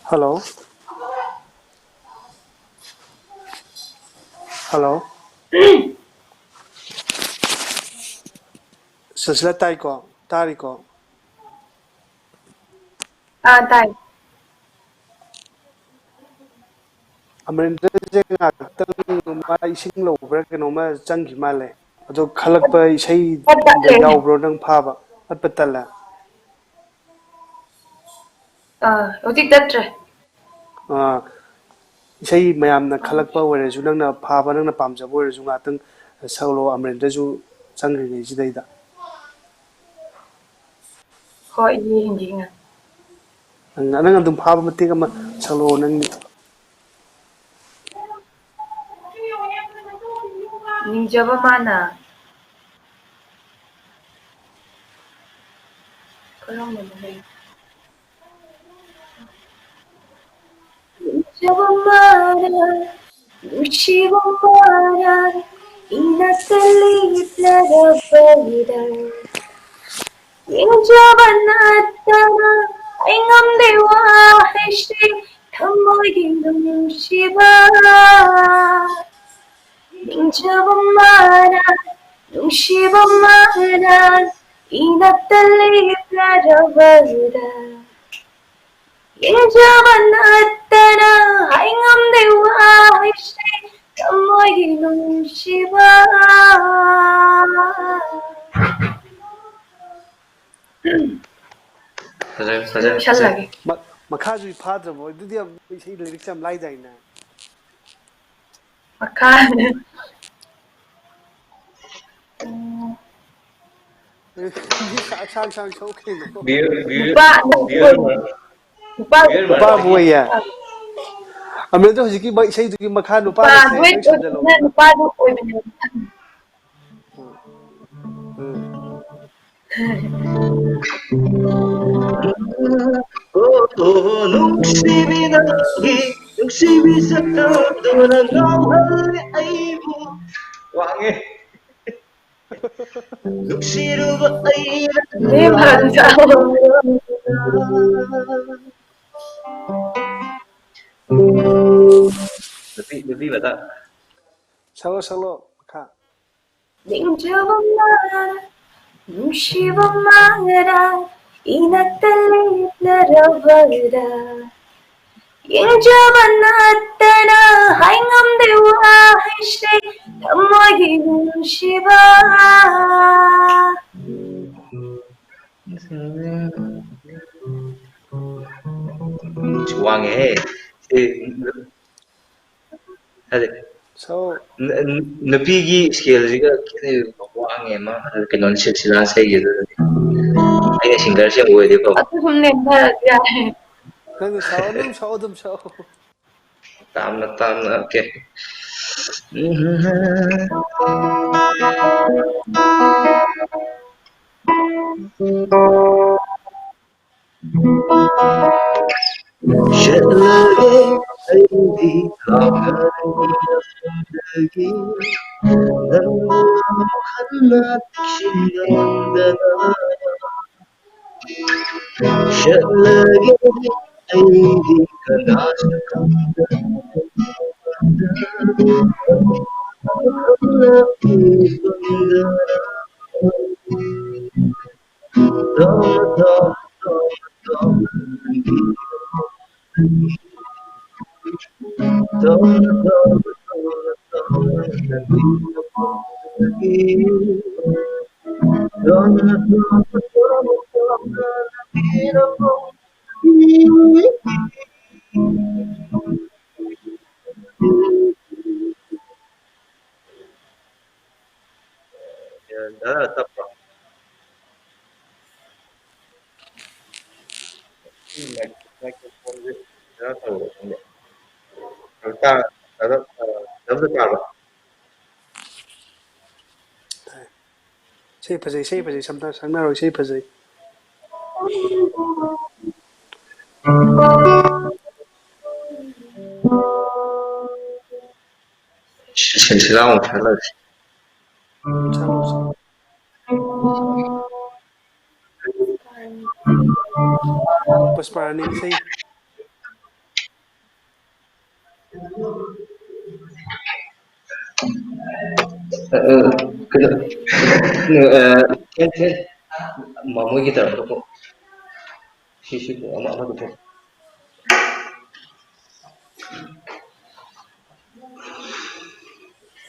Hello? Hello? ꯁꯨꯁꯤꯂꯥ, ꯇꯥꯏꯀꯣ? ꯇꯥꯔꯤꯀꯣ? ꯑꯥ, ꯇꯥꯏ꯫ ꯑꯃꯔꯦꯟꯗ꯭ꯔꯁꯦ ꯉꯥꯏꯍꯥꯛꯇꯪ ꯃꯥ ꯏꯁꯤꯡ ꯂꯧꯕ꯭ꯔꯥ ꯀꯩꯅꯣꯝꯃ ꯆꯪꯈꯤ ꯃꯥꯜꯂꯦ꯫ ꯑꯗꯣ ꯈꯜꯂꯛꯄ ꯏꯁꯩꯗ ꯇꯠꯂꯦ꯫ ꯌꯥꯎꯕ꯭ꯔꯣ ꯅꯪ ꯐꯥꯕ? ꯄꯠꯄ ꯇꯠꯂꯦ꯫ ꯑꯥ, ꯍꯧꯖꯤꯛ ꯇꯠꯇ꯭ꯔꯦ꯫ ꯑꯥ, ꯏꯁꯩ ꯃꯌꯥꯝꯅ ꯈꯜꯂꯛꯄ ꯑꯣꯏꯔꯁꯨ, ꯅꯪꯅ ꯐꯥꯕ, ꯅꯪꯅ ꯄꯥꯝꯖꯕ ꯑꯣꯏꯔꯁꯨ, ꯉꯥꯛꯇꯪ ꯁꯛꯂꯣ, ꯑꯃꯔꯦꯟꯗ꯭ꯔꯁꯨ ꯆꯪꯈ꯭ꯔꯤꯉꯩꯁꯤꯗꯩꯗ꯫ ꯍꯣꯏ, ꯌꯦꯡꯒꯦ, ꯌꯦꯡꯉꯦ꯫ ꯅꯪ, ꯅꯪ ꯑꯗꯨꯝ ꯐꯥꯕ ꯃꯇꯦꯛ ꯑꯃ ꯁꯛꯂꯛꯑꯣ, ꯅꯪ꯫ ꯅꯤꯡꯖꯕ ꯃꯥꯅ꯫ ꯀꯔꯝꯕꯅꯣ ꯍꯥꯏ? ꯅꯤꯡꯖꯕ ꯃꯥꯅ, ꯅꯨꯡꯁꯤꯕ ꯃꯥꯅ, ꯏꯅꯥꯛꯇ ꯂꯦꯞꯂꯔꯕꯗ꯫ ꯌꯦꯡꯖꯕ ꯅꯠꯇꯅ ꯑꯩ ꯉꯝꯗꯦ ꯋꯥꯍꯩꯁꯦ, ꯊꯃꯣꯏꯒꯤ ꯅꯨꯡꯁꯤꯕ꯫ ꯅꯤꯡꯖꯕ ꯃꯥꯅ, ꯅꯨꯡꯁꯤꯕ ꯃꯥꯅ, ꯏꯅꯥꯛꯇ ꯂꯦꯞꯂꯔꯕꯗ꯫ ꯌꯦꯡꯖꯕ ꯅꯠꯇꯅ ꯑꯩ ꯉꯝꯗꯦ ꯋꯥꯍꯩꯁꯦ, ꯊꯃꯣꯏꯒꯤ ꯅꯨꯡꯁꯤꯕ꯫ ꯐꯖꯔꯦ, ꯐꯖꯔꯦ, ꯐꯖꯔꯦ꯫ ꯂꯣꯏꯁꯜꯂꯒꯦ꯫ ꯃ-, ꯃꯈꯥꯁꯨ ꯐꯥꯗ꯭ꯔꯕꯣ? ꯑꯗꯨꯗꯤ ꯌꯥꯝ ꯏꯁꯩ lyrics ꯌꯥꯝ ꯂꯥꯏꯗꯥꯏꯅꯦ꯫ ꯃꯈꯥ꯫ ꯎꯝ꯫ ꯁꯥꯡ, ꯁꯥꯡ, ꯁꯥꯡ ꯁꯛꯎ ꯀꯩꯅꯣ꯫ ꯕꯤꯌꯔ, ꯕꯤꯌꯔ, ꯅꯨꯄꯥ ꯑꯃ ꯕꯤꯌꯔ ꯑꯣꯏ-, ꯃꯥ-, ꯅꯨꯄꯥ ꯕꯤꯌꯔ ꯅꯨꯄꯥ ꯃꯥꯜꯂꯦ꯫ ꯑꯃꯨꯛ ꯑꯣꯏꯌꯦ꯫ ꯑꯃꯦꯟꯗꯣ ꯍꯧꯖꯤꯛꯀꯤ ꯃ-, ꯏꯁꯩꯗꯨꯒꯤ ꯃꯈꯥ ꯅꯨꯄꯥꯅ ꯅꯨꯄꯥ ꯁꯦꯡꯅ duet ꯂꯣꯏꯁꯤꯟꯖꯜꯂꯣ ꯑꯣꯏꯕꯅꯤꯅ ꯀꯩꯅꯣ꯫ ꯅꯨꯄꯥꯗꯨ ꯑꯣꯏꯕꯅꯦꯕ꯫ ꯎꯝ꯫ ꯎꯝ꯫ ꯑꯣ, ꯅꯨꯡꯁꯤꯕꯤ ꯅꯪꯒꯤ ꯅꯨꯡꯁꯤꯕꯤ ꯁꯛꯇꯝꯗꯨꯅ ꯉꯥꯎꯍꯜꯂꯦ ꯑꯩꯕꯨ꯫ ꯋꯥꯡꯉꯦ꯫ ꯅꯨꯡꯁꯤꯔꯨꯕ ꯑꯩꯅ ꯅꯦ ꯃꯔꯝ ꯆꯥꯎ꯫ ꯅꯨꯄꯤ, ꯅꯨꯄꯤ ꯃꯆꯥ꯫ ꯁꯛꯂꯣ, ꯁꯛꯂꯣ, ꯃꯈꯥ꯫ ꯅꯤꯡꯖꯕ ꯃꯥꯅ, ꯅꯨꯡꯁꯤꯕ ꯃꯥꯅ, ꯏꯅꯛꯇ ꯂꯩꯅꯔꯕꯗ, ꯌꯦꯡꯖꯕ ꯅꯠꯇꯅ ꯍꯥꯏꯉꯝꯗꯦ ꯋꯥꯍꯩꯁꯦ, ꯊꯃꯣꯏꯒꯤ ꯅꯨꯡꯁꯤꯕ꯫ ꯋꯥꯡꯉꯦꯍꯦ꯫ ꯁꯤ ꯍꯥꯏꯗꯤ, So, ꯅ-, ꯅ-, ꯅꯨꯄꯤꯒꯤ scaleꯁꯤꯒ ꯈꯦꯠꯅꯩꯕꯀꯣ, ꯋꯥꯡꯉꯦ ꯑꯃ, ꯑꯗꯨ ꯀꯩꯅꯣꯅꯤ, ꯁꯤꯜꯁꯤꯂꯥ ꯏꯁꯩꯒꯤꯗꯨꯗꯗꯤ꯫ ꯑꯩꯅ singerꯁꯦ ꯑꯣꯏꯔꯗꯤ ꯐꯕ꯫ ꯑꯗꯨ ꯁꯨꯝ ꯅꯦꯝꯊꯔꯁꯨ ꯌꯥꯔꯦ꯫ ꯅꯪꯅ ꯁꯥꯎ, ꯑꯗꯨꯝ ꯁꯥꯎ, ꯑꯗꯨꯝ ꯁꯥꯎ꯫ ꯇꯥꯞꯅ, ꯇꯥꯞꯅ, okay꯫ ꯆꯠꯂꯒꯦ ꯑꯩꯗꯤ ꯂꯥꯞꯅ ꯅꯪꯒꯤ ꯅꯪꯕꯨ ꯍꯟꯅ ꯅꯤꯡꯁꯤꯡꯕ ꯉꯝꯗꯅ꯫ ꯆꯠꯂꯒꯦ ꯑꯩꯗꯤ ꯀꯅꯥꯁꯨ ꯈꯪꯗꯅ꯫ ꯌꯥ, ꯇꯞꯄ꯭ꯔꯣ? ꯁꯤ mic-, microphoneꯁꯦ ꯀꯩꯅꯣ ꯇꯧꯕ꯭ꯔꯥ ꯈꯪꯗꯦ꯫ ꯇꯥ-, ꯇꯥ-, ꯇꯥ-, ꯇꯥꯔꯕ? ꯏꯁꯩ ꯐꯖꯩ, ꯏꯁꯩ ꯐꯖꯩ, ꯁꯝꯅ ꯁꯛꯅꯔꯣ, ꯏꯁꯩ ꯐꯖꯩ꯫ ꯁꯤꯜꯁꯤꯂꯥ ꯑꯃꯨꯛ ꯊꯥꯗꯔꯁꯤ꯫ ꯄꯨꯁꯄꯥꯔꯥꯅꯤ ꯏꯁꯩ꯫ ꯑ, ꯑ, ꯀꯩꯅꯣ, ꯑ, ꯃꯃꯣꯏꯒꯤ ꯇꯧꯔꯛꯄꯀꯣ꯫ ꯁꯤ, ꯁꯤ, ꯑꯃ, ꯑꯃꯗꯨ ꯊꯣꯛ꯫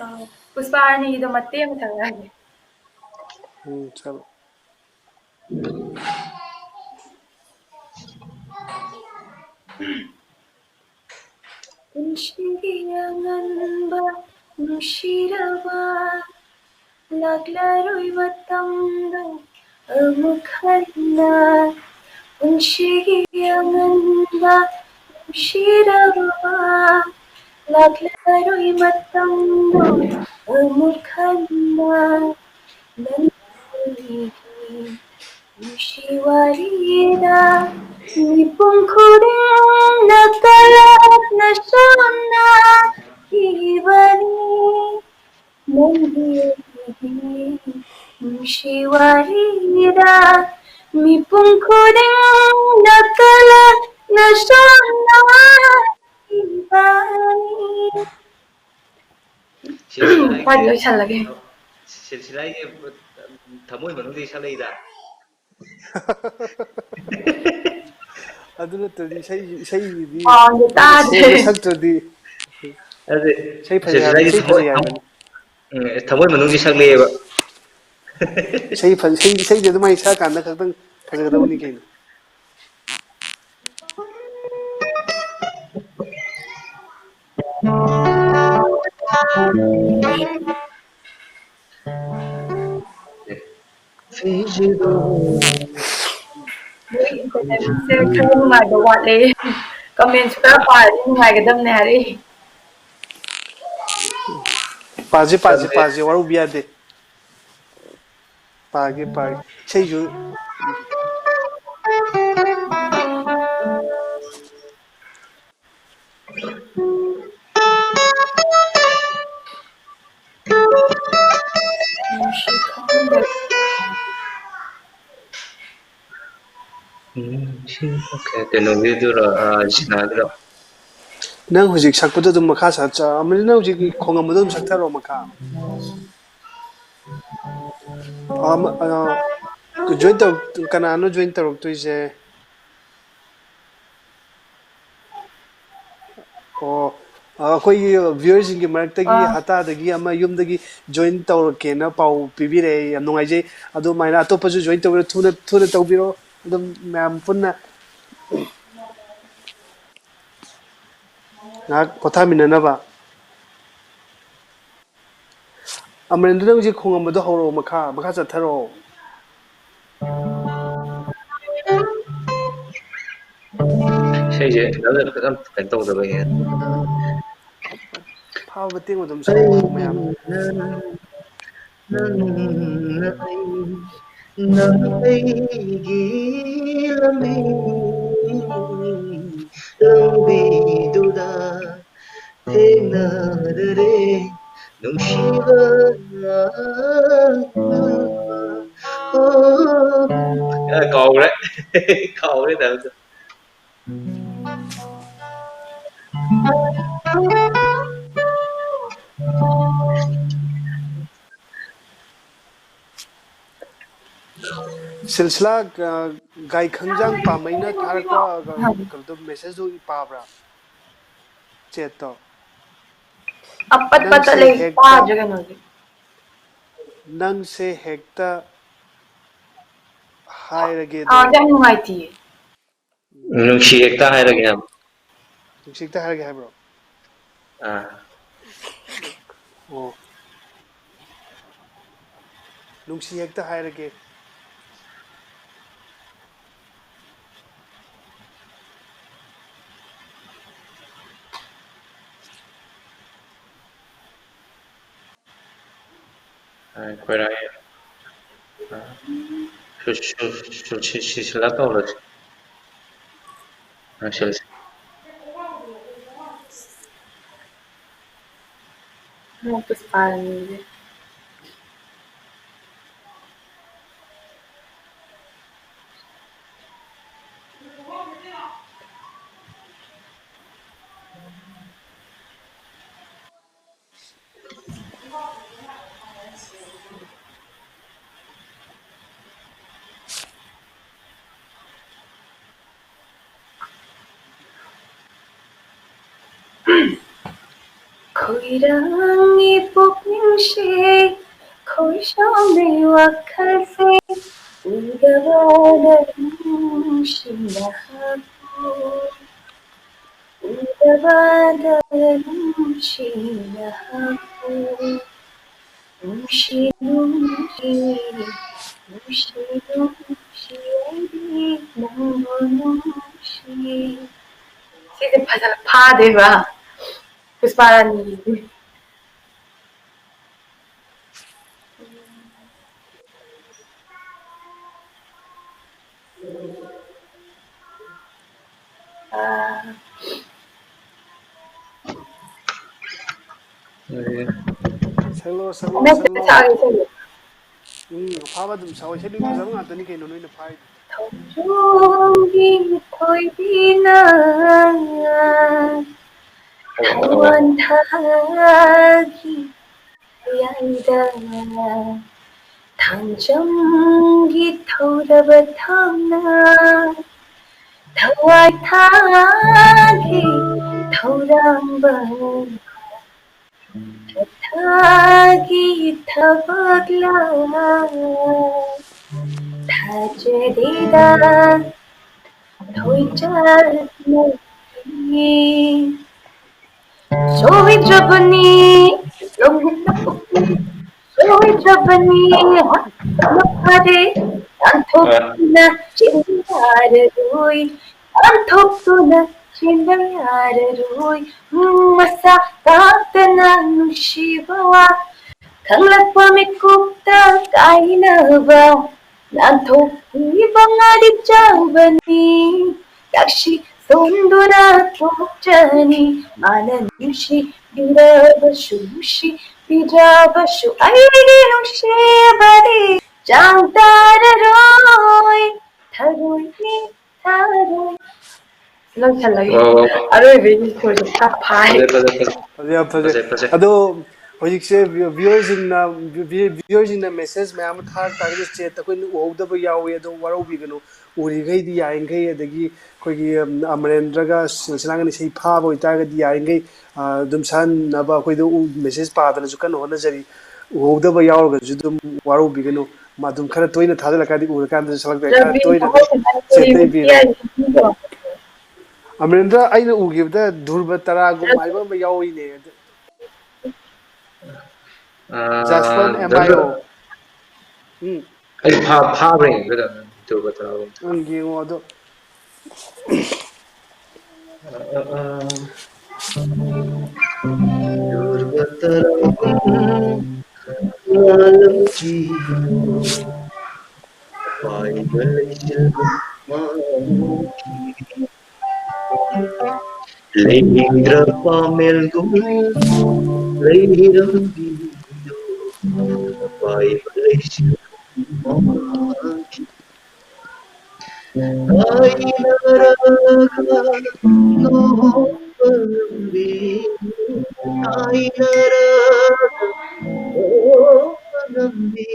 ꯑ, ꯄꯨꯁꯄꯥꯔꯥꯅꯤꯒꯤꯗꯣ ꯃꯇꯦꯛ ꯑꯃ ꯊꯛꯂꯛꯑꯒꯦ꯫ ꯎꯝ, ꯆꯠꯂꯣ꯫ ꯄꯨꯟꯁꯤꯒꯤ ꯑꯉꯟꯕ ꯅꯨꯡꯁꯤꯔꯕ ꯂꯥꯛꯂꯔꯣꯏ ꯃꯇꯝꯗ ꯑꯃꯨꯛ ꯍꯟꯅ, ꯄꯨꯟꯁꯤꯒꯤ ꯑꯉꯟꯕ ꯅꯨꯡꯁꯤꯔꯕ ꯂꯥꯛꯂꯔꯣꯏ ꯃꯇꯝꯗ ꯑꯃꯨꯛ ꯍꯟꯅ, ꯅꯪꯒꯤ ꯅꯨꯡꯁꯤ ꯋꯥꯔꯤꯗ ꯃꯤꯄꯨꯝ ꯈꯨꯗꯤꯡꯅ ꯀꯂꯛꯅ ꯁꯣꯟꯅꯈꯤꯕꯅꯤ꯫ ꯅꯪꯒꯤ ꯑꯩꯒꯤ ꯅꯨꯡꯁꯤ ꯋꯥꯔꯤꯗ ꯃꯤꯄꯨꯝ ꯈꯨꯗꯤꯡꯅ ꯀꯂꯛꯅ ꯁꯣꯟꯅꯈꯤꯕꯅꯤ꯫ ꯁꯤꯜꯁꯤꯂꯥꯒꯤ ꯋꯥꯔꯤ ꯂꯣꯏꯁꯜꯂꯒꯦ꯫ ꯁꯤꯜꯁꯤꯂꯥꯒꯤ ꯊꯃꯣꯏ ꯃꯅꯨꯡꯗꯒꯤ ꯁꯛꯂꯛꯏꯗ꯫ ꯑꯗꯨ ꯅꯠꯇ꯭ꯔꯗꯤ ꯏꯁꯩ, ꯏꯁꯩꯁꯤꯗꯤ ꯄꯥꯎꯁꯦ ꯃꯣꯏꯅ ꯇꯥꯗ꯭ꯔꯦ꯫ ꯁꯦꯝꯕ ꯁꯛꯇ꯭ꯔꯗꯤ ꯑꯗꯨꯗꯤ ꯏꯁꯩ ꯐꯖꯩ ꯍꯥꯏꯕ, ꯁꯤꯜꯁꯤꯂꯥꯒꯤ ꯏꯁꯩ ꯊꯃꯣꯏ, ꯐꯖꯩ ꯊꯃꯣꯏ, ꯍꯥꯏꯕꯅꯤ꯫ ꯎꯝ, ꯊꯃꯣꯏ ꯃꯅꯨꯡꯒꯤ ꯁꯛꯂꯛꯑꯦꯕ꯫ ꯏꯁꯩ ꯐ-, ꯏꯁꯩ, ꯏꯁꯩꯗꯤ ꯑꯗꯨꯃꯥꯏꯅ ꯁꯛꯑꯀꯥꯟꯗ ꯈꯛꯇꯪ ꯐꯖꯒꯗꯧꯅꯤ ꯀꯩꯅꯣ꯫ ꯅꯣꯏ internetꯁꯦ ꯈꯔ ꯅꯨꯡꯉꯥꯏꯕ ꯋꯥꯠꯂꯦ꯫ Commentꯁꯨ ꯈꯔ ꯄꯥꯔꯗꯤ ꯅꯨꯡꯉꯥꯏꯒꯗꯕꯅꯦ ꯍꯥꯏꯔꯛꯏ꯫ ꯄꯥꯁꯤ, ꯄꯥꯁꯤ, ꯄꯥꯁꯤ, ꯋꯥꯔꯧꯕ ꯌꯥꯗꯦ꯫ ꯄꯥꯒꯦ, ꯄꯥꯒꯦ꯫ ꯏꯁꯩꯁꯨ꯫ ꯎꯝ, ꯁꯤ ꯀꯩꯅꯣꯒꯤꯗꯨꯔꯣ, ꯑ, ꯖꯤꯅꯥꯒꯤꯔꯣ? ꯅꯪ ꯍꯧꯖꯤꯛ ꯁꯛꯄꯗꯣ ꯑꯗꯨꯝ ꯃꯈꯥ ꯁꯥ-, ꯆ-, ꯑꯃꯅꯤ, ꯅꯪ ꯍꯧꯖꯤꯛ ꯈꯣꯡꯉꯝꯕꯗꯣ ꯑꯗꯨꯝ ꯁꯛꯊꯔꯛꯑꯣ ꯃꯈꯥ꯫ ꯑ, ꯃ-, ꯑ, join ꯇꯧꯔꯛ-, ꯀꯅꯥꯅꯣ join ꯇꯧꯔꯛꯇꯣꯏꯁꯦ? ꯑꯣ, ꯑ, ꯑꯩꯈꯣꯏꯒꯤ viewerꯁꯤꯡꯒꯤ ꯃꯔꯛꯇꯒꯤ ꯑꯥ꯫ ꯍꯇꯥꯗꯒꯤ ꯑꯃ ꯌꯨꯝꯗꯒꯤ join ꯇꯧꯔꯛꯀꯦꯅ ꯄꯥꯎ ꯄꯤꯕꯤꯔꯛꯑꯦ, ꯌꯥꯝ ꯅꯨꯡꯉꯥꯏꯖꯩ꯫ ꯑꯗꯨꯃꯥꯏꯅ ꯑꯇꯣꯞꯄꯁꯨ join ꯇꯧꯕꯤꯔꯣ, ꯊꯨꯅ, ꯊꯨꯅ ꯇꯧꯕꯤꯔꯣ, ꯑꯗꯨꯝ ꯃꯌꯥꯝ ꯄꯨꯟꯅ꯫ ꯉꯥꯏꯍꯥꯛ ꯄꯣꯊꯥꯃꯤꯟꯅꯅꯕ꯫ ꯑꯃꯔꯦꯟꯗ꯭ꯔ, ꯅꯪ ꯍꯧꯖꯤꯛ ꯈꯣꯡꯉꯝꯕꯗꯣ ꯍꯧꯔꯛꯑꯣ, ꯃꯈꯥ, ꯃꯈꯥ ꯆꯠꯊꯔꯛꯑꯣ꯫ ꯏꯁꯩꯁꯦ ꯐꯖꯅ, ꯐꯖꯅ ꯀꯩꯅꯣ ꯇꯧꯗꯕꯩꯅꯦ꯫ ꯐꯥꯕ ꯃꯇꯦꯛ ꯑꯗꯨꯝ ꯁꯛꯑꯣ ꯃꯌꯥꯝ꯫ ꯅꯪꯅ ꯑꯩ, ꯅꯪ ꯑꯩꯒꯤ ꯂꯝꯕꯤ ꯂꯝꯕꯤꯗꯨꯗ ꯊꯦꯡꯅꯔꯦ ꯅꯨꯡꯁꯤꯕ꯫ ꯑꯣ꯫ ꯑ, ꯀꯥꯎꯔꯦ꯫ ꯀꯥꯎꯔꯦ ꯇꯥꯏꯇꯜꯗꯣ꯫ ꯁꯤꯜꯁꯤꯂꯥ, ꯑ, ꯒꯥꯏꯈꯪꯖꯥꯡ ꯄꯥꯝꯃꯩꯅ ꯊꯥꯔꯛꯄ, ꯑ, ꯀꯩꯅꯣꯗꯣ, messageꯇꯣ ꯄꯥꯕ꯭ꯔꯥ? Chatꯇꯣ꯫ ꯑ, ꯄꯠ ꯄꯠ ꯅꯪꯁꯦ ꯇꯠꯂꯦ, ꯍꯦꯛꯇ, ꯇꯥꯗ꯭ꯔꯦ ꯀꯩꯅꯣꯗꯤ꯫ ꯅꯪꯁꯦ ꯍꯦꯛꯇ ꯍꯥꯏꯔꯒꯦꯗꯣ꯫ ꯑꯥ, ꯌꯥꯝ ꯅꯨꯡꯉꯥꯏꯇꯤꯌꯦ꯫ ꯅꯨꯡꯁꯤ ꯍꯦꯛꯇ ꯍꯥꯏꯔꯒꯦ ꯍꯥꯏꯕ꯫ ꯅꯨꯡꯁꯤ ꯍꯦꯛꯇ ꯍꯥꯏꯔꯒꯦ ꯍꯥꯏꯕ꯭ꯔꯣ? ꯑꯥ꯫ ꯑꯣ꯫ ꯅꯨꯡꯁꯤ ꯍꯦꯛꯇ ꯍꯥꯏꯔꯒꯦ꯫ ꯑ, ꯈꯣꯏꯔꯥꯡ꯫ ꯁꯨ-, ꯁꯨ-, ꯁꯨ-, ꯁꯤ-, ꯁꯤꯁꯤꯜꯂ ꯇꯧꯔꯁꯤ꯫ ꯂꯣꯏꯁꯤꯜꯂꯁꯤ꯫ ꯅꯣꯛꯄꯁꯨ ꯄꯥꯔꯅꯤꯡꯗꯦ꯫ ꯈꯣꯏꯔꯥꯡꯉꯤ ꯄꯨꯛꯅꯤꯡꯁꯦ, ꯈꯣꯏꯁꯥꯎꯅꯩ ꯋꯥꯈꯜꯁꯦ, ꯎꯗꯕꯗ ꯅꯨꯡꯁꯤ ꯅꯍꯥꯛꯄꯨ, ꯎꯗꯕꯗ ꯅꯨꯡꯁꯤ ꯅꯍꯥꯛꯄꯨ, ꯅꯨꯡꯁꯤ, ꯅꯨꯡꯁꯤ, ꯅꯨꯡꯁꯤ, ꯅꯨꯡꯁꯤ, ꯑꯩꯗꯤ ꯅꯪꯕꯨ ꯅꯨꯡꯁꯤ꯫ ꯁꯤꯁꯦ ꯐꯖꯅ ꯐꯥꯗꯦꯕ, ꯄꯨꯁꯄꯥꯔꯥꯅꯤꯒꯤꯗꯤ꯫ ꯑꯥ꯫ ꯁꯛꯂꯣ, ꯁꯛꯂꯣ, ꯅꯠꯇꯦ, ꯁꯛꯂꯣ꯫ ꯁꯛꯑꯒꯦ, ꯁꯛꯑꯒꯦ꯫ ꯎꯝ, ꯑꯐꯥꯕ ꯑꯗꯨꯝ ꯁꯛꯑꯣ꯫ ꯏꯁꯩꯗꯤ ꯐꯖꯕ ꯉꯥꯛꯇꯅꯤ ꯀꯩꯅꯣ ꯅꯣꯏꯅ ꯐꯥꯏꯗꯣ꯫ ꯈꯣꯡꯖꯣꯝꯒꯤ ꯊꯣꯏꯕꯤꯅ ꯊꯋꯥꯟꯊꯥꯒꯤ ꯃꯌꯥꯏꯗ ꯊꯥꯡꯖꯝꯒꯤ ꯊꯧꯔꯕ ꯊꯥꯡꯅ ꯊꯋꯥꯏ ꯊꯥꯒꯤ ꯊꯧꯔꯥꯡꯕ ꯊꯥꯒꯤ ꯊꯕꯛꯂ ꯊꯥꯖꯗꯦꯗ ꯊꯣꯏꯖꯠꯅ ꯁꯣꯏꯗ꯭ꯔꯕꯅꯤ, ꯁꯣꯏꯗ꯭ꯔꯕꯅꯤ, ꯐꯔꯦ, ꯇꯥꯟꯊꯣꯛꯇꯨꯅ ꯆꯦꯟꯕ ꯌꯥꯔꯔꯣꯏ, ꯇꯥꯟꯊꯣꯛꯇꯨꯅ ꯆꯦꯟꯕ ꯌꯥꯔꯔꯣꯏ, ꯃꯁꯥ ꯉꯥꯛꯇꯅ ꯅꯨꯡꯁꯤꯕ ꯋꯥ ꯈꯪꯂꯛꯄ ꯃꯤꯀꯨꯞꯇ ꯀꯥꯏꯅꯕ ꯅꯥꯟꯊꯣꯛꯈꯤꯕ ꯉꯥꯔꯤ ꯆꯥꯕꯅꯤ꯫ ꯇꯛꯁꯤ ꯁꯣꯟꯗꯨꯅ ꯊꯣꯛꯆꯅꯤ꯫ ꯃꯥꯅ ꯅꯨꯡꯁꯤꯕꯤꯔꯕꯁꯨ ꯅꯨꯡꯁꯤꯕꯤꯗ꯭ꯔꯕꯁꯨ ꯑꯩꯒꯤ ꯅꯨꯡꯁꯤꯕꯗꯤ ꯆꯥꯡ ꯇꯥꯔꯔꯣꯏ꯫ ꯊꯔꯣꯏꯅꯤ ꯊꯔꯣꯏ꯫ ꯂꯣꯏꯁꯜꯂꯒꯦ꯫ ꯋꯥ, ꯋꯥ, ꯋꯥ꯫ ꯑꯔꯣꯏꯕꯒꯤ ꯏꯪꯈꯣꯜꯗꯣ ꯈꯔ ꯐꯥꯏ꯫ ꯐꯖꯩ, ꯐꯖꯩ, ꯐꯖꯩ꯫ ꯐꯖꯩ, ꯌꯥꯝ ꯐꯖꯩ꯫ ꯐꯖꯩ, ꯐꯖꯩ꯫ ꯑꯗꯣ ꯍꯧꯖꯤꯛꯁꯦ view-, viewerꯁꯤꯡꯅ, view-, viewerꯁꯤꯡꯅ message ꯃꯌꯥꯝ ꯑꯃ ꯊꯥꯔꯛ ꯇꯥꯔꯒꯁꯨ chatꯇ ꯑꯩꯈꯣꯏꯅ ꯎꯍꯧꯗꯕ ꯌꯥꯎꯋꯤ꯫ ꯑꯗꯣ ꯋꯥꯔꯧꯕꯤꯒꯅꯨ, ꯎꯔꯤꯈꯩꯗꯤ ꯌꯥꯔꯤꯈꯩ, ꯑꯗꯒꯤ ꯑꯩꯈꯣꯏꯒꯤ, ꯎꯝ, ꯑꯃꯔꯦꯟꯗ꯭ꯔꯒ ꯁ-, ꯁꯅꯥꯒꯅꯤ ꯏꯁꯩ ꯐꯥꯕ ꯑꯣꯏꯇꯥꯔꯒꯗꯤ ꯌꯥꯔꯤꯈꯩ, ꯑ, ꯑꯗꯨꯝ ꯁꯛꯍꯟꯅꯕ ꯑꯩꯈꯣꯏꯗꯣ ꯎ-, message ꯄꯥꯗꯅꯁꯨ ꯀꯟꯅ ꯍꯣꯠꯅꯖꯔꯤ꯫ ꯎꯍꯧꯗꯕ ꯌꯥꯎꯔꯒꯁꯨ ꯑꯗꯨꯝ ꯋꯥꯔꯧꯕꯤꯒꯅꯨ꯫ ꯃ-, ꯑꯗꯨꯝ ꯈꯔ ꯇꯣꯏꯅ ꯊꯥꯖꯤꯜꯂꯀꯥꯟꯗꯤ ꯎꯔꯀꯥꯟꯗ ꯁꯛꯂꯛꯄ ꯌꯥꯏ, ꯈꯔ ꯇꯣꯏꯅ ꯑꯗꯨꯝ chatꯇ ꯏꯕꯤꯔꯣ꯫ ꯑꯃꯔꯦꯟꯗ꯭ꯔ, ꯑꯩꯅ ꯎꯈꯤꯕꯗ ꯙ꯭ꯔꯨꯕ ꯇꯔꯥꯒꯨꯝ ꯍꯥꯏꯕ ꯑꯃ ꯌꯥꯎꯔꯤꯅꯦ꯫ ꯑꯗꯨ ꯑꯥ, ꯖꯥꯁꯄꯟ ꯑꯦꯝ ꯑꯥꯏ ꯙ꯭ꯔꯨꯕ ꯑꯣ꯫ ꯎꯝ꯫ ꯑꯩ ꯐꯥ-, ꯐꯥꯕ꯭ꯔꯥ ꯌꯦꯡꯒꯦ ꯀꯩꯅꯣ, ꯙ꯭ꯔꯨꯕ ꯇꯔꯥꯒꯨꯝ꯫ ꯎꯝ, ꯌꯦꯡꯉꯣ ꯑꯗꯣ꯫ ꯑ, ꯑ, ꯑ꯫ ꯙ꯭ꯔꯨꯕ ꯇꯔꯥꯒꯨꯝ ꯉꯥꯂꯝꯈꯤꯅꯨ, ꯄꯥꯏꯕ ꯂꯩꯆꯤꯜꯒꯨꯝ ꯃꯥꯡꯈꯤꯅꯨ꯫ ꯂꯩꯅꯤꯡꯗ꯭ꯔ ꯄꯥꯃꯦꯜꯒꯨꯝ ꯂꯩꯔꯝꯕꯤꯌꯣ, ꯄꯥꯏꯕ ꯂꯩꯆꯤꯜꯒꯨꯝ ꯃꯥꯡꯈꯤꯅꯨ꯫ ꯀꯥꯏꯅꯔꯒ ꯂꯨꯍꯣꯡꯕ ꯂꯝꯕꯤ, ꯀꯥꯏꯅꯔꯒ ꯂꯨꯍꯣꯡꯕ ꯂꯝꯕꯤ,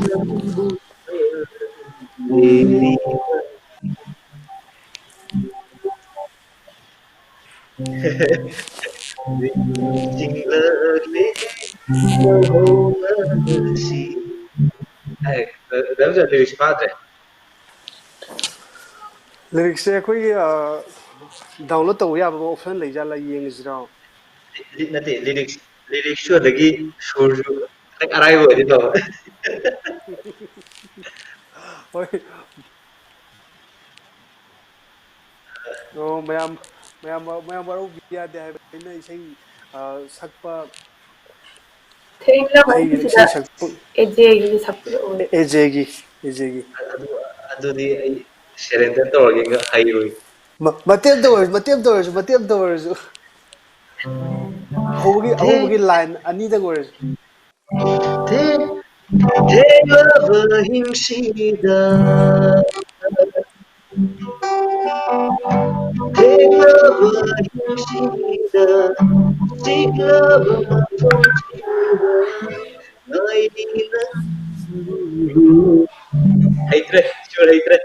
ꯅꯪꯕꯨ ꯂꯦꯝꯕꯤꯕ꯫ ꯆꯤꯡꯂꯛꯂꯦ ꯂꯨꯍꯣꯡꯅꯕꯁꯤ꯫ ꯑꯦ, ꯗꯥ ꯖꯣꯟ, lyrics ꯐꯥꯗ꯭ꯔꯦ꯫ Lyricsꯁꯦ ꯑꯩꯈꯣꯏꯒꯤ, ꯑ, download ꯇꯧꯕ ꯌꯥꯕ option ꯂꯩꯖꯥꯠꯂ ꯌꯦꯡꯉꯁꯤꯔꯣ? ꯂꯤ-, ꯅꯠꯇꯦ, lyrics, lyricsꯁꯨ ꯑꯗꯒꯤ ꯁꯨꯔꯁꯨ ꯈꯤꯇꯪ ꯑꯔꯥꯏꯕ ꯑꯣꯏꯔꯗꯤ ꯐꯕ꯫ ꯍꯣꯏ꯫ ꯑꯣ, ꯃꯌꯥꯝ, ꯃꯌꯥꯝ, ꯃꯌꯥꯝ ꯋꯥꯔꯧꯕꯤꯕ ꯌꯥꯗꯦ ꯍꯥꯏꯕ ꯑꯩꯅ ꯏꯁꯩ, ꯑ, ꯁꯛꯄ ꯑꯩ ꯏꯁꯩ ꯁꯛꯄ ꯑꯦꯖꯦꯒꯤ ꯁꯛꯄꯤꯔꯛꯑꯣ꯫ ꯑꯦꯖꯦꯒꯤ ꯑꯦꯖꯦꯒꯤ ꯑꯗꯨ ꯑꯗꯨꯗꯤ ꯑꯩ ꯁꯔꯦꯟꯗꯔ ꯇꯧꯔꯒꯦ, ꯍꯩꯔꯣꯏ꯫ ꯃꯇꯦꯛ ꯑꯃꯇ ꯑꯣꯏꯔꯁꯨ, ꯃꯇꯦꯛ ꯑꯃꯇ ꯑꯣꯏꯔꯁꯨ, ꯃꯇꯦꯛ ꯑꯃꯇ ꯑꯣꯏꯔꯁꯨ꯫ ꯍꯧꯕꯒꯤ, ꯍꯧꯕꯒꯤ ꯂꯥꯏꯟ ꯑꯅꯤꯗꯪ ꯑꯣꯏꯔꯁꯨ꯫ ꯊꯦꯡꯂꯕ ꯍꯤꯡꯁꯤꯗ, ꯊꯦꯡꯂꯕ ꯍꯤꯡꯁꯤꯗ, ꯆꯤꯛꯂꯕ ꯃꯇꯝꯁꯤꯗ, ꯉꯥꯏꯔꯤ ꯅꯪꯕꯨ꯫ ꯍꯩꯇ꯭ꯔꯦ, ꯁꯨꯔ ꯍꯩꯇ꯭ꯔꯦ꯫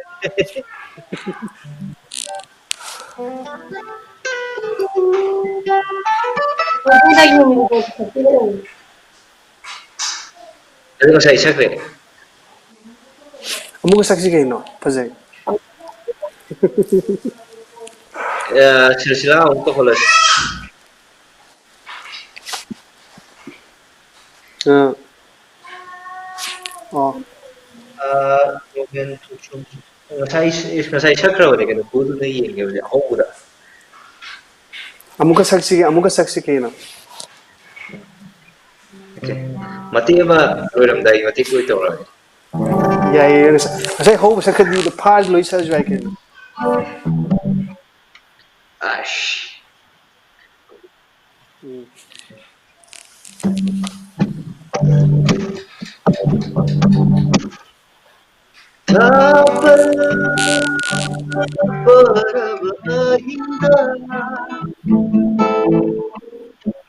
ꯑꯗꯨ ꯉꯁꯥꯏ ꯁꯛꯈ꯭ꯔꯦ꯫ ꯑꯃꯨꯛꯀ ꯁꯛꯁꯤ ꯀꯩꯅꯣ, ꯐꯖꯩ꯫ ꯑ, ꯁꯤꯜꯁꯤꯂꯥ ꯑꯃꯨꯛ ꯇꯧꯈꯠꯂꯁꯤ꯫ ꯑ꯫ ꯑꯣ꯫ ꯑ, ꯉꯁꯥꯏ, ꯉꯁꯥꯏ ꯁꯛꯈ꯭ꯔꯕꯅꯦ ꯀꯩꯅꯣ, ꯄꯨꯗꯨꯅ ꯌꯦꯡꯒꯦꯕꯅꯦ ꯑꯍꯧꯕꯗ꯫ ꯑꯃꯨꯛꯀ ꯁꯛꯁꯤꯒꯦ, ꯑꯃꯨꯛꯀ ꯁꯛꯁꯤ ꯀꯩꯅꯣ꯫ Okay. ꯃꯇꯦꯛ ꯑꯃ ꯂꯣꯏꯔꯝꯗꯥꯏꯒꯤ ꯃꯇꯦꯛꯇ ꯑꯣꯏ ꯇꯧꯔꯛꯑꯒꯦ꯫ ꯌꯥꯏꯌꯦ, ꯉꯁꯥꯏ, ꯉꯁꯥꯏ ꯍꯧꯕ ꯁꯛꯈ꯭ꯔꯗꯤ ꯐꯥꯔ ꯂꯣꯏ ꯁꯛꯑꯁꯨ ꯌꯥꯏ ꯀꯩꯅꯣ꯫ ꯑꯁ꯫ ꯎꯝ꯫ ꯊꯥꯕꯜ ꯐꯔꯕ ꯑꯍꯤꯡꯗ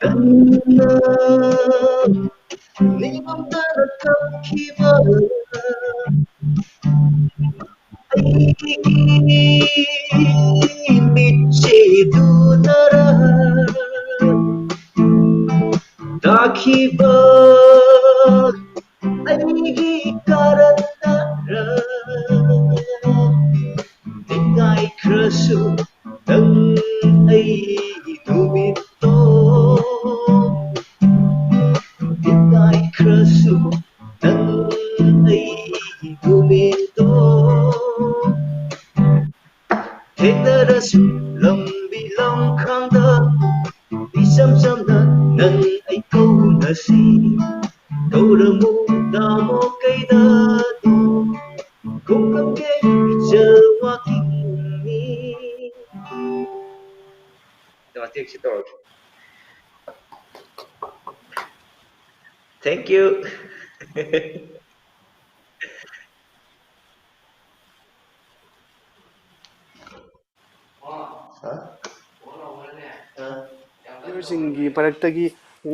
ꯅꯪꯅ ꯅꯤꯡꯉꯝꯗꯅ ꯀꯞꯈꯤꯕ ꯑꯩꯒꯤ ꯃꯤꯠꯆꯦꯗꯨꯅꯔ ꯇꯥꯈꯤꯕ ꯑꯩꯒꯤ ꯀꯥꯔꯟꯅꯔ ꯅꯤꯡꯉꯥꯏꯈ꯭ꯔꯁꯨ ꯅꯪ ꯑꯩꯒꯤ ꯅꯨꯃꯤꯠꯇꯣ ꯅꯤꯡꯉꯥꯏꯈ꯭ꯔꯁꯨ ꯅꯪ ꯑꯩꯒꯤ ꯅꯨꯃꯤꯠꯇꯣ ꯊꯦꯡꯅꯔꯁꯨ ꯂꯝꯕꯤ ꯂꯝꯈꯥꯡꯗ ꯏꯆꯝ ꯆꯝꯅ ꯅꯪ ꯑꯩ ꯀꯧꯅ ꯁꯤ ꯀꯧꯔꯝꯃꯨ ꯇꯥꯃꯣ ꯀꯩꯗꯅꯣ, ꯈꯣꯡꯂꯝꯒꯦ ꯏꯆꯜ ꯋꯥꯀꯤꯡꯅꯤ꯫ ꯃꯇꯦꯛꯁꯤ ꯇꯧꯔꯒꯦ꯫ Thank you. ꯍꯥ? ꯍꯥ? ꯁꯤꯡꯒꯤ ꯃꯔꯛꯇꯒꯤ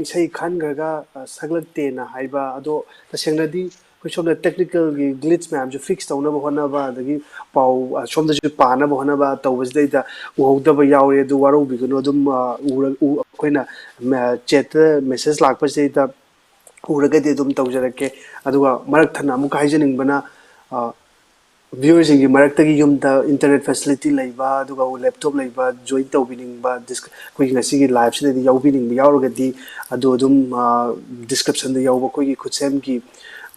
ꯏꯁꯩ ꯈꯟꯈ꯭ꯔꯒ, ꯑ, ꯁꯛꯂꯛꯇꯦꯅ ꯍꯥꯏꯕ꯫ ꯑꯗꯣ ꯇꯁꯦꯡꯅꯗꯤ ꯑꯩꯈꯣꯏ ꯁꯣꯝꯗ ꯇꯦꯛꯅꯤꯀꯦꯜꯒꯤ ꯒ꯭ꯂꯤꯆ ꯃꯌꯥꯝꯁꯨ ꯐꯤꯛꯁ ꯇꯧꯅꯕ ꯍꯣꯠꯅꯕ, ꯑꯗꯒꯤ ꯄꯥꯎ, ꯑ, ꯁꯣꯝꯗꯁꯨ ꯄꯥꯅꯕ ꯍꯣꯠꯅꯕ ꯇꯧꯕꯁꯤꯗꯩꯗ ꯎꯍꯧꯗꯕ ꯌꯥꯎꯔꯦ꯫ ꯑꯗꯨ ꯋꯥꯔꯧꯕꯤꯒꯅꯨ꯫ ꯑꯗꯨꯝ, ꯑ, ꯎꯔ-, ꯎ-, ꯑꯩꯈꯣꯏꯅ ꯃ-, ꯆꯦꯠꯇ ꯃꯦꯁꯦꯖ ꯂꯥꯛꯄꯁꯤꯗꯩꯗ ꯎꯔꯒꯗꯤ ꯑꯗꯨꯝ ꯇꯧꯖꯔꯛꯀꯦ꯫ ꯑꯗꯨꯒ ꯃꯔꯛ ꯊꯠꯅ ꯑꯃꯨꯛꯀ ꯍꯥꯏꯖꯅꯤꯡꯕꯅ, ꯑ, ꯚ꯭ꯌꯨꯋꯔꯁꯤꯡꯒꯤ ꯃꯔꯛꯇꯒꯤ ꯌꯨꯝꯗ ꯏꯟꯇꯔꯅꯦꯠ ꯐꯦꯁꯤꯂꯤꯇꯤ ꯂꯩꯕ, ꯑꯗꯨꯒ ꯂꯦꯞꯇꯣꯞ ꯂꯩꯕ, ꯖꯣꯏꯟ ꯇꯧꯕꯤꯅꯤꯡꯕ, ꯗꯤꯁ-, ꯑꯩꯈꯣꯏꯒꯤ ꯉꯁꯤꯒꯤ ꯂꯥꯏꯞꯁꯤꯗꯗꯤ ꯌꯥꯎꯕꯤꯅꯤꯡꯕ ꯌꯥꯎꯔꯒꯗꯤ, ꯑꯗꯨ ꯑꯗꯨꯝ, ꯑ, ꯗꯤꯁꯀ꯭ꯔꯤꯞꯁꯟꯗ ꯌꯥꯎꯕ ꯑꯩꯈꯣꯏꯒꯤ ꯈꯨꯠꯁꯦꯝꯒꯤ,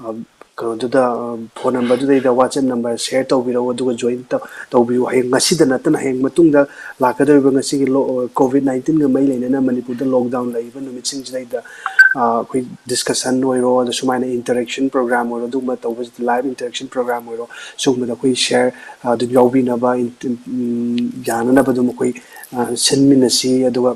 ꯑ, ꯀꯩꯅꯣꯗꯨꯗ, ꯑ, ꯐꯣꯟ ꯅꯝꯕꯔꯗꯨꯗꯩꯗ ꯋꯥꯆꯦꯞ ꯅꯝꯕꯔ ꯁꯦꯌꯔ ꯇꯧꯕꯤꯔꯛꯎ, ꯑꯗꯨꯒ ꯖꯣꯏꯟ ꯇꯧ-, ꯇꯧꯕꯤꯌꯨ꯫ ꯍꯌꯦꯡ, ꯉꯁꯤꯗ ꯅꯠꯇꯅ ꯍꯌꯦꯡ ꯃꯇꯨꯡꯗ ꯂꯥꯛꯀꯗꯧꯔꯤꯕ ꯉꯁꯤꯒꯤ ꯂꯣ-, ꯀꯣꯚꯤꯗ ꯅꯥꯏꯟꯇꯤꯟꯒ ꯃꯔꯤ ꯂꯩꯅꯅ ꯃꯅꯤꯄꯨꯔꯗ ꯂꯣꯛꯗꯥꯎꯟ ꯂꯩꯔꯤꯕ ꯅꯨꯃꯤꯠꯁꯤꯡꯁꯤꯗꯩꯗ, ꯑ, ꯑꯩꯈꯣꯏ ꯗꯤꯁꯀꯁꯟ ꯑꯣꯏꯔꯣ, ꯑꯗ ꯁꯨꯃꯥꯏꯅ ꯏꯟꯇꯔꯦꯛꯁꯟ ꯄ꯭ꯔꯣꯒ꯭ꯔꯥꯝ ꯑꯣꯏꯔꯣ, ꯑꯗꯨꯒꯨꯝꯕ ꯇꯧꯕꯁꯤꯗ, ꯂꯥꯏꯚ ꯏꯟꯇꯔꯦꯛꯁꯟ ꯄ꯭ꯔꯣꯒ꯭ꯔꯥꯝ ꯑꯣꯏꯔꯣ, ꯁꯤꯒꯨꯝꯕꯗ ꯑꯩꯈꯣꯏ ꯁꯤꯌꯔ, ꯑ, ꯑꯗꯨꯝ ꯌꯥꯎꯕꯤꯅꯕ, ꯏꯟ-, ꯎꯝ, ꯌꯥꯅꯅꯕ ꯑꯗꯨꯝ ꯑꯩꯈꯣꯏ, ꯑ, ꯁꯤꯟꯃꯤꯟꯅꯁꯤ꯫ ꯑꯗꯨꯒ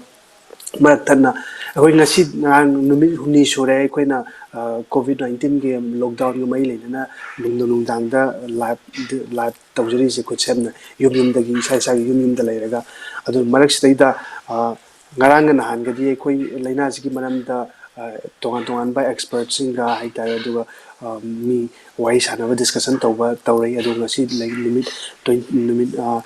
ꯃꯔꯛ ꯊꯠꯅ ꯑꯩꯈꯣꯏ ꯉꯁꯤ, ꯉꯔꯥꯡ ꯅꯨꯃꯤꯠ ꯍꯨꯝꯅꯤ ꯁꯨꯔꯦ ꯑꯩꯈꯣꯏꯅ, ꯑ, ꯀꯣꯚꯤꯗ ꯅꯥꯏꯟꯇꯤꯟꯒꯤ ꯂꯣꯛꯗꯥꯎꯟꯒ ꯃꯔꯤ ꯂꯩꯅꯅ ꯅꯨꯡꯗꯥꯡ ꯅꯨꯡꯗꯥꯡꯗ ꯂꯥꯏꯚ, ꯂꯥꯏꯚ ꯇꯧꯖꯔꯤꯁꯦ ꯈꯨꯠꯁꯦꯝꯅ, ꯌꯨꯝ ꯌꯨꯝꯗꯒꯤ, ꯏꯁꯥ ꯏꯁꯥꯒꯤ ꯌꯨꯝ ꯌꯨꯝꯗ ꯂꯩꯔꯒ꯫ ꯑꯗꯨ ꯃꯔꯛꯁꯤꯗꯩꯗ, ꯑ, ꯉꯔꯥꯡꯒ ꯅꯍꯥꯟꯒꯗꯤ ꯑꯩꯈꯣꯏ ꯂꯥꯏꯅꯥꯁꯤꯒꯤ ꯃꯔꯝꯗ, ꯑ, ꯇꯣꯉꯥꯟ ꯇꯣꯉꯥꯟꯕ ꯑꯦꯛꯁꯄꯔꯠꯁꯤꯡꯒ ꯍꯥꯏꯇꯥꯔꯦ, ꯑꯗꯨꯒ, ꯑ, ꯃꯤ ꯋꯥꯔꯤ ꯁꯥꯟꯅꯕ, ꯗꯤꯁꯀꯁꯟ ꯇꯧꯕ ꯇꯧꯔꯛꯏ꯫ ꯑꯗꯣ ꯉꯁꯤ ꯂꯩ-, ꯅꯨꯃꯤꯠ ꯇ꯭ꯋꯦꯟ-, ꯅꯨꯃꯤꯠ, ꯑ,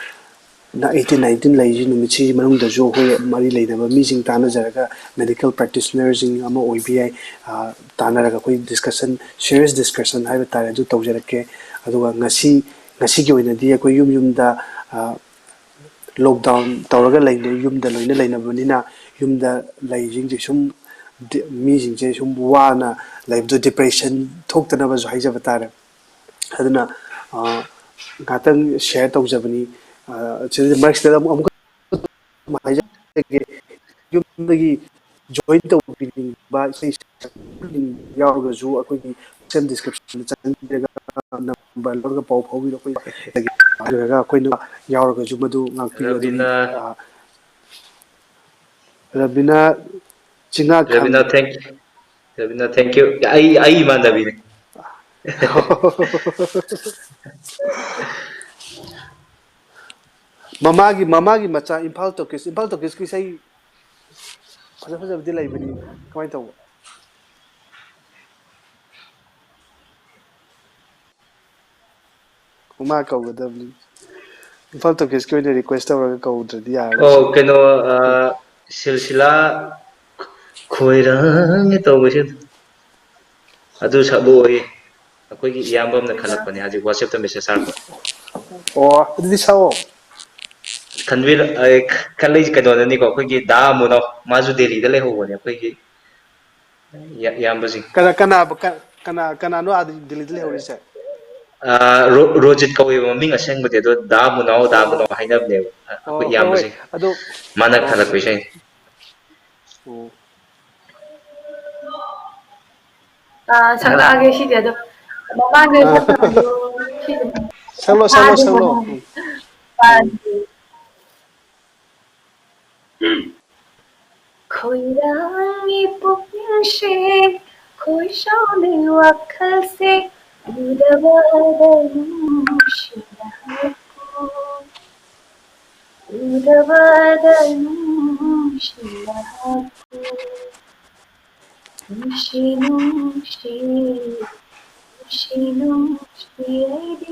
ꯅ-, ꯑꯩꯠꯇꯤꯟ, ꯅꯥꯏꯟꯇꯤꯟ ꯂꯩꯔꯤꯁꯤ, ꯅꯨꯃꯤꯠꯁꯤꯒꯤ ꯃꯅꯨꯡꯗꯁꯨ ꯑꯩꯈꯣꯏ ꯃꯔꯤ ꯂꯩꯅꯕ ꯃꯤꯁꯤꯡ ꯇꯥꯟꯅꯖꯔꯒ, ꯃꯦꯗꯤꯀꯦꯜ ꯄ꯭ꯔꯦꯛꯇꯤꯁꯅꯔꯁꯤꯡ ꯑꯃ ꯑꯣꯏꯕ ꯌꯥꯏ, ꯑ, ꯇꯥꯟꯅꯔꯒ ꯑꯩꯈꯣꯏ ꯗꯤꯁꯀꯁꯟ, ꯁꯤꯔꯤꯌꯁ ꯗꯤꯁꯀꯁꯟ ꯍꯥꯏꯕ ꯇꯥꯔꯦ, ꯑꯗꯨ ꯇꯧꯖꯔꯛꯀꯦ꯫ ꯑꯗꯨꯒ ꯉꯁꯤ, ꯉꯁꯤꯒꯤ ꯑꯣꯏꯅꯗꯤ ꯑꯩꯈꯣꯏ ꯌꯨꯝ ꯌꯨꯝꯗ, ꯑ, ꯂꯣꯛꯗꯥꯎꯟ ꯇꯧꯔꯒ ꯂꯩꯅꯩ, ꯌꯨꯝꯗ ꯂꯣꯏꯅ ꯂꯩꯅꯕꯅꯤꯅ, ꯌꯨꯝꯗ ꯂꯩꯁꯤꯡꯁꯦ ꯁꯨꯝ ꯗꯤ-, ꯃꯤꯁꯤꯡꯁꯦ ꯁꯨꯝ ꯋꯥꯅ ꯂꯩꯕꯗꯣ, ꯗꯤꯄ꯭ꯔꯦꯁꯟ ꯊꯣꯛꯇꯅꯕꯁꯨ ꯍꯥꯏꯖꯕ ꯇꯥꯔꯦ꯫ ꯑꯗꯨꯅ, ꯑ, ꯉꯥꯛꯇꯪ ꯁꯤꯌꯔ ꯇꯧꯖꯕꯅꯤ꯫ ꯑ, ꯁꯤꯗ ꯃꯔꯛꯁꯤꯗ ꯑꯃꯨꯛ, ꯑꯃꯨꯛꯀ ꯍꯥꯏꯖꯒꯦ, ꯌꯨꯝꯗꯒꯤ ꯖꯣꯏꯟ ꯇꯧꯕꯤꯅꯤꯡꯕ, ꯏꯁꯩ ꯁꯛꯅꯤꯡꯕ ꯌꯥꯎꯔꯒꯁꯨ ꯑꯩꯈꯣꯏꯒꯤ ꯁꯦꯝ ꯗꯤꯁꯀ꯭ꯔꯤꯞꯁꯟꯗ ꯆꯪꯕꯤꯔꯒ ꯅꯝꯕꯔ ꯂꯧꯔꯒ ꯄꯥꯎ ꯐꯥꯎꯕꯤꯔꯣ꯫ ꯑꯩꯈꯣꯏ ꯑꯗꯨꯗꯨꯒ ꯑꯩꯈꯣꯏꯅ ꯌꯥꯎꯔꯒꯁꯨ ꯃꯗꯨ ꯉꯥꯛꯄꯤꯌꯨ꯫ ꯑꯗꯨꯒꯤ, ꯔꯕꯤꯅꯥ꯫ ꯑ, Rabina ꯆꯤꯉꯥꯈꯝ꯫ Rabina, thank you꯫ Rabina, thank you꯫ ꯑꯩ, ꯑꯩ ꯏꯃꯥꯟꯅꯕꯤꯅꯦ꯫ ꯃꯃꯥꯒꯤ, ꯃꯃꯥꯒꯤ ꯃꯆꯥ ꯏꯝꯐꯥꯜ ꯇꯣꯀꯤꯁ, ꯏꯝꯐꯥꯜ ꯇꯣꯀꯤꯁꯀꯤ ꯏꯁꯩ ꯐꯖ ꯐꯖꯕꯗꯤ ꯂꯩꯕꯅꯤ꯫ ꯀꯃꯥꯏꯅ ꯇꯧꯕ? ꯃꯃꯥ ꯀꯧꯒꯗꯕꯅꯤ꯫ ꯏꯝꯐꯥꯜ ꯇꯣꯀꯤꯁꯀꯤ ꯑꯣꯏꯅ ꯔꯤꯀ꯭ꯋꯦꯁ ꯇꯧꯔꯒ ꯀꯧꯗ꯭ꯔꯗꯤ ꯌꯥꯔꯣꯏ꯫ ꯑꯣ, ꯀꯩꯅꯣ, ꯑ, ꯁꯤꯜꯁꯤꯂꯥ ꯈꯣꯏꯔꯥꯡꯒꯦ ꯇꯧꯕꯁꯦ꯫ ꯑꯗꯨ ꯁꯛꯂꯛꯑꯣꯌꯦ꯫ ꯑꯩꯈꯣꯏꯒꯤ ꯏꯌꯥꯝꯕ ꯑꯃꯅ ꯈꯜꯂꯛꯄꯅꯦ, ꯍꯧꯖꯤꯛ WhatsApp-ꯇ message ꯊꯥꯔꯛꯄ꯫ ꯑꯣ, ꯑꯗꯨꯗꯤ ꯁꯛꯑꯣ꯫ ꯈꯟꯕꯤꯔ-, ꯑꯦ, ꯈꯜꯂꯛꯏꯁꯦ ꯀꯩꯅꯣꯗꯅꯤꯀꯣ, ꯑꯩꯈꯣꯏꯒꯤ ꯗꯥ ꯃꯨꯅꯥꯎ, ꯃꯥꯁꯨ ꯗꯦꯜꯂꯤꯗ ꯂꯩꯍꯧꯕꯅꯦ, ꯑꯩꯈꯣꯏꯒꯤ ꯏꯌꯥ-, ꯏꯌꯥꯝꯕꯁꯤꯡ꯫ ꯀꯅꯥ, ꯀꯅꯥ, ꯀ-, ꯀꯅꯥ, ꯀꯅꯥꯅꯣ ꯑꯥꯗ ꯗꯦꯜꯂꯤꯗ ꯂꯩꯍꯧꯔꯤꯁꯦ? ꯑ, ꯔꯣ-, ꯔꯣꯖꯤꯠ ꯀꯧꯋꯦꯕ ꯃꯃꯤꯡ ꯑꯁꯦꯡꯕꯗꯤ, ꯑꯗꯣ ꯗꯥ ꯃꯨꯅꯥꯎ, ꯗꯥ ꯑꯣ꯫ ꯃꯨꯅꯥꯎ ꯍꯥꯏꯅꯕꯅꯦꯕ, ꯑ-, ꯑꯩꯈꯣꯏ ꯑꯣ, ꯍꯣꯏ, ꯍꯣꯏ꯫ ꯏꯌꯥꯝꯕꯁꯤꯡ꯫ ꯑꯗꯣ, ꯃꯥꯅ ꯑꯣ, ꯈꯜꯂꯛꯄ ꯏꯁꯩꯅꯤ꯫ ꯑꯣ꯫ ꯑ, ꯁꯛꯂꯛꯑꯒꯦ ꯁꯤꯗꯤ ꯑꯗꯨꯝ꯫ ꯃꯃꯥꯡꯗ ꯑꯥ꯫ ꯁꯛꯈ꯭ꯔꯕꯗꯣ ꯁꯤꯗꯤ꯫ ꯁꯛꯂꯣ, ꯁꯛꯂꯣ, ꯐꯥꯗꯦ, ꯁꯛꯂꯣ꯫ ꯃꯃꯥꯡꯗ꯫ ꯎꯝ꯫ ꯐꯥꯗꯦ꯫ ꯈꯣꯏꯔꯥꯡꯉꯤ ꯄꯨꯛꯅꯤꯡꯁꯦ, ꯈꯣꯏꯁꯥꯎꯅꯩ ꯋꯥꯈꯜꯁꯦ, ꯎꯗꯕꯗ ꯅꯨꯡꯁꯤꯅ ꯍꯥꯠꯄꯨ, ꯎꯗꯕꯗ ꯅꯨꯡꯁꯤꯅ ꯍꯥꯠꯄꯨ꯫ ꯅꯨꯡꯁꯤ, ꯅꯨꯡꯁꯤ, ꯅꯨꯡꯁꯤ, ꯅꯨꯡꯁꯤ, ꯑꯩꯗꯤ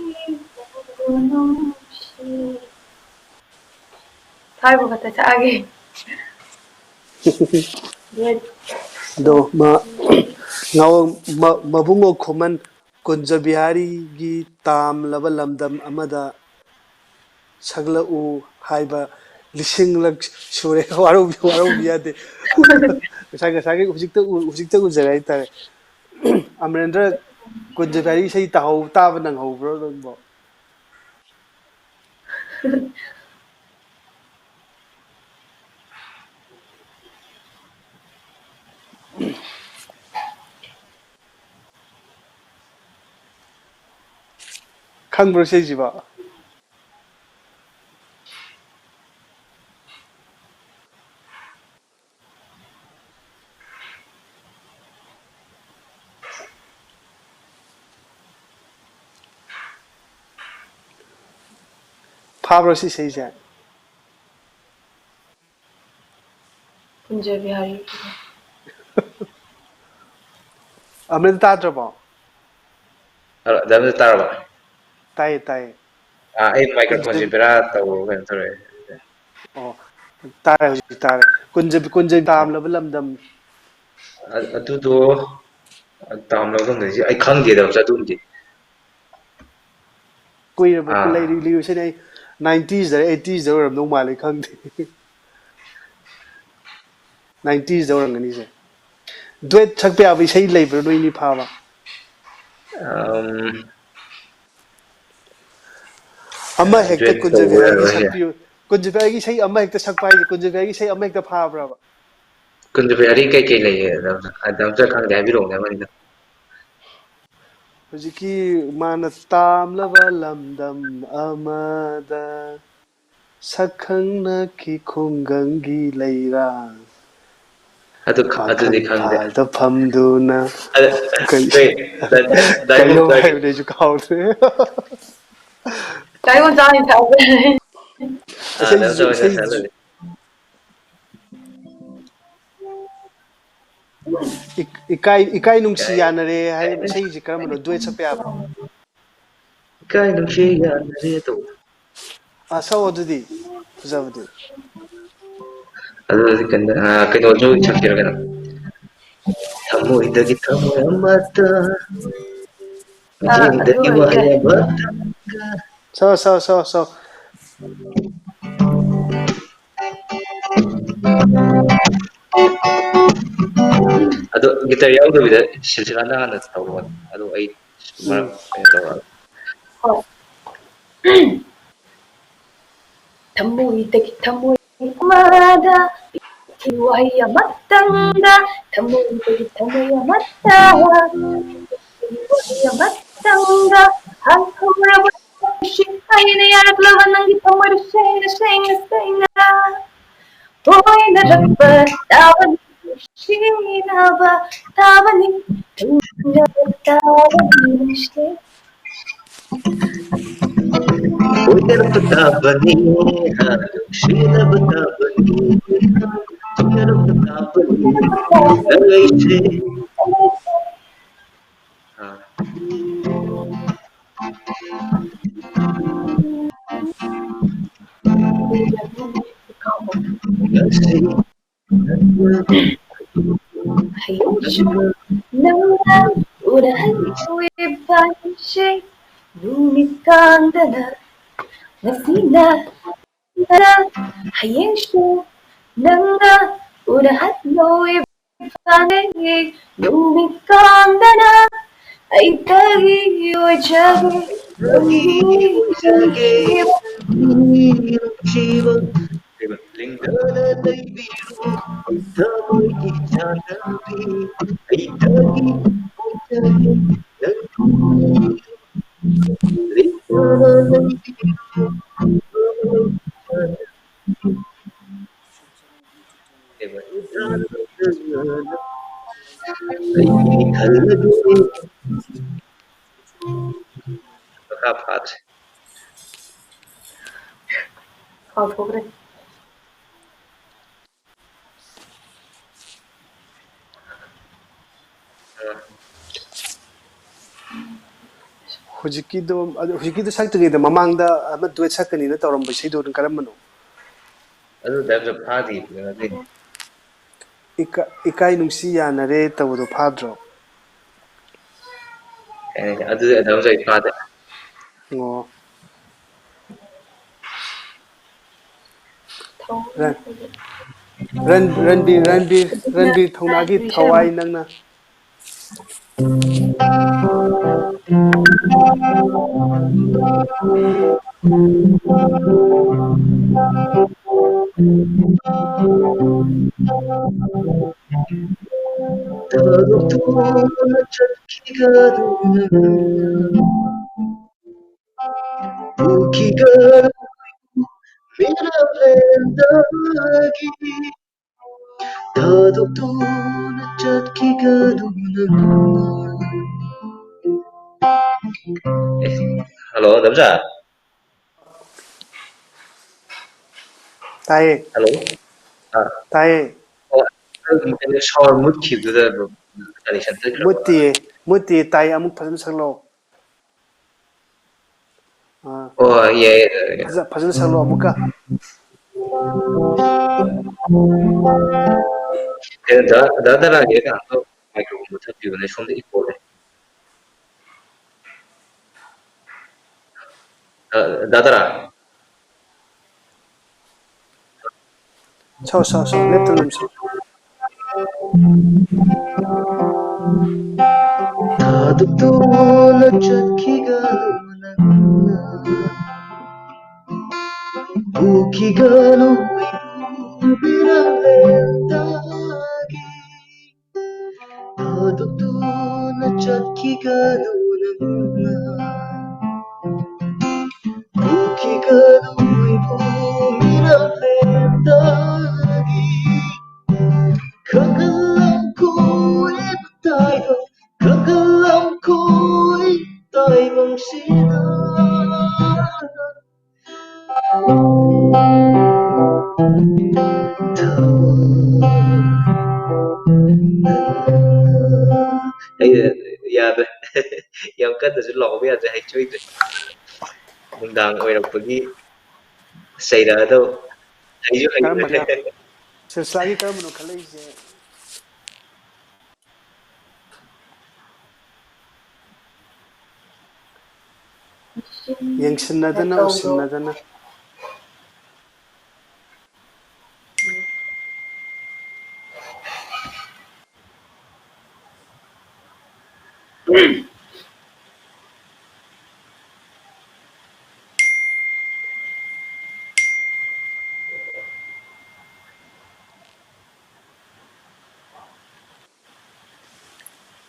ꯅꯪꯕꯨ ꯅꯨꯡꯁꯤ꯫ ꯊꯥꯏꯕ ꯈꯛꯇ ꯁꯛꯑꯒꯦ꯫ ꯑꯗꯣ ꯃ-, ꯉꯥꯎ-, ꯃ-, ꯃꯕꯨꯡꯉꯣ ꯈꯨꯃꯟ ꯀꯨꯟꯖ ꯕꯤꯍꯥꯔꯤꯒꯤ ꯇꯥꯝꯂꯕ ꯂꯝꯗꯝ ꯑꯃꯗ ꯁꯛꯂꯛꯎ ꯍꯥꯏꯕ ꯂꯤꯁꯤꯡꯂꯛ ꯁꯨꯔꯦ꯫ ꯋꯥꯔꯧꯕꯤ-, ꯋꯥꯔꯧꯕꯤ ꯌꯥꯗꯦ꯫ ꯉꯁꯥꯏ, ꯉꯁꯥꯏꯒꯤ ꯍꯧꯖꯤꯛꯇ ꯎ-, ꯍꯧꯖꯤꯛꯇ ꯎꯖꯔꯦ ꯍꯥꯏꯇꯥꯔꯦ꯫ ꯑꯃꯔꯦꯟꯗ꯭ꯔ ꯀꯨꯟꯖ ꯕꯤꯍꯥꯔꯤ ꯏꯁꯩ ꯇꯥꯍꯧ-, ꯇꯥꯕ ꯅꯪꯍꯧꯕ꯭ꯔꯣ ꯅꯪꯕꯣ? ꯈꯪꯕ꯭ꯔꯣ ꯏꯁꯩꯁꯤꯕꯣ? ꯐꯥꯕ꯭ꯔꯣ ꯁꯤ ꯏꯁꯩꯁꯦ? ꯀꯨꯟꯖꯕꯤꯍꯥꯔꯤ꯫ ꯑꯃꯔꯤꯟ ꯇꯥꯗ꯭ꯔꯕꯣ? ꯑꯗꯨ ꯇꯥꯔꯕ? ꯇꯥꯏꯌꯦ, ꯇꯥꯏꯌꯦ꯫ ꯑꯥ, ꯑꯩ ꯃꯥꯏꯀ꯭ꯔꯣꯐꯣꯟꯁꯦ ꯕꯦꯔꯥ ꯇꯧꯔꯕ ꯀꯩꯅꯣ ꯇꯧꯔꯦ꯫ ꯑꯣ, ꯇꯥꯔꯦ, ꯍꯧꯖꯤꯛꯇꯤ ꯇꯥꯔꯦ꯫ ꯀꯨꯟꯖꯕꯤ, ꯀꯨꯟꯖꯕꯤ ꯇꯥꯝꯂꯕ ꯂꯝꯗꯝ꯫ ꯑ-, ꯑꯗꯨꯗꯣ ꯇꯥꯝꯂꯕ ꯂꯝꯗꯝꯁꯦ ꯑꯩ ꯈꯪꯗꯦꯗ ꯑꯗꯨꯝꯗꯤ꯫ ꯀꯨꯏꯔꯕ ꯑꯥ꯫ ꯂꯩꯔꯤ ꯂꯤꯔꯤꯁꯤꯅ ꯑꯩ ꯅꯥꯏꯟꯇꯤꯁꯇ ꯑꯩꯠꯇꯤꯁꯇ ꯑꯣꯏꯔꯝꯗꯧ ꯃꯥꯜꯂꯦ, ꯈꯪꯗꯦ꯫ ꯅꯥꯏꯟꯇꯤꯁꯇ ꯑꯣꯏꯔꯝꯒꯅꯤꯁꯦ꯫ ꯗꯨꯋꯦꯠ ꯁꯛꯄ ꯌꯥꯕ ꯏꯁꯩ ꯂꯩꯕ꯭ꯔꯥ ꯅꯣꯏꯅꯤ ꯐꯥꯕ? ꯑꯝ, ꯑꯃ ꯍꯦꯛꯇ ꯗꯨꯋꯦꯠ ꯇꯧꯕ ꯀꯨꯟꯖꯕꯤꯍꯥꯔꯤꯒꯤ ꯌꯥꯔꯣꯏꯍꯦ꯫ ꯁꯛꯄꯤꯌꯨ꯫ ꯀꯨꯟꯖꯕꯤꯍꯥꯔꯤꯒꯤ ꯏꯁꯩ ꯑꯃ ꯍꯦꯛꯇ ꯁꯛꯄ ꯍꯥꯏꯁꯦ, ꯀꯨꯟꯖꯕꯤꯍꯥꯔꯤꯒꯤ ꯏꯁꯩ ꯑꯃ ꯍꯦꯛꯇ ꯐꯥꯕ꯭ꯔꯕ? ꯀꯨꯟꯖꯕꯤꯍꯥꯔꯤ ꯀꯩꯀꯩ ꯂꯩꯒꯦ? ꯑꯗꯨ ꯑꯝꯇ ꯈꯪꯗꯦ, ꯍꯥꯏꯕꯤꯔꯛꯎꯅꯦ ꯑꯃꯅꯤꯗ꯫ ꯍꯧꯖꯤꯛꯀꯤ ꯃꯥꯅ ꯇꯥꯝꯂꯕ ꯂꯝꯗꯝ ꯑꯃꯗ ꯁꯛꯈꯪꯅꯈꯤ ꯈꯨꯡꯒꯪꯒꯤ ꯂꯩꯔꯥꯡ꯫ ꯑꯗꯨ ꯈ-, ꯑꯗꯨꯗꯤ ꯄꯥꯈꯪ ꯈꯪꯗꯦ꯫ ꯐꯥꯜꯗ ꯐꯝꯗꯨꯅ ꯑꯗ, ꯀꯩ-, ꯀꯩ-, ꯗꯥ-, ꯗꯥ-, ꯀꯩꯅꯣ ꯗꯥꯏꯃꯣꯟ ꯍꯥꯏꯕꯅꯦ ꯑꯩꯁꯨ ꯀꯥꯎꯔꯦ꯫ ꯀꯥꯏꯕꯣꯟ ꯆꯥꯅꯤ ꯊꯛꯑꯒꯦ꯫ ꯑꯥ, ꯗꯥ-, ꯗꯥ-, ꯗꯥ-, ꯗꯥ-, ꯗꯥ-, ꯏꯁꯩꯁꯤꯁꯨ ꯏꯛ-, ꯏꯀꯥꯏ, ꯏꯀꯥꯏ ꯅꯨꯡꯁꯤ ꯌꯥꯅꯔꯦ ꯍꯥꯏ ꯏꯁꯩꯁꯦ ꯀꯔꯝꯕꯅꯣ? ꯗꯨꯋꯦꯠ ꯁꯛꯄ ꯌꯥꯕ꯭ꯔꯣ? ꯏꯀꯥꯏ ꯅꯨꯡꯁꯤ ꯌꯥꯅꯔꯦ ꯇꯧꯕꯗꯣ꯫ ꯑꯥ, ꯁꯛꯑꯣ ꯑꯗꯨꯗꯤ꯫ ꯐꯖꯕꯗꯤ꯫ ꯑꯗꯨꯗꯤ ꯀꯩꯅꯣ, ꯑꯥ, ꯀꯩꯅꯣꯁꯨ ꯁꯛꯁꯤꯔ ꯀꯩꯅꯣ? ꯊꯃꯣꯏꯗꯒꯤ ꯊꯃꯣꯏ ꯑꯃꯠꯇ ꯑꯥ, ꯑꯗꯨ ꯆꯤꯡꯗꯒꯤ ꯑꯣꯏꯔꯦ꯫ ꯋꯥꯍꯩ ꯑꯃꯠꯇ꯫ ꯁꯛꯑꯣ, ꯁꯛꯑꯣ, ꯁꯛꯑꯣ, ꯁꯛꯑꯣ꯫ ꯑꯗꯣ ꯒꯤꯇꯔ ꯌꯥꯎꯗꯕꯤꯗ ꯁꯤꯜꯁꯤꯂꯥꯅ ꯍꯥꯟꯅ ꯇꯧꯔꯣ꯫ ꯑꯗꯣ ꯑꯩ ꯃꯔꯛ ꯎꯝ꯫ ꯀꯩꯅꯣ ꯇꯧꯔꯛꯑꯒꯦ꯫ ꯍꯣꯏ꯫ ꯊꯃꯣꯏꯗꯒꯤ ꯊꯃꯣꯏ ꯑꯃꯗ ꯋꯥꯍꯩ ꯑꯃꯇꯪꯗ, ꯊꯃꯣꯏꯗꯒꯤ ꯊꯃꯣꯏ ꯑꯃꯠꯇ ꯋꯥꯍꯩ ꯑꯃꯇꯪꯗ ꯍꯟꯊꯔꯕ ꯅꯨꯡꯁꯤꯠ ꯑꯩꯅ ꯌꯥꯔꯛꯂꯕ ꯅꯪꯒꯤ ꯊꯃꯣꯏꯗ ꯁꯦꯡꯅ, ꯁꯦꯡꯅ, ꯁꯦꯡꯅ ꯍꯣꯏꯅꯔꯛꯄ ꯇꯥꯕꯅꯤ, ꯅꯨꯡꯁꯤꯅꯕ ꯇꯥꯕꯅꯤ, ꯊꯨꯡꯅꯕ ꯇꯥꯕꯅꯤ, ꯅꯨꯡꯁꯤ꯫ ꯍꯣꯏꯅꯔꯛꯄ ꯇꯥꯕꯅꯤ, ꯍꯥ, ꯅꯨꯡꯁꯤꯅꯕ ꯇꯥꯕꯅꯤ, ꯍꯣꯏꯅꯔꯛꯄ ꯇꯥꯕꯅꯤ, ꯅꯪ ꯑꯩꯁꯦ꯫ ꯑꯥ꯫ ꯍꯌꯦꯡꯁꯨ ꯅꯪꯅ ꯎꯅꯍꯟꯂꯣꯏ ꯏꯕꯥꯅꯤꯁꯦ ꯅꯨꯃꯤꯠ ꯀꯥꯡꯗꯅ ꯉꯁꯤꯅ ꯍꯌꯦꯡꯁꯨ ꯅꯪꯅ ꯎꯅꯍꯟꯂꯣꯏ ꯏꯕꯥꯅꯤ ꯅꯨꯃꯤꯠ ꯀꯥꯡꯗꯅ ꯑꯩꯗꯒꯤ ꯑꯣꯏꯖꯒꯦ ꯅꯪꯒꯤ ꯅꯨꯡꯁꯤꯕ꯫ ꯂꯤꯡꯗꯅ ꯂꯩꯕꯤꯔꯣ ꯊꯃꯣꯏꯒꯤ ꯆꯥꯟꯅꯕꯤ ꯑꯩꯗꯒꯤ ꯑꯣꯏꯖꯒꯦ ꯅꯪꯒꯤ ꯂꯤꯡꯗꯅ ꯂꯩꯕꯤꯔꯣ ꯊꯃꯣꯏꯒꯤ ꯆꯥꯟꯅꯕꯤ꯫ ꯑꯩꯗꯤ ꯈꯜꯂꯗꯨꯅꯤ꯫ ꯃꯈꯥ ꯐꯥꯗ꯭ꯔꯦ꯫ ꯀꯥꯎꯊꯣꯛꯈ꯭ꯔꯦ꯫ ꯑ꯫ ꯍꯧꯖꯤꯛꯀꯤꯗꯣ, ꯑꯗꯨ ꯍꯧꯖꯤꯛꯀꯤꯗꯣ ꯁꯛꯇ꯭ꯔꯤꯉꯩꯗ ꯃꯃꯥꯡꯗ ꯑꯃ duet ꯁꯛꯀꯅꯤꯅ ꯇꯧꯔꯝꯕ ꯏꯁꯩꯗꯣ ꯑꯗꯨꯝ ꯀꯔꯝꯕꯅꯣ? ꯑꯗꯨꯗ ꯑꯝꯇ ꯐꯥꯗꯦ ꯐꯖꯅ ꯑꯗꯨꯏꯅꯦ꯫ ꯏꯀꯥ-, ꯏꯀꯥꯏ ꯅꯨꯡꯁꯤ ꯌꯥꯅꯔꯦ ꯇꯧꯕꯗꯣ ꯐꯥꯗ꯭ꯔꯣ? ꯑꯦ, ꯑꯗꯨꯗꯤ ꯑꯗꯨꯝ ꯆꯍꯤ ꯐꯥꯗꯦ꯫ ꯑꯣ꯫ ꯔꯟ-, ꯔꯟ-, ꯔꯟꯕꯤꯔ, ꯔꯟꯕꯤꯔ, ꯔꯟꯕꯤꯔ ꯊꯧꯅꯥꯒꯤ ꯊꯋꯥꯏ ꯅꯪꯅ꯫ ꯆꯠꯈꯤꯒꯗꯨꯅ ꯈꯤꯒꯅꯨ ꯃꯤꯔꯝꯂꯦꯟꯗꯒꯤ ꯊꯥꯗꯣꯛꯇꯨꯅ ꯆꯠꯈꯤꯒꯅꯨ ꯅꯪꯅ꯫ ꯑꯦ, ꯍꯜꯂꯣ, ꯗꯝꯆꯥ꯫ ꯇꯥꯏꯌꯦ꯫ ꯍꯜꯂꯣ꯫ ꯑꯥ꯫ ꯇꯥꯏꯌꯦ꯫ ꯑꯣ, ꯑꯩꯒꯤ ꯀꯩꯅꯣ sound ꯃꯨꯠꯈꯤꯕꯗꯨꯗ connection ꯇꯠꯈ꯭ꯔꯕ꯫ ꯃꯨꯠꯇꯤꯌꯦ, ꯃꯨꯠꯇꯤꯌꯦ, ꯇꯥꯏ꯫ ꯑꯃꯨꯛ ꯐꯖꯅ ꯁꯛꯂꯛꯑꯣ꯫ ꯑꯥ꯫ ꯑꯣ, ꯌꯥꯏꯌꯦ, ꯌꯥꯏꯌꯦ꯫ ꯐꯖ-, ꯐꯖꯅ ꯁꯛꯂꯛꯑꯣ ꯑꯃꯨꯛꯀ꯫ ꯑꯦ, ꯗꯥ, ꯗꯥ ꯗꯔꯥꯒꯤ ꯀꯩꯅꯣ ꯇꯧ, microphone ꯃꯨꯊꯠꯄꯤꯕꯅꯦ, ꯁꯣꯝꯗ echo ꯂꯩ꯫ ꯑ, ꯗꯥ ꯗꯔꯥ꯫ ꯁꯥꯎ, ꯁꯥꯎ, ꯁꯥꯎ, ꯂꯦꯞꯇꯅ ꯑꯗꯨꯝ ꯁꯥꯎ꯫ ꯊꯥꯗꯣꯛꯇꯨꯅ ꯆꯠꯈꯤꯒꯅꯨ ꯅꯪꯅ꯫ ꯄꯨꯈꯤꯒꯅꯨ ꯑꯩꯕꯨ ꯃꯤꯔꯝꯂꯦꯟꯗꯒꯤ꯫ ꯊꯥꯗꯣꯛꯇꯨꯅ ꯆꯠꯈꯤꯒꯅꯨ ꯅꯪꯅ꯫ ꯄꯨꯈꯤꯒꯅꯨ ꯑꯩꯕꯨ ꯃꯤꯔꯝꯂꯦꯟꯗꯒꯤ꯫ ꯈꯪꯍꯜꯂꯝꯈꯣ ꯇꯥꯏꯕꯪ, ꯈꯪꯍꯜꯂꯝꯈꯣ ꯇꯥꯏꯕꯪꯁꯤꯗ꯫ ꯑꯩ ꯌꯥꯗ꯭ꯔꯦ꯫ ꯌꯥꯝ ꯀꯟꯅꯁꯨ ꯂꯥꯎꯕ ꯌꯥꯗ꯭ꯔꯦ, ꯍꯩꯁꯨ ꯍꯩꯇ꯭ꯔꯦ꯫ ꯅꯨꯡꯗꯥꯡ ꯑꯣꯏꯔꯛꯄꯒꯤ ꯆꯩꯔꯛꯑꯗꯧ꯫ ꯍꯩꯁꯨ ꯍꯩꯇ꯭ꯔꯦ꯫ ꯀꯔꯝꯕꯅ? ꯁꯤꯜꯁꯤꯂꯥꯒꯤ ꯀꯔꯝꯕꯅꯣ ꯈꯜꯂꯛꯏꯁꯦ? ꯌꯦꯡꯁꯤꯟꯅꯗꯅ, ꯎꯁꯤꯟꯅꯗꯅ꯫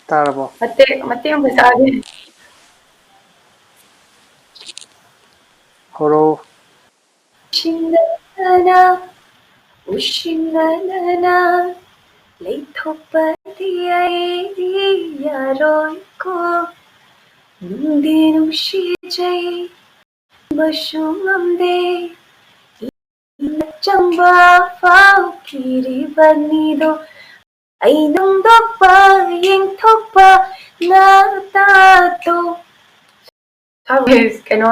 ꯇꯥꯔꯕꯣ? ꯃꯇꯦꯛ, ꯃꯇꯦꯛ ꯑꯃ ꯇꯥꯒꯦ꯫ ꯍꯣꯔꯣ꯫ ꯎꯁꯤꯟꯅꯗꯅ, ꯎꯁꯤꯟꯅꯗꯅ ꯂꯩꯊꯣꯛꯄꯗꯤ ꯑꯩꯗꯤ ꯌꯥꯔꯣꯏꯀꯣ꯫ ꯅꯨꯡꯗꯤ ꯅꯨꯡꯁꯤꯖꯩ, ꯕꯁꯨ ꯉꯝꯗꯦ꯫ ꯏꯅ ꯆꯪꯕ ꯐꯥꯎꯈꯤꯔꯤꯕꯅꯤꯗꯣ꯫ ꯑꯩ ꯅꯨꯡꯗꯣꯛꯄ, ꯌꯦꯡꯊꯣꯛꯄ ꯅꯇꯥꯗꯣ꯫ ꯀꯩꯅꯣ,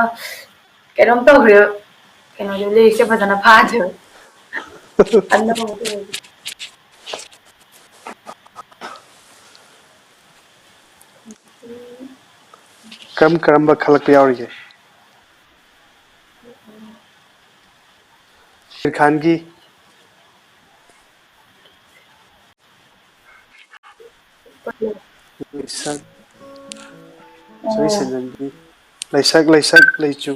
ꯀꯩꯅꯣꯝ ꯇꯧꯈ꯭ꯔꯦ꯫ ꯀꯩꯅꯣꯗꯣ, ꯂꯤꯔꯤꯛꯁꯦ ꯐꯖꯅ ꯐꯥꯗ꯭ꯔꯦꯕ꯫ ꯑꯅꯧꯕ ꯇꯧꯔꯦ꯫ ꯀꯔꯝ ꯀꯔꯝꯕ ꯈꯜꯂꯛꯄ ꯌꯥꯎꯔꯤꯒꯦ? ꯁꯤꯔ ꯈꯥꯟꯒꯤ꯫ ꯂꯩꯁꯛ꯫ ꯁꯣꯔꯤ, ꯁꯦꯟꯖꯟꯕꯤ꯫ ꯂꯩꯁꯛ, ꯂꯩꯁꯛ, ꯂꯩꯆꯨ꯫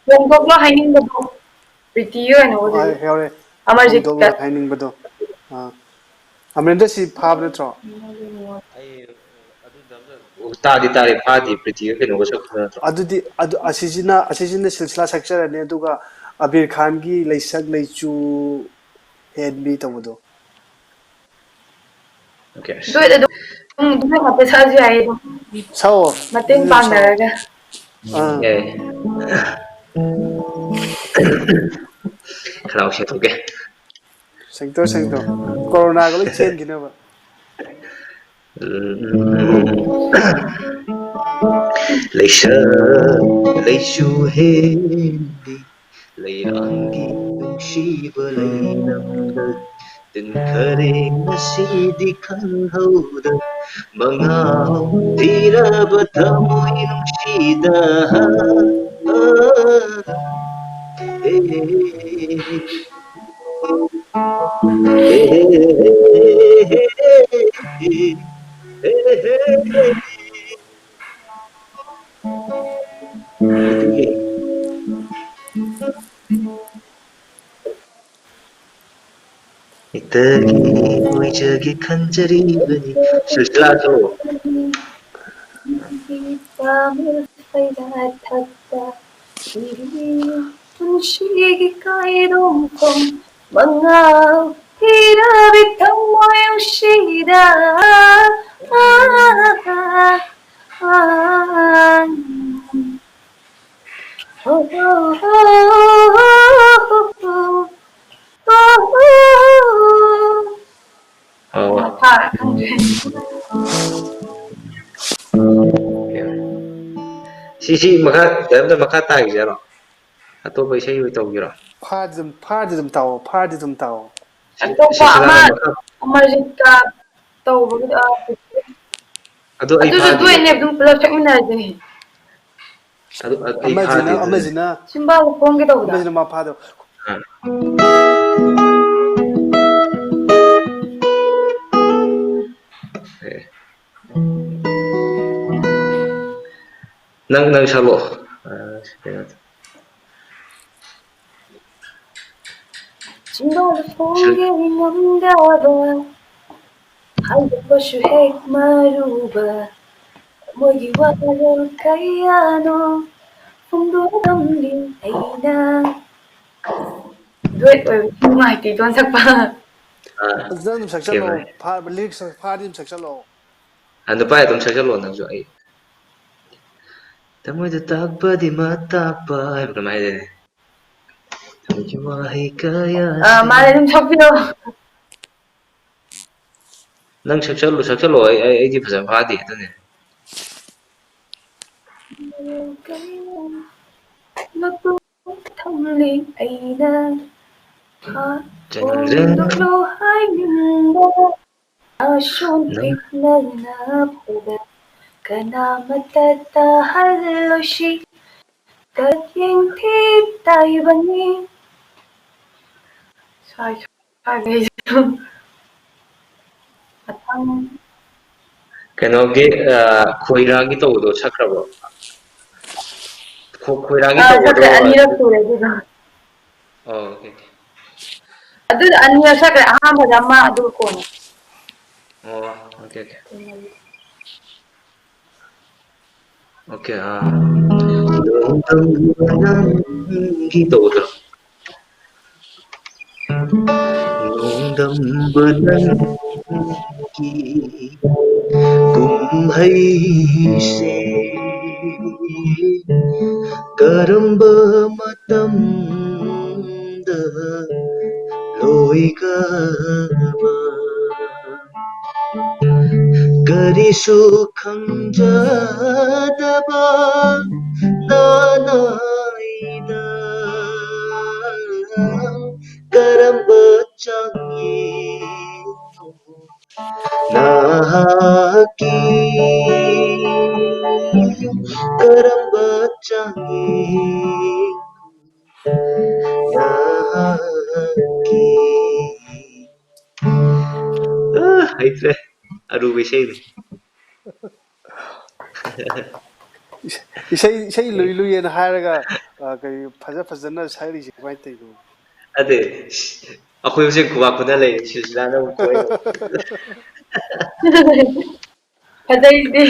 ꯍꯣꯡꯗꯣꯛꯂꯣ ꯍꯥꯏꯅꯤꯡꯕꯗꯣ꯫ ꯄ꯭ꯔꯤꯇꯤ ꯑꯣꯏꯅ ꯎꯗꯣꯏꯅꯦ꯫ ꯍꯣꯏ, ꯌꯥꯎꯔꯦ꯫ ꯑꯃꯔꯖꯤꯠꯇ꯫ ꯍꯣꯡꯗꯣꯛꯂꯣ ꯍꯥꯏꯅꯤꯡꯕꯗꯣ꯫ ꯑꯥ꯫ ꯑꯃꯔꯦꯟꯗ꯭ꯔ, ꯁꯤ ꯐꯥꯕ ꯅꯠꯇ꯭ꯔꯣ? ꯑꯩ ꯑꯗꯨꯗ ꯑꯝꯇ ꯇꯥꯗꯤ ꯇꯥꯔꯦ, ꯐꯥꯗꯤ꯫ ꯄ꯭ꯔꯤꯇꯤꯒ ꯀꯩꯅꯣꯒ ꯁꯛꯄ ꯅꯠꯇ꯭ꯔꯣ? ꯑꯗꯨꯗꯤ, ꯑꯗꯨ, ꯑꯁꯤꯁꯤꯅ, ꯑꯁꯤꯁꯤꯅ ꯁꯤꯜꯁꯤꯂꯥ ꯁꯛꯆꯔꯅꯤ, ꯑꯗꯨꯒ ꯑꯕꯤꯔ ꯈꯥꯟꯒꯤ ꯂꯩꯁꯛ ꯂꯩꯆꯨ ꯍꯦꯟꯕꯤ ꯇꯧꯕꯗꯣ꯫ Okay, ꯑꯁ꯫ ꯑꯗꯨ ꯑꯣꯏꯔꯗꯤ ꯑꯗꯨꯝ, ꯑꯗꯨꯝ ꯑꯗꯨꯃꯥꯏ ꯉꯥꯛꯇ ꯁꯛꯑꯁꯨ ꯌꯥꯏꯌꯦ ꯑꯗꯨꯝ꯫ ꯁꯛꯑꯣ꯫ ꯃꯇꯦꯡ ꯑꯗꯨꯝ ꯄꯥꯡꯅꯔꯒ꯫ ꯑꯥ꯫ ꯌꯥꯏ꯫ ꯈꯅꯥꯎ ꯁꯦꯡꯗꯣꯛꯀꯦ꯫ ꯁꯦꯡꯇꯣꯛ, ꯁꯦꯡꯇꯣꯛ꯫ ꯀꯣꯔꯣꯅꯥꯒ ꯂꯣꯏ ꯆꯦꯟꯈꯤꯅꯕ꯫ ꯂꯩꯁꯛ ꯂꯩꯆꯨ ꯍꯦꯟꯕꯤ, ꯂꯩꯔꯥꯡꯒꯤ ꯅꯨꯡꯁꯤꯕ ꯂꯩꯅꯝꯗ ꯇꯤꯟꯈꯔꯦ ꯉꯁꯤꯗꯤ ꯈꯪꯍꯧꯗ, ꯃꯉꯥꯎ ꯊꯤꯔꯕ ꯊꯃꯣꯏ ꯅꯨꯡꯁꯤꯗ꯫ ꯅꯪꯒꯤ ꯑꯣꯏꯖꯒꯦ ꯈꯟꯖꯔꯤꯕꯅꯤ꯫ ꯁꯤꯜꯁꯤꯂꯥꯁꯨ꯫ ꯄꯨꯟꯁꯤꯒꯤ ꯀꯥꯏꯔꯣꯝꯐꯝ ꯃꯉꯥ ꯊꯤꯔꯕꯤ ꯊꯃꯣꯏ ꯅꯨꯡꯁꯤꯗ꯫ ꯑꯣ꯫ ꯐꯥꯔꯦ, ꯈꯪꯗ꯭ꯔꯦ꯫ ꯁꯤ, ꯁꯤ ꯃꯈꯥ, ꯀꯩꯅꯣꯝꯇ ꯃꯈꯥ ꯇꯥꯈꯤꯁꯦ ꯍꯥꯏꯔꯣ? ꯑꯇꯣꯞꯄ ꯏꯁꯩ ꯑꯣꯏ ꯇꯧꯒꯦꯔꯣ? ꯐꯥꯔꯗꯤ ꯑꯗꯨꯝ, ꯐꯥꯔꯗꯤ ꯑꯗꯨꯝ ꯇꯥꯛꯑꯣ, ꯐꯥꯔꯗꯤ ꯑꯗꯨꯝ ꯇꯥꯛꯑꯣ꯫ ꯑꯇꯣꯞꯄ ꯁꯤꯁꯤꯅ ꯑꯃ ꯃꯈꯥ ꯑꯃꯔꯖꯤꯠꯀ ꯇꯧꯕꯒꯤꯗꯣ, ꯑ, ꯑꯗꯨ ꯑꯩ ꯑꯗꯨꯁꯨ ꯐꯥꯗꯦ꯫ ꯇꯣꯏꯅꯦ, ꯑꯗꯨꯝ ꯄꯨꯂꯞ ꯁꯛꯃꯤꯟꯅꯔꯁꯦ꯫ ꯑꯗꯨ, ꯑ, ꯑꯩ ꯑꯃꯁꯤꯅ, ꯐꯥꯗꯦ ꯑꯗꯨꯗꯤ꯫ ꯑꯃꯁꯤꯅ, ꯁꯤꯝꯕꯥꯜ ꯈꯣꯡꯒꯦ ꯇꯧꯕꯗ꯫ ꯑꯃꯁꯤꯅ ꯃꯥ ꯐꯥꯗꯕ꯫ ꯑꯥ꯫ ꯑꯦ꯫ ꯅꯪ, ꯅꯪ ꯁꯛꯂꯛꯑꯣ꯫ ꯑ, ꯀꯩꯅꯣ꯫ ꯆꯤꯝꯕꯥꯜ ꯐꯣꯡꯒꯦ ꯉꯝꯗꯕ, ꯍꯥꯏꯗꯣꯛꯄꯁꯨ ꯍꯦꯛ ꯃꯔꯨꯕ, ꯃꯣꯏꯒꯤ ꯋꯥꯔꯣꯜ ꯀꯌꯥꯅꯣ ꯐꯣꯡꯗꯣꯛꯂꯝꯂꯤ ꯑꯩꯅ꯫ Duet ꯑꯣꯏꯕ ꯅꯨꯡꯉꯥꯏꯇꯦ, ꯏꯇꯣꯟ ꯁꯛꯄ꯫ ꯑꯥ, ꯐꯖꯅ ꯑꯗꯨꯝ ꯁꯛꯆꯜꯂꯣ꯫ ꯀꯩꯕ? ꯐꯥ-, lyrics ꯐꯥꯗꯤ ꯑꯗꯨꯝ ꯁꯛꯆꯜꯂꯣ꯫ ꯑ, ꯅꯨꯄꯥ ꯑꯗꯨꯝ ꯁꯛꯆꯜꯂꯣ ꯅꯪꯁꯨ꯫ ꯑꯩ ꯊꯃꯣꯏꯗ ꯇꯥꯛꯄꯗꯤ ꯃꯥ ꯇꯥꯛꯄ ꯍꯥꯏꯕ ꯀꯃꯥꯏꯅ ꯍꯥꯏꯗꯣꯏꯅꯣ? ꯊꯃꯣꯏꯒꯤ ꯋꯥꯍꯩ ꯀꯌꯥ ꯑ, ꯃꯥꯅꯦ, ꯑꯗꯨꯝ ꯁꯛꯄꯤꯔꯣ꯫ ꯅꯪ ꯁꯛꯆꯜꯂꯨ, ꯁꯛꯆꯜꯂꯣ, ꯑꯩ, ꯑꯩ, ꯑꯩꯗꯤ ꯐꯖꯅ ꯐꯥꯗꯦ, ꯑꯗꯨꯅꯦ꯫ ꯊꯝꯂꯤ ꯑꯩꯅ ꯆꯟꯗ꯭ꯔ꯫ ꯐꯣꯡꯗꯣꯛꯂꯣ ꯍꯥꯏꯅꯤꯡꯕ, ꯑꯁꯨꯝ ꯅꯪ ꯄꯤꯛꯅ ꯅꯞꯄꯗ ꯀꯅꯥꯃꯠꯇ ꯇꯥꯍꯜꯂꯣꯏꯁꯤ꯫ ꯀꯠꯌꯦꯡ ꯊꯤ ꯇꯥꯏꯕꯅꯤ꯫ ꯁ꯭ꯋꯥꯏ, ꯁ꯭ꯋꯥꯏꯗꯩꯁꯨ꯫ ꯃꯊꯪ꯫ ꯀꯩꯅꯣꯒꯤ, ꯑ, ꯈꯣꯏꯔꯥꯒꯤ ꯇꯧꯕꯗꯣ ꯁꯛꯈ꯭ꯔꯕꯣ? ꯈꯣ-, ꯈꯣꯏꯔꯥꯒꯤ ꯑ, ꯇꯧꯕꯗꯣ, ꯁꯛꯈ꯭ꯔꯦ, ꯑꯅꯤꯔꯛ ꯁꯨꯔꯦ ꯑꯗꯨꯗꯣ꯫ ꯑꯣ, okay, okay. ꯑꯗꯨꯗ ꯑꯅꯤꯔꯛ ꯁꯛꯈ꯭ꯔꯦ, ꯑꯍꯥꯟꯕꯗ ꯑꯃ, ꯑꯗꯨꯒ ꯀꯣꯟꯅ꯫ ꯑꯣ, okay, okay. Okay, ꯑꯥ꯫ ꯅꯣꯡꯗꯝꯕ ꯅꯪꯒꯤ ꯇꯧꯕꯗꯣ꯫ ꯅꯣꯡꯗꯝꯕ ꯅꯪꯒꯤ ꯀꯨꯝꯍꯩꯁꯦ ꯀꯔꯝꯕ ꯃꯇꯝꯗ ꯂꯣꯏꯒꯕ? ꯀꯔꯤꯁꯨ ꯈꯪꯖꯗꯕ ꯅꯅꯥꯏꯗ ꯀꯔꯝꯕ ꯆꯥꯡꯌꯦꯡ ꯅꯍꯥꯛꯀꯤ ꯀꯔꯝꯕ ꯆꯥꯡꯌꯦꯡ ꯅꯍꯥꯛꯀꯤ? ꯑ, ꯍꯩꯇ꯭ꯔꯦ꯫ ꯑꯔꯨꯕ ꯏꯁꯩꯅꯤ꯫ ꯏꯁꯩ, ꯏꯁꯩ ꯂꯨꯏ ꯂꯨꯏꯌꯦꯅ ꯍꯥꯏꯔꯒ, ꯑ, ꯀꯩ ꯐꯖ ꯐꯖꯅ ꯁꯛꯏꯁꯦ ꯀꯃꯥꯏꯅ ꯇꯧꯔꯤꯅꯣ? ꯑꯗꯨ ꯑꯩꯈꯣꯏ ꯍꯧꯖꯤꯛ ꯈꯨꯕꯥꯛ ꯈꯨꯅ ꯂꯩꯔꯦ, ꯁꯤꯜꯁꯤꯂꯥꯅ ꯑꯃꯨꯛ ꯊꯣꯛꯑꯦ꯫ ꯐꯖꯩꯗꯤ꯫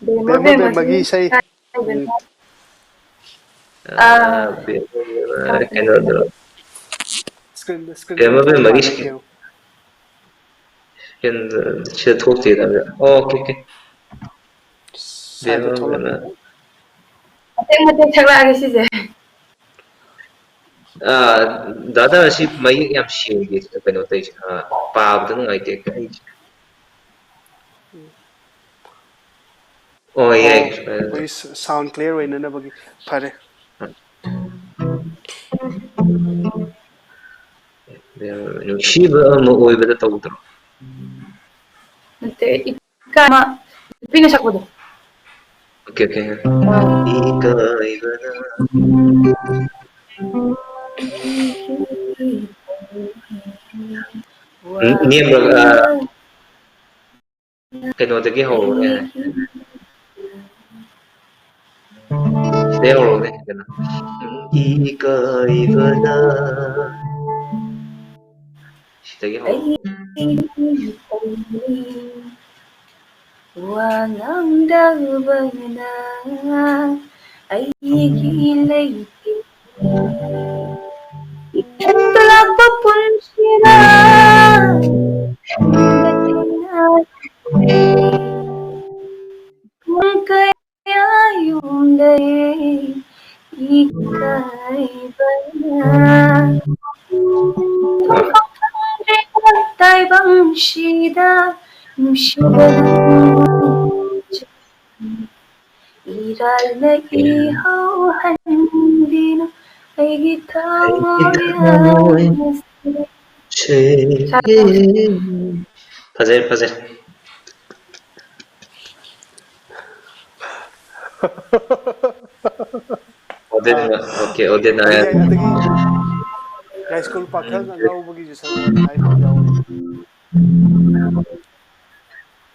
ꯕꯦꯝꯃ ꯕꯦꯝꯃ ꯕꯦꯝꯃ ꯕꯦꯝꯃꯒꯤ ꯁꯤ ꯏꯁꯩ꯫ ꯀꯥꯏꯗꯅꯣ? ꯎꯝ꯫ ꯑꯥ, ꯑꯥ, ꯕꯦꯝꯃ ꯕꯦꯝꯃ ꯀꯥꯏꯗꯅꯣ? ꯀꯩꯅꯣꯗꯨꯔꯣ? Screen, screen ꯕꯦꯝꯃ ꯊꯣꯛꯄ ꯕꯦꯝꯃꯒꯤ ꯃꯥꯜꯂꯦ, screen, ꯌꯦꯡꯉꯨ꯫ Screen ꯁꯤꯗ ꯊꯣꯛꯇꯦꯗ꯫ ꯑꯣ, okay, okay. ꯁ꯭ꯋꯥꯏꯗ ꯕꯦꯝꯃ ꯊꯣꯛꯂꯛꯀꯦ꯫ ꯕꯦꯝꯃ꯫ ꯃꯇꯦꯛ ꯃꯇꯦꯛ ꯁꯛꯂꯛꯑꯒꯦ ꯁꯤꯁꯦ꯫ ꯑꯥ, ꯗꯥꯗꯥ, ꯑꯁꯤ ꯃꯌꯦꯛ ꯌꯥꯝ ꯁꯦꯡꯗꯦ, ꯀꯩꯅꯣ ꯇꯧꯔꯤꯁꯦ꯫ ꯑꯥ, ꯄꯥꯕꯗ ꯅꯨꯡꯉꯥꯏꯇꯦ ꯑꯩꯁꯦ꯫ ꯑꯣ, ꯌꯥꯏ꯫ ꯑꯣ, ꯑꯩꯈꯣꯏ sound clear ꯑꯣꯏꯅꯅꯕꯒꯤ꯫ ꯐꯔꯦ꯫ ꯅꯨꯡꯁꯤꯕ ꯑꯃ ꯑꯣꯏꯕꯗ ꯇꯧꯗ꯭ꯔꯣ? ꯅꯠꯇꯦ, ꯏꯀꯥꯏ ꯑꯃ ꯅꯨꯄꯤꯅ ꯁꯛꯄꯗꯣ꯫ Okay, okay. ꯑꯥ꯫ ꯏꯀꯥꯏꯕꯅ꯫ ꯎꯝ, ꯅꯦꯝꯕ, ꯑ, ꯀꯩꯅꯣꯗꯒꯤ ꯍꯧꯔꯣꯅꯦ꯫ ꯁꯤꯗ ꯌꯧꯔꯛꯑꯣꯅꯦ ꯀꯩꯅꯣ꯫ ꯏꯀꯥꯏꯕꯅ꯫ ꯁꯤꯗꯒꯤ ꯍꯧꯔꯣ꯫ ꯑꯩꯒꯤ ꯊꯃꯣꯏꯅꯤ ꯋꯥ ꯉꯥꯡꯗꯕꯅ ꯑꯩꯒꯤ ꯂꯩꯇꯦ꯫ ꯏꯊꯟꯇ ꯄꯨꯟꯁꯤꯗ ꯄꯨꯡ ꯀꯌꯥ ꯌꯨꯝꯗ ꯏꯀꯥꯏꯕꯅ ꯇꯥꯏꯕꯪꯁꯤꯗ ꯅꯨꯡꯁꯤꯕ ꯏꯔꯥꯜꯅ ꯏꯍꯧꯍꯟꯕꯤꯅꯨ ꯑꯩꯒꯤ ꯊꯃꯣꯏ ꯍꯥꯏꯕꯁꯦ꯫ ꯐꯖꯩ, ꯐꯖꯩ꯫ ꯑꯣꯗꯦꯟ, ꯑꯥ, ꯑꯣꯀꯦ, ꯑꯣꯗꯦꯟ ꯑꯗꯒꯤ ꯅꯥꯌꯔ꯫ ꯑꯩ ꯑꯗꯒꯤ ꯍꯥꯏ ꯁ꯭ꯀꯨꯜ ꯄꯥꯈꯪ ꯑꯉꯥꯎꯕꯒꯤꯁꯨ ꯁꯛꯂꯛꯑꯣꯅ ꯍꯥꯏꯕ ꯌꯥꯎꯔꯤ꯫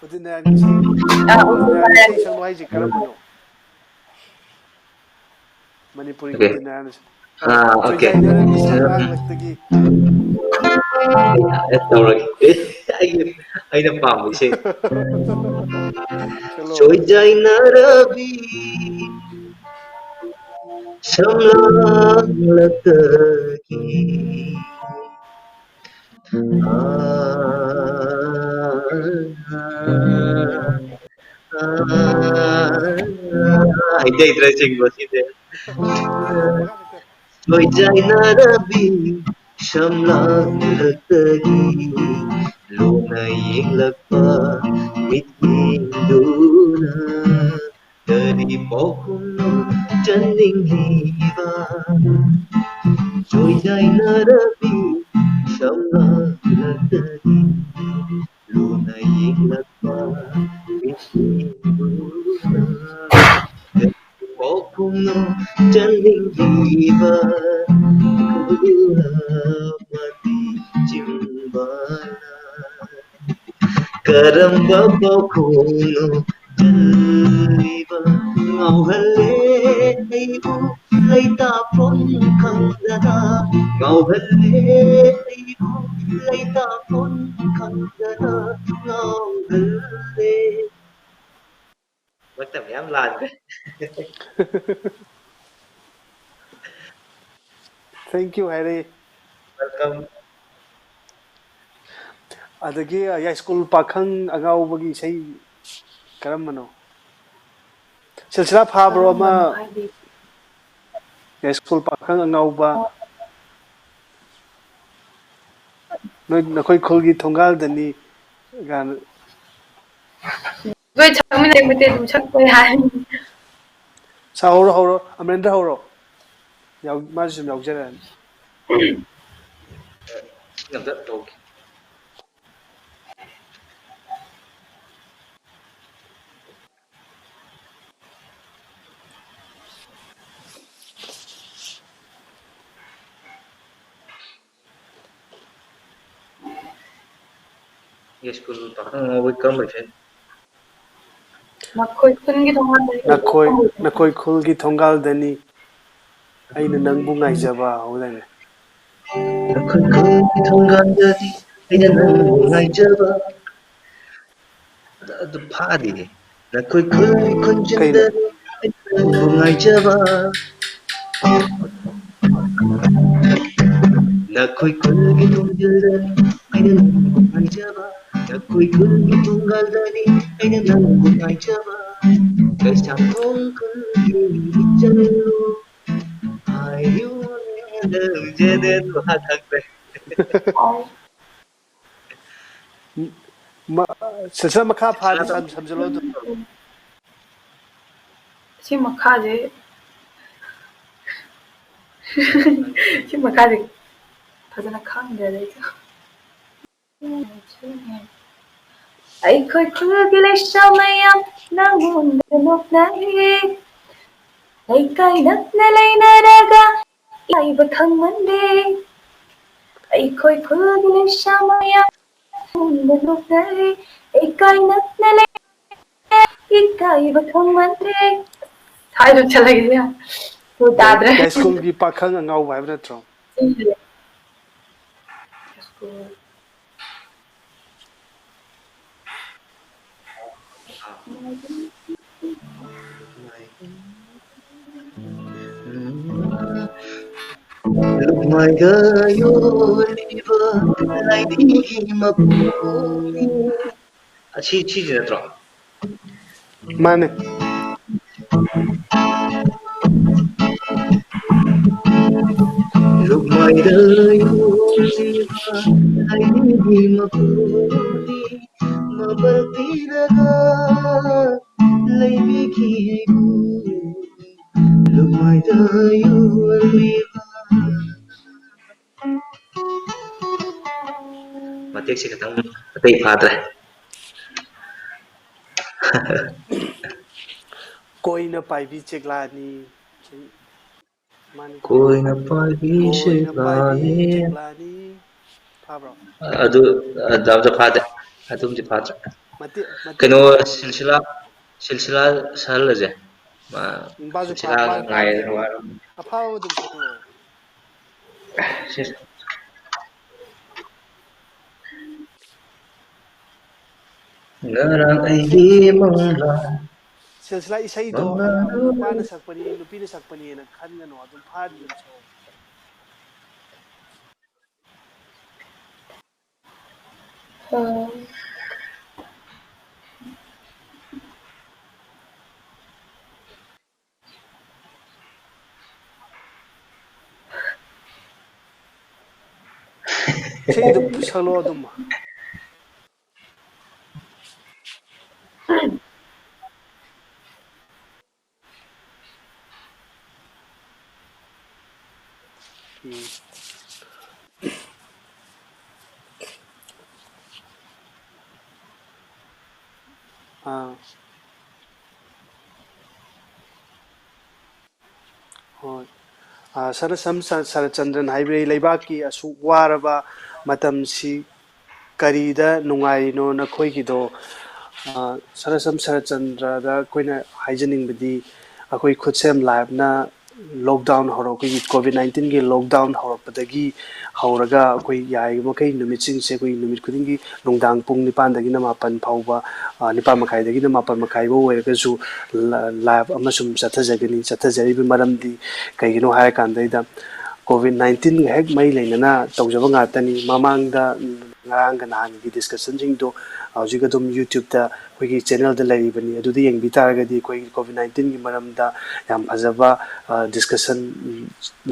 ꯑꯣꯗꯦꯟ ꯅꯥꯌꯔꯒꯤ ꯏꯁꯩ, ꯑꯥ, ꯑꯣꯗꯦꯟ ꯅꯥꯌꯔꯒꯤ ꯏꯁꯩ ꯁꯛꯂꯣ ꯍꯥꯏꯁꯦ ꯀꯔꯝꯕꯅꯣ? ꯃꯅꯤꯄꯨꯔꯤꯒꯤ ꯑꯣꯀꯦ꯫ ꯑꯣꯗꯦꯟ ꯅꯥꯌꯔꯅ ꯁꯛ-, ꯑꯥ, ꯑꯣꯀꯦ꯫ ꯆꯣꯏꯖꯥꯏꯅꯔꯕꯤ ꯁꯝꯂꯥꯡꯂꯛꯇꯒꯤ꯫ ꯑꯦ, ꯇꯧꯔꯒꯦ꯫ ꯑꯩꯒꯤ, ꯑꯩꯅ ꯄꯥꯝꯕ ꯏꯁꯩ꯫ ꯁꯛꯂꯛꯑꯣ꯫ ꯆꯣꯏꯖꯥꯏꯅꯔꯕꯤ ꯁꯝꯂꯥꯡꯂꯛꯇꯒꯤ꯫ ꯍꯩꯇ ꯍꯩꯇ꯭ꯔꯦ ꯆꯤꯡꯕꯁꯤꯗꯤ꯫ ꯆꯣꯏꯖꯥꯏꯅꯔꯕꯤ ꯁꯝꯂꯥꯡꯂꯛꯇꯒꯤ ꯂꯨꯅ ꯌꯦꯡꯂꯛꯄ ꯃꯤꯠꯌꯦꯡꯗꯨꯅ ꯀꯔꯤ ꯄꯥꯎꯈꯨꯝꯅꯣ ꯆꯟꯅꯤꯡꯂꯤꯕ? ꯆꯣꯏꯖꯥꯏꯅꯔꯕꯤ ꯁꯝꯂꯥꯡꯂꯛꯇꯒꯤ ꯂꯨꯅ ꯌꯦꯡꯂꯛꯄ ꯃꯤꯠꯌꯦꯡꯗꯨꯅ ꯀꯔꯤ ꯄꯥꯎꯈꯨꯝꯅꯣ ꯆꯟꯅꯤꯡꯂꯤꯕ? ꯈꯨꯗꯨꯅ ꯃꯇꯤꯛ ꯆꯤꯡꯕꯅ ꯀꯔꯝꯕ ꯄꯥꯎꯈꯨꯝꯅꯣ ꯆꯜꯂꯤꯕ ꯉꯥꯎꯍꯜꯂꯦ꯫ ꯑꯩꯕꯨ ꯂꯩꯇꯥꯐꯝ ꯈꯪꯗꯅ ꯉꯥꯎꯍꯜꯂꯦ, ꯑꯩꯕꯨ ꯂꯩꯇꯥꯐꯝ ꯈꯪꯗꯅ ꯉꯥꯎꯍꯜꯂꯦ꯫ ꯃꯇꯝ ꯌꯥꯝ ꯂꯥꯟꯈ꯭ꯔꯦ꯫ Thank you ꯍꯥꯏꯔꯦ꯫ Welcome꯫ ꯑꯗꯒꯤ ꯌꯥꯏꯁ꯭ꯀꯨꯜ ꯄꯥꯈꯪ ꯑꯉꯥꯎꯕꯒꯤ ꯏꯁꯩ ꯀꯔꯝꯕꯅꯣ? ꯁꯤꯜꯁꯤꯂꯥ ꯐꯥꯕ꯭ꯔꯣ ꯑꯃ? ꯀꯔꯝꯕꯅꯣ ꯍꯥꯏꯗꯤ? ꯌꯥꯏꯁ꯭ꯀꯨꯜ ꯄꯥꯈꯪ ꯑꯉꯥꯎꯕ꯫ ꯑꯣ꯫ ꯅꯣꯏ, ꯅꯈꯣꯏ ꯈꯨꯜꯒꯤ ꯊꯣꯡꯒꯥꯜꯗꯅꯤ ꯒꯥꯅ꯫ ꯂꯣꯏ ꯁꯛꯃꯤꯟꯅꯩ, ꯃꯩꯇꯩ ꯑꯗꯨꯝ ꯁꯛꯄ ꯌꯥꯏ꯫ ꯁꯥꯍꯧꯔꯣ, ꯍꯧꯔꯣ꯫ ꯑꯃꯔꯦꯟꯗ꯭ꯔ ꯍꯧꯔꯣ꯫ ꯌꯥꯎ-, ꯃꯥꯁꯨ ꯁꯨꯝ ꯌꯥꯎꯖꯔꯛꯑꯅꯤ꯫ ꯏꯁꯤꯡ ꯑꯝꯇ ꯇꯧꯒꯦ꯫ ꯌꯥꯏꯁ꯭ꯀꯨꯜ ꯄꯥꯈꯪ ꯑꯉꯥꯎꯕꯒꯤ ꯀꯔꯝꯕ ꯏꯁꯩ? ꯅꯈꯣꯏ ꯈꯨꯟꯒꯤ ꯊꯣꯡꯒꯥꯟꯗꯅꯤ꯫ ꯅꯈꯣꯏ, ꯅꯈꯣꯏ ꯈꯨꯜꯒꯤ ꯊꯣꯡꯒꯥꯜꯗꯅꯤ ꯑꯩꯅ ꯅꯪꯕꯨ ꯉꯥꯏꯖꯕ ꯍꯧꯗꯥꯏꯅꯦ? ꯅꯈꯣꯏ ꯈꯨꯜꯒꯤ ꯊꯣꯡꯒꯥꯜꯗꯅꯤ ꯑꯩꯅ ꯅꯪꯕꯨ ꯉꯥꯏꯖꯕ꯫ ꯑꯗꯨ, ꯑꯗꯨ ꯐꯥꯗꯦꯅꯦ꯫ ꯅꯈꯣꯏ ꯈꯨꯜꯒꯤ ꯈꯨꯟꯖꯪꯗꯅꯤ ꯑꯩꯅ ꯅꯪꯕꯨ ꯉꯥꯏꯖꯕ꯫ ꯅꯈꯣꯏ ꯈꯨꯜꯒꯤ ꯈꯣꯟꯖꯦꯜꯗꯅꯤ ꯑꯩꯅ ꯅꯪꯕꯨ ꯉꯥꯏꯖꯕ꯫ ꯅꯈꯣꯏ ꯈꯨꯜꯒꯤ ꯊꯣꯡꯒꯥꯜꯗꯅꯤ ꯑꯩꯅ ꯅꯪꯕꯨ ꯉꯥꯏꯖꯕ꯫ ꯀꯩꯁꯥꯝꯊꯣꯡ ꯈꯨꯜꯒꯤ ꯏꯆꯜꯕꯨ ꯍꯥꯏꯌꯨꯅꯦ ꯂꯧꯖꯗꯦ꯫ ꯑꯗꯨ ꯍꯥ ꯈꯪꯗ꯭ꯔꯦ꯫ ꯃ-, ꯁꯤꯜꯁꯤꯂꯥ ꯃꯈꯥ ꯐꯥꯗꯤ ꯁꯝ-, ꯁꯝꯖꯜꯂꯣ ꯑꯗꯨꯝ꯫ ꯁꯤ ꯃꯈꯥꯁꯦ, ꯁꯤ ꯃꯈꯥꯁꯦ ꯐꯖꯅ ꯈꯪꯗ꯭ꯔꯦꯗ ꯑꯩꯁꯨ꯫ ꯑꯩꯈꯣꯏ ꯈꯨꯜꯒꯤ ꯂꯩꯁꯥ ꯃꯌꯥꯝ ꯅꯪꯉꯣꯟꯗ ꯅꯣꯛꯅꯔꯦ꯫ ꯂꯩꯀꯥꯏ ꯅꯛꯅ ꯂꯩꯅꯔꯒ ꯏꯀꯥꯏꯕ ꯈꯪꯃꯟꯗꯦ꯫ ꯑꯩꯈꯣꯏ ꯈꯨꯜꯒꯤ ꯂꯩꯁꯥ ꯃꯌꯥꯝ ꯅꯪꯉꯣꯟꯗ ꯅꯣꯛꯅꯔꯦ꯫ ꯂꯩꯀꯥꯏ ꯅꯛꯅ ꯂꯩ-, ꯏꯀꯥꯏꯕ ꯈꯪꯃꯟꯗꯦ꯫ ꯍꯥꯏꯔꯨ ꯆꯠꯂꯒꯦ꯫ ꯄꯨꯡ ꯇꯥꯗ꯭ꯔꯦ꯫ ꯌꯥꯏꯁ꯭ꯀꯨꯜꯒꯤ ꯄꯥꯈꯪ ꯑꯉꯥꯎꯕ ꯍꯥꯏꯕ ꯅꯠꯇ꯭ꯔꯣ? ꯎꯝ꯫ ꯌꯥꯏꯁ꯭ꯀꯨꯜ꯫ ꯂꯨꯞꯃꯥꯏꯗ ꯌꯣꯜꯂꯤꯕ ꯂꯥꯏꯙꯤꯒꯤ ꯃꯄꯨꯅꯤ꯫ ꯑꯁꯤ, ꯁꯤꯁꯤ ꯅꯠꯇ꯭ꯔꯣ? ꯃꯥꯅꯦ꯫ ꯂꯨꯞꯃꯥꯏꯗ ꯌꯣꯜꯂꯤꯕ ꯂꯥꯏꯙꯤꯒꯤ ꯃꯄꯨꯅꯤ, ꯃꯃꯜ ꯄꯤꯔꯒ ꯂꯩꯕꯤꯈꯤ ꯑꯩꯕꯨ꯫ ꯂꯨꯞꯃꯥꯏꯗ ꯌꯣꯜꯂꯤꯕ꯫ ꯃꯇꯦꯛꯁꯦ ꯈꯤꯇꯪ ꯑꯇꯩ ꯐꯥꯗ꯭ꯔꯦ꯫ ꯀꯣꯏꯅ ꯄꯥꯏꯕꯤ ꯆꯦꯛꯂꯥꯅꯤ꯫ ꯃꯥꯅꯤ꯫ ꯀꯣꯏꯅ ꯄꯥꯏꯕꯤ ꯀꯣꯏꯅ ꯄꯥꯏꯕꯤ ꯆꯦꯛꯂꯥꯅꯤ꯫ ꯆꯦꯛꯂꯥꯅꯤ꯫ ꯐꯥꯕ꯭ꯔꯣ? ꯑꯗꯨ, ꯑꯗꯨ ꯑꯝꯇ ꯐꯥꯗꯦ꯫ ꯑꯗꯨꯝꯗꯤ ꯐꯥꯗ꯭ꯔꯦ꯫ ꯃꯇꯦꯛ, ꯃꯇꯦꯛ ꯀꯩꯅꯣ, ꯑꯃ ꯐꯥꯕ꯭ꯔꯣ? ꯁꯤꯜꯁꯤꯂꯥ, ꯁꯤꯜꯁꯤꯂꯥ ꯁꯥꯍꯜꯂꯁꯦ꯫ ꯃꯥ ꯎꯝ, ꯃꯥꯁꯨ ꯐꯥ-, ꯁꯤꯜꯁꯤꯂꯥ ꯃꯥꯁꯨ ꯉꯥꯏꯔꯦ, ꯐꯥꯗꯦꯕ꯫ ꯋꯥꯔꯝꯅꯤ꯫ ꯑꯐꯥꯕ ꯑꯗꯨꯝ ꯁꯛꯂꯛꯑꯣ꯫ ꯁꯤ-, ꯉꯔꯥꯡ ꯑꯩꯒꯤ ꯃꯪꯂꯥꯟ꯫ ꯁꯤꯜꯁꯤꯂꯥ ꯏꯁꯩꯗꯣ, ꯃꯪꯂꯥꯟ ꯑ, ꯅꯨꯄꯥꯅ ꯁꯛꯄꯅꯤ, ꯅꯨꯄꯤꯅ ꯁꯛꯄꯅꯤꯅ ꯈꯟꯒꯅꯣ, ꯑꯗꯨꯝ ꯐꯥꯗꯤ ꯑꯗꯨꯝ ꯁꯛꯑꯣ꯫ ꯑ꯫ ꯏꯁꯩꯗꯨ ꯄꯨꯁꯜꯂꯣ ꯑꯗꯨꯝ꯫ ꯎꯝ꯫ ꯑꯥ꯫ ꯍꯣꯏ꯫ ꯑꯥ, ꯁꯔꯁꯝ ꯁ-, ꯁꯔꯠꯆꯟꯗ꯭ꯔꯟ ꯍꯥꯏꯕꯤꯔꯤ, "ꯂꯩꯕꯥꯛꯀꯤ ꯑꯁꯨꯛ ꯋꯥꯔꯕ ꯃꯇꯝꯁꯤ ꯀꯔꯤꯗ ꯅꯨꯡꯉꯥꯏꯔꯤꯅꯣ ꯅꯈꯣꯏꯒꯤꯗꯣ?" ꯑꯥ, ꯁꯔꯁꯝ ꯁꯔꯠꯆꯟꯗ꯭ꯔꯗ ꯑꯩꯈꯣꯏꯅ ꯍꯥꯏꯖꯅꯤꯡꯕꯗꯤ, ꯑꯩꯈꯣꯏ ꯈꯨꯠꯁꯦꯝ ꯂꯥꯏꯞꯅ ꯂꯣꯛꯗꯥꯎꯟ ꯍꯧꯔꯛ ꯑꯩꯈꯣꯏꯒꯤ ꯀꯣꯚꯤꯗ ꯅꯥꯏꯟꯇꯤꯟꯒꯤ ꯂꯣꯛꯗꯥꯎꯟ ꯍꯧꯔꯛꯄꯗꯒꯤ ꯍꯧꯔꯒ ꯑꯩꯈꯣꯏ ꯌꯥꯔꯤꯕ ꯃꯈꯩ ꯅꯨꯃꯤꯠꯁꯤꯡꯁꯦ ꯑꯩꯈꯣꯏ ꯅꯨꯃꯤꯠ ꯈꯨꯗꯤꯡꯒꯤ ꯅꯨꯡꯗꯥꯡ ꯄꯨꯡ ꯅꯤꯄꯥꯟꯗꯒꯤꯅ ꯃꯥꯄꯟ ꯐꯥꯎꯕ, ꯑ, ꯅꯤꯄꯥꯟ ꯃꯈꯥꯏꯗꯒꯤꯅ ꯃꯥꯄꯟ ꯃꯈꯥꯏꯐꯥꯎ ꯑꯣꯏꯔꯒꯁꯨ ꯂ-, ꯂꯥꯏꯞ ꯑꯃ ꯁꯨꯝ ꯆꯠꯊꯖꯒꯅꯤ꯫ ꯆꯠꯊꯖꯔꯤꯕ ꯃꯔꯝꯗꯤ ꯀꯩꯒꯤꯅꯣ ꯍꯥꯏꯔꯀꯥꯟꯗꯩꯗ ꯀꯣꯚꯤꯗ ꯅꯥꯏꯟꯇꯤꯟꯒ ꯍꯦꯛ ꯃꯔꯤ ꯂꯩꯅꯅ ꯇꯧꯖꯕ ꯉꯥꯛꯇꯅꯤ꯫ ꯃꯃꯥꯡꯗ ꯉꯔꯥꯡꯒ ꯅꯍꯥꯟꯒꯤ ꯗꯤꯁꯀꯁꯟꯁꯤꯡꯗꯣ ꯍꯧꯖꯤꯛ ꯑꯗꯨꯝ ꯌꯨꯇ꯭ꯌꯨꯕꯇ ꯑꯩꯈꯣꯏꯒꯤ ꯆꯦꯅꯦꯜꯗ ꯂꯩꯔꯤꯕꯅꯤ꯫ ꯑꯗꯨꯗ ꯌꯦꯡꯕꯤ ꯇꯥꯔꯒꯗꯤ ꯑꯩꯈꯣꯏꯒꯤ ꯀꯣꯚꯤꯗ ꯅꯥꯏꯟꯇꯤꯟꯒꯤ ꯃꯔꯝꯗ ꯌꯥꯝ ꯐꯖꯕ, ꯑ, ꯗꯤꯁꯀꯁꯟ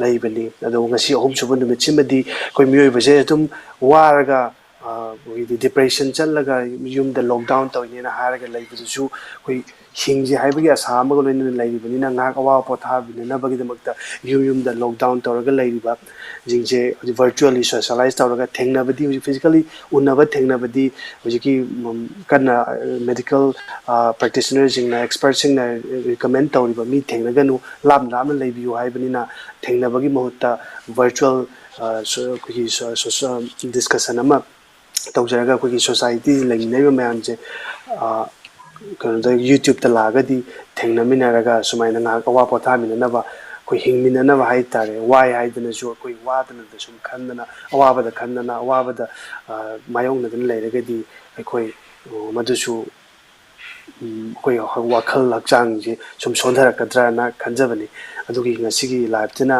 ꯂꯩꯕꯅꯤ꯫ ꯑꯗꯣ ꯉꯁꯤ ꯑꯍꯨꯝꯁꯨꯕ ꯅꯨꯃꯤꯠꯁꯤꯃꯗꯤ ꯑꯩꯈꯣꯏ ꯃꯤꯑꯣꯏꯕꯁꯦ ꯑꯗꯨꯝ ꯋꯥꯔꯒ, ꯑ, ꯑꯩꯈꯣꯏꯒꯤ ꯗꯤꯄ꯭ꯔꯦꯁꯟ ꯆꯠꯂꯒ ꯌꯨꯝꯗ ꯂꯣꯛꯗꯥꯎꯟ ꯇꯧꯔꯤꯅꯦꯅ ꯍꯥꯏꯔꯒ ꯂꯩꯕꯗꯨꯁꯨ ꯑꯩꯈꯣꯏ ꯍꯤꯡꯁꯤ ꯍꯥꯏꯕꯒꯤ ꯑꯁꯥ ꯑꯃꯒ ꯂꯣꯏꯅꯅ ꯂꯩꯔꯤꯕꯅꯤꯅ ꯉꯥꯏꯍꯥꯛ ꯑꯋꯥꯕ ꯄꯣꯊꯥꯕꯤꯅꯅꯕꯒꯤꯗꯃꯛꯇ ꯌꯨꯝ ꯌꯨꯝꯗ ꯂꯣꯛꯗꯥꯎꯟ ꯇꯧꯔꯒ ꯂꯩꯔꯤꯕ ꯁꯤꯡꯁꯦ ꯍꯧꯖꯤꯛ ꯚꯔꯆꯨꯋꯦꯜꯂꯤ ꯁꯣꯁꯤꯌꯦꯂꯥꯏꯁ ꯇꯧꯔꯒ ꯊꯦꯡꯅꯕꯗꯤ, ꯍꯧꯖꯤꯛ ꯐꯤꯖꯤꯀꯦꯜꯂꯤ ꯎꯅꯕ ꯊꯦꯡꯅꯕꯗꯤ ꯍꯧꯖꯤꯛꯀꯤ, ꯎꯝ, ꯀꯟꯅ, ꯑ, ꯃꯦꯗꯤꯀꯦꯜ, ꯑ, ꯄ꯭ꯔꯦꯛꯇꯤꯁꯅꯔꯁꯤꯡꯅ, ꯑꯦꯛꯁꯄꯔꯠꯁꯤꯡꯅ ꯔꯤꯀꯃꯦꯟ ꯇꯧꯔꯤꯕ ꯃꯤ ꯊꯦꯡꯅꯒꯅꯨ, ꯂꯥꯞꯅ ꯂꯥꯞꯅ ꯂꯩꯕꯤꯌꯨ ꯍꯥꯏꯕꯅꯤꯅ ꯊꯦꯡꯅꯕꯒꯤ ꯃꯍꯨꯠꯇ ꯚꯔꯆꯨꯋꯦꯜ, ꯑ, ꯁꯣ-, ꯑꯩꯈꯣꯏꯒꯤ ꯁꯣ-, ꯁꯣ-, ꯁꯣ-, ꯗꯤꯁꯀꯁꯟ ꯑꯃ ꯇꯧꯖꯔꯒ ꯑꯩꯈꯣꯏꯒꯤ ꯁꯣꯁꯥꯏꯇꯤ ꯂꯩꯃꯤꯟꯅꯔꯤꯕ ꯃꯌꯥꯝꯁꯦ, ꯑ, ꯀꯩꯅꯣꯗ ꯌꯨꯇ꯭ꯌꯨꯕꯇ ꯂꯥꯛꯑꯒꯗꯤ ꯊꯦꯡꯅꯃꯤꯟꯅꯔꯒ ꯁꯨꯃꯥꯏꯅ ꯉꯥꯏꯍꯥꯛ ꯑꯋꯥ ꯄꯣꯊꯥꯃꯤꯟꯅꯅꯕ, ꯑꯩꯈꯣꯏ ꯍꯤꯡꯃꯤꯟꯅꯅꯕ ꯍꯥꯏ ꯇꯥꯔꯦ, ꯋꯥꯏ ꯍꯥꯏꯗꯅꯁꯨ ꯑꯩꯈꯣꯏ ꯋꯥꯗꯅꯗ ꯁꯨꯝ ꯈꯟꯗꯅ, ꯑꯋꯥꯕꯗ ꯈꯟꯗꯅ, ꯑꯋꯥꯕꯗ, ꯑ, ꯃꯥꯌꯣꯛꯅꯗꯅ ꯂꯩꯔꯒꯗꯤ ꯑꯩꯈꯣꯏ, ꯑ, ꯃꯗꯨꯁꯨ, ꯎꯝ, ꯑꯩꯈꯣꯏ ꯋꯥꯈꯜ ꯍꯛꯆꯥꯡꯁꯦ ꯁꯨꯝ ꯁꯣꯟꯊꯔꯛꯀꯗ꯭ꯔꯅ ꯈꯟꯖꯕꯅꯤ꯫ ꯑꯗꯨꯒꯤ ꯉꯁꯤꯒꯤ ꯂꯥꯏꯞꯇꯨꯅ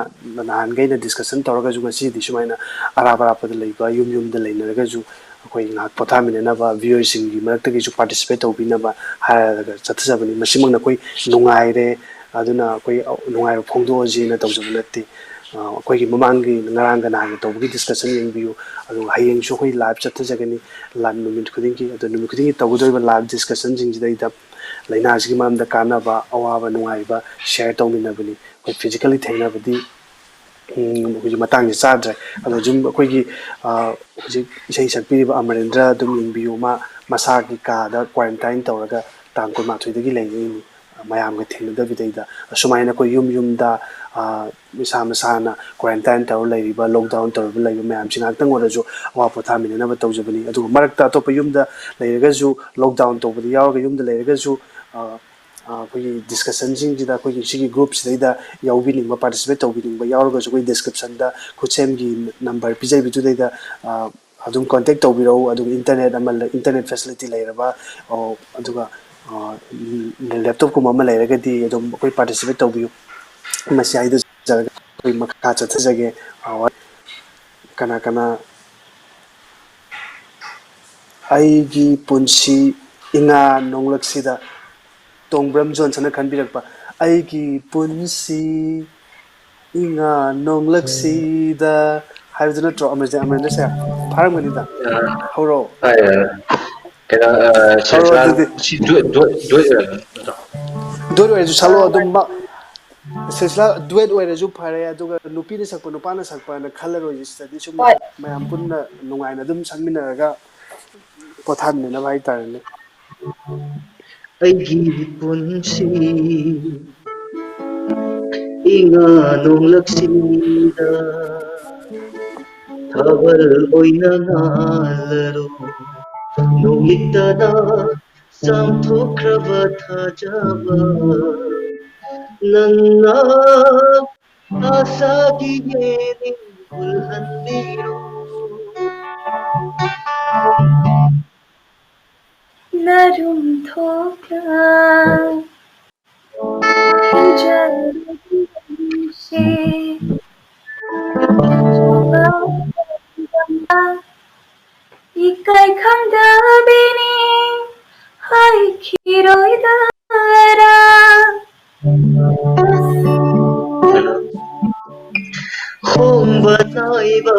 ꯅꯍꯥꯟꯈꯩꯅ ꯗꯤꯁꯀꯁꯟ ꯇꯧꯔꯒꯁꯨ ꯉꯁꯤꯗꯤ ꯁꯨꯃꯥꯏꯅ ꯑꯔꯥꯞ ꯑꯔꯥꯞꯄꯗ ꯂꯩꯕ ꯌꯨꯝ ꯌꯨꯝꯗ ꯂꯩꯅꯔꯒꯁꯨ ꯑꯩꯈꯣꯏ ꯉꯥꯏꯍꯥꯛ ꯄꯣꯊꯥꯃꯤꯟꯅꯅꯕ, ꯚ꯭ꯌꯨꯋꯔꯁꯤꯡꯒꯤ ꯃꯔꯛꯇꯒꯤꯁꯨ ꯄꯥꯔꯇꯤꯁꯤꯄꯦꯠ ꯇꯧꯕꯤꯅꯕ ꯍꯥꯏꯔꯒ ꯆꯠꯊꯖꯕꯅꯤ꯫ ꯃꯁꯤꯃꯛꯅ ꯑꯩꯈꯣꯏ ꯅꯨꯡꯉꯥꯏꯔꯦ, ꯑꯗꯨꯅ ꯑꯩꯈꯣꯏ ꯅꯨꯡꯉꯥꯏꯕ ꯐꯣꯡꯗꯣꯛꯑꯁꯤꯅ ꯇꯧꯖꯕ ꯅꯠꯇꯦ꯫ ꯑ, ꯑꯩꯈꯣꯏꯒꯤ ꯃꯃꯥꯡꯒꯤ ꯉꯔꯥꯡꯒ ꯅꯍꯥꯟꯒ ꯇꯧꯕꯒꯤ ꯗꯤꯁꯀꯁꯟ ꯌꯦꯡꯕꯤꯌꯨ꯫ ꯑꯗꯨꯒ ꯍꯌꯦꯡꯁꯨ ꯑꯩꯈꯣꯏ ꯂꯥꯏꯞ ꯆꯠꯊꯖꯒꯅꯤ, ꯂꯥꯏꯞ ꯅꯨꯃꯤꯠ ꯈꯨꯗꯤꯡꯒꯤ꯫ ꯑꯗꯣ ꯅꯨꯃꯤꯠ ꯈꯨꯗꯤꯡꯒꯤ ꯇꯧꯒꯗꯧꯔꯤꯕ ꯂꯥꯏꯞ ꯗꯤꯁꯀꯁꯟꯁꯤꯡꯁꯤꯗꯩꯗ ꯂꯥꯏꯅꯥꯁꯤꯒꯤ ꯃꯔꯝꯗ ꯀꯥꯟꯅꯕ, ꯑꯋꯥꯕ ꯅꯨꯡꯉꯥꯏꯕ ꯁꯤꯌꯔ ꯇꯧꯃꯤꯟꯅꯕꯅꯤ꯫ ꯑꯩꯈꯣꯏ ꯐꯤꯖꯤꯀꯦꯜꯂꯤ ꯊꯦꯡꯅꯕꯗꯤ, ꯎꯝ, ꯍꯧꯖꯤꯛ ꯃꯇꯥꯡꯁꯦ ꯆꯥꯗ꯭ꯔꯦ꯫ ꯑꯗꯣ ꯁꯨꯝ ꯑꯩꯈꯣꯏꯒꯤ, ꯑ, ꯍꯧꯖꯤꯛ ꯏꯁꯩ ꯁꯛꯄꯤꯔꯤꯕ ꯑꯃꯔꯦꯟꯗ꯭ꯔ ꯑꯗꯨꯝ ꯌꯦꯡꯕꯤꯌꯨ꯫ ꯃꯥ ꯃꯁꯥꯒꯤ ꯀꯥꯗ ꯀ꯭ꯋꯥꯔꯦꯟꯇꯥꯏꯟ ꯇꯧꯔꯒ ꯇꯥꯡ ꯀꯨꯟꯃꯥꯊꯣꯏꯗꯒꯤ ꯂꯩꯔꯛꯏꯅꯤ꯫ ꯃꯌꯥꯝꯒ ꯊꯦꯡꯅꯗꯕꯤꯗꯩꯗ ꯑꯁꯨꯃꯥꯏꯅ ꯑꯩꯈꯣꯏ ꯌꯨꯝ ꯌꯨꯝꯗ, ꯑ, ꯃꯁꯥ ꯃꯁꯥꯅ ꯀ꯭ꯋꯥꯔꯦꯟꯇꯥꯏꯟ ꯇꯧꯔ ꯂꯩꯔꯤꯕ, ꯂꯣꯛꯗꯥꯎꯟ ꯇꯧꯔꯒ ꯂꯩꯕ ꯃꯌꯥꯝꯁꯤ ꯉꯥꯏꯍꯥꯛꯇꯪ ꯑꯣꯏꯔꯁꯨ ꯑꯋꯥ ꯄꯣꯊꯥꯃꯤꯟꯅꯅꯕ ꯇꯧꯖꯕꯅꯤ꯫ ꯑꯗꯨꯒ ꯃꯔꯛꯇ ꯑꯇꯣꯞꯄ ꯌꯨꯝꯗ ꯂꯩꯔꯒꯁꯨ, ꯂꯣꯛꯗꯥꯎꯟ ꯇꯧꯕꯗ ꯌꯥꯎꯔꯒ ꯌꯨꯝꯗ ꯂꯩꯔꯒꯁꯨ, ꯑ, ꯑꯩꯈꯣꯏꯒꯤ ꯗꯤꯁꯀꯁꯟꯁꯤꯡꯁꯤꯗ, ꯑꯩꯈꯣꯏꯒꯤ ꯁꯤꯒꯤ ꯒ꯭ꯔꯨꯞꯁꯤꯗꯩꯗ ꯌꯥꯎꯕꯤꯅꯤꯡꯕ, ꯄꯥꯔꯇꯤꯁꯤꯄꯦꯠ ꯇꯧꯕꯤꯅꯤꯡꯕ ꯌꯥꯎꯔꯒꯁꯨ, ꯑꯩꯈꯣꯏ ꯗꯤꯁꯀ꯭ꯔꯤꯞꯁꯟꯗ ꯈꯨꯠꯁꯦꯝꯒꯤ ꯅꯝꯕꯔ ꯄꯤꯖꯔꯤꯕꯗꯨꯗꯩꯗ ꯑꯗꯨꯝ ꯀꯣꯟꯇꯦꯛ ꯇꯧꯕꯤꯔꯛꯎ꯫ ꯑꯗꯨꯒ ꯏꯟꯇꯔꯅꯦꯠ ꯑꯃ, ꯏꯟꯇꯔꯅꯦꯠ ꯐꯦꯁꯤꯂꯤꯇꯤ ꯂꯩꯔꯕ, ꯑꯗꯨꯒ ꯂꯦꯞꯇꯣꯞꯀꯨꯝꯕ ꯑꯃ ꯂꯩꯔꯒꯗꯤ ꯑꯗꯨꯝ ꯑꯩꯈꯣꯏ ꯄꯥꯔꯇꯤꯁꯤꯄꯦꯠ ꯇꯧꯕꯤꯌꯨ꯫ ꯃꯁꯤ ꯍꯥꯏꯖꯔꯒ ꯑꯩꯈꯣꯏ ꯃꯈꯥ ꯆꯠꯊꯖꯒꯦ꯫ ꯀꯅꯥ ꯀꯅꯥ ꯑꯩꯒꯤ ꯄꯨꯟꯁꯤ ꯏꯉꯥ ꯅꯣꯡꯂꯛꯁꯤꯗ, ꯇꯣꯡꯕ꯭ꯔꯝ ꯖꯣꯟꯁꯟꯅ ꯈꯟꯕꯤꯔꯛꯄ, "ꯑꯩꯒꯤ ꯄꯨꯟꯁꯤ ꯏꯉꯥ ꯅꯣꯡꯂꯛꯁꯤꯗ" ꯍꯥꯏꯕꯗꯨ ꯅꯠꯇ꯭ꯔꯣ, ꯑꯃꯔꯖꯤꯠ ꯑꯃꯔꯦꯟꯗ꯭ꯔ ꯁꯦ? ꯐꯥꯔꯝꯒꯅꯤꯗ꯫ ꯍꯧꯔꯛꯑꯣ꯫ ꯍꯣꯏ, ꯀꯩꯅꯣ, ꯑ, ꯍꯧꯔꯛꯑꯣ ꯁꯤꯜꯁꯤꯂꯥ ꯑꯗꯨꯗꯤ꯫ ꯁꯤ ꯗꯨꯋꯦꯠ, ꯗꯨꯋꯦꯠ, ꯗꯨꯋꯦꯠ ꯑꯣꯏꯔꯝꯒꯅꯤ ꯅꯠꯇ꯭ꯔꯣ? ꯗꯨꯋꯦꯠ ꯑꯣꯏꯔꯁꯨ ꯁꯥꯠꯂꯣ ꯑꯗꯨꯝ, ꯃ-, ꯁꯤꯜꯁꯤꯂꯥ ꯗꯨꯋꯦꯠ ꯑꯣꯏꯔꯁꯨ ꯐꯔꯦ, ꯑꯗꯨꯒ ꯅꯨꯄꯤꯅ ꯁꯛꯄ, ꯅꯨꯄꯥꯅ ꯁꯛꯄꯅ ꯈꯜꯂꯔꯣꯏꯁꯤ ꯁꯤꯗꯗꯤ, ꯁꯨꯝ ꯍꯣꯏ꯫ ꯃꯌꯥꯝ ꯄꯨꯟꯅ ꯅꯨꯡꯉꯥꯏꯅ ꯑꯗꯨꯝ ꯁꯛꯃꯤꯟꯅꯔꯒ ꯄꯣꯊꯥꯃꯤꯟꯅꯅꯕ ꯍꯥꯏꯇꯥꯔꯦꯅꯦ꯫ ꯑꯩꯒꯤ ꯄꯨꯟꯁꯤ ꯏꯉꯥ ꯅꯣꯡꯂꯛꯁꯤꯗ ꯊꯥꯕꯜ ꯑꯣꯏꯅ ꯉꯥꯜꯂꯔꯣ, ꯅꯨꯃꯤꯠꯇꯅ ꯆꯥꯝꯊꯣꯛꯈ꯭ꯔꯕ ꯊꯥꯖꯕ ꯅꯪꯅ ꯑꯁꯥꯒꯤ ꯌꯦꯅꯤꯡ ꯍꯨꯜꯍꯟꯕꯤꯔꯣ꯫ ꯅꯔꯨꯝ ꯊꯣꯛꯂ ꯍꯤꯡꯖꯔꯁꯤ꯫ ꯏꯀꯥꯏ ꯈꯪꯗꯕꯤꯅꯤ ꯍꯥꯏꯈꯤꯔꯣꯏꯗꯔꯥ? ꯍꯣꯡꯕ ꯅꯥꯏꯕ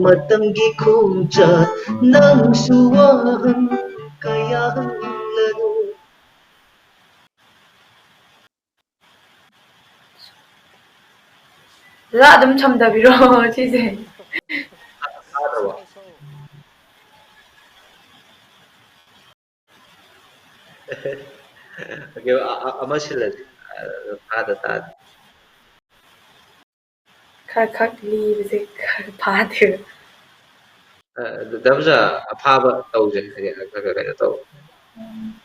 ꯃꯇꯝꯒꯤ ꯈꯣꯡꯆꯠ, ꯅꯪꯁꯨ ꯋꯥꯍꯪ ꯀꯌꯥ ꯍꯪꯂꯅꯨ꯫ ꯗꯗꯥ ꯑꯗꯨꯝ ꯁꯝꯊꯕꯤꯔꯣ ꯁꯤꯁꯦ꯫ ꯇꯥꯗ꯭ꯔꯕꯣ? ꯑꯣꯀꯦ, ꯑ-, ꯑ-, ꯑꯃ ꯁꯤꯜꯂꯁꯤ꯫ ꯑ, ꯇꯥꯗ ꯇꯥꯗ꯫ ꯈꯔ ꯈꯛ ꯂꯤꯕꯁꯦ ꯈꯔ ꯐꯥꯗꯦꯕ꯫ ꯑ, ꯗꯥ ꯄꯨꯖꯥ, ꯑꯐꯥꯕ ꯇꯧꯁꯦ, ꯍꯥꯏꯗꯤ, ꯈꯔ ꯈꯔ ꯀꯩꯅꯣ ꯇꯧ꯫ ꯎꯝ꯫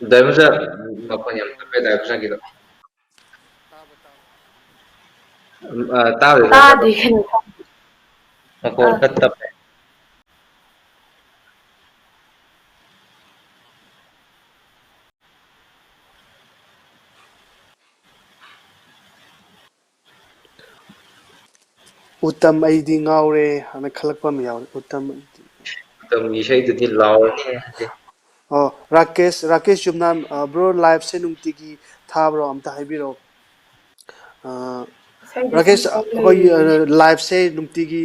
ꯗꯥꯏꯃꯟꯁꯟ, ꯃꯈꯣꯟ ꯌꯥꯝ ꯇꯞꯄꯦ ꯗꯥꯏꯃꯟꯁꯟꯒꯤꯗꯣ꯫ ꯎꯝ, ꯑ, ꯇꯥꯗꯦ, ꯇꯥꯗꯦ꯫ ꯇꯥꯗꯦ, ꯀꯩꯅꯣ꯫ ꯃꯈꯣꯟ ꯑꯥ꯫ ꯈꯔ ꯇꯞꯄꯦ꯫ ꯎꯇꯝ ꯑꯩꯗꯤ ꯉꯥꯎꯔꯦ ꯍꯥꯏꯅ ꯈꯜꯂꯛꯄ ꯑꯃ ꯌꯥꯎꯔꯦ꯫ ꯎꯇꯝ ꯑꯩꯗꯤ ꯎꯇꯝꯒꯤ ꯏꯁꯩꯗꯨꯗꯤ ꯂꯥꯎꯔꯅꯤ ꯍꯥꯏꯗꯤ꯫ ꯑꯣ, ꯔꯥꯀꯦꯁ, ꯔꯥꯀꯦꯁ ꯌꯨꯝꯅꯥꯝ, ꯑ, bro, liveꯁꯦ ꯅꯨꯡꯇꯤꯒꯤ ꯊꯥꯕ꯭ꯔꯣ? ꯑꯝꯇ ꯍꯥꯏꯕꯤꯔꯛꯑꯣ꯫ ꯑ, ꯏꯁꯩꯗꯤ ꯔꯥꯀꯦꯁ, ꯁꯨꯡꯂꯣꯏ ꯑꯩꯈꯣꯏꯒꯤ, ꯑ, ꯂꯣꯏꯔꯦ꯫ Liveꯁꯦ ꯅꯨꯡꯇꯤꯒꯤ,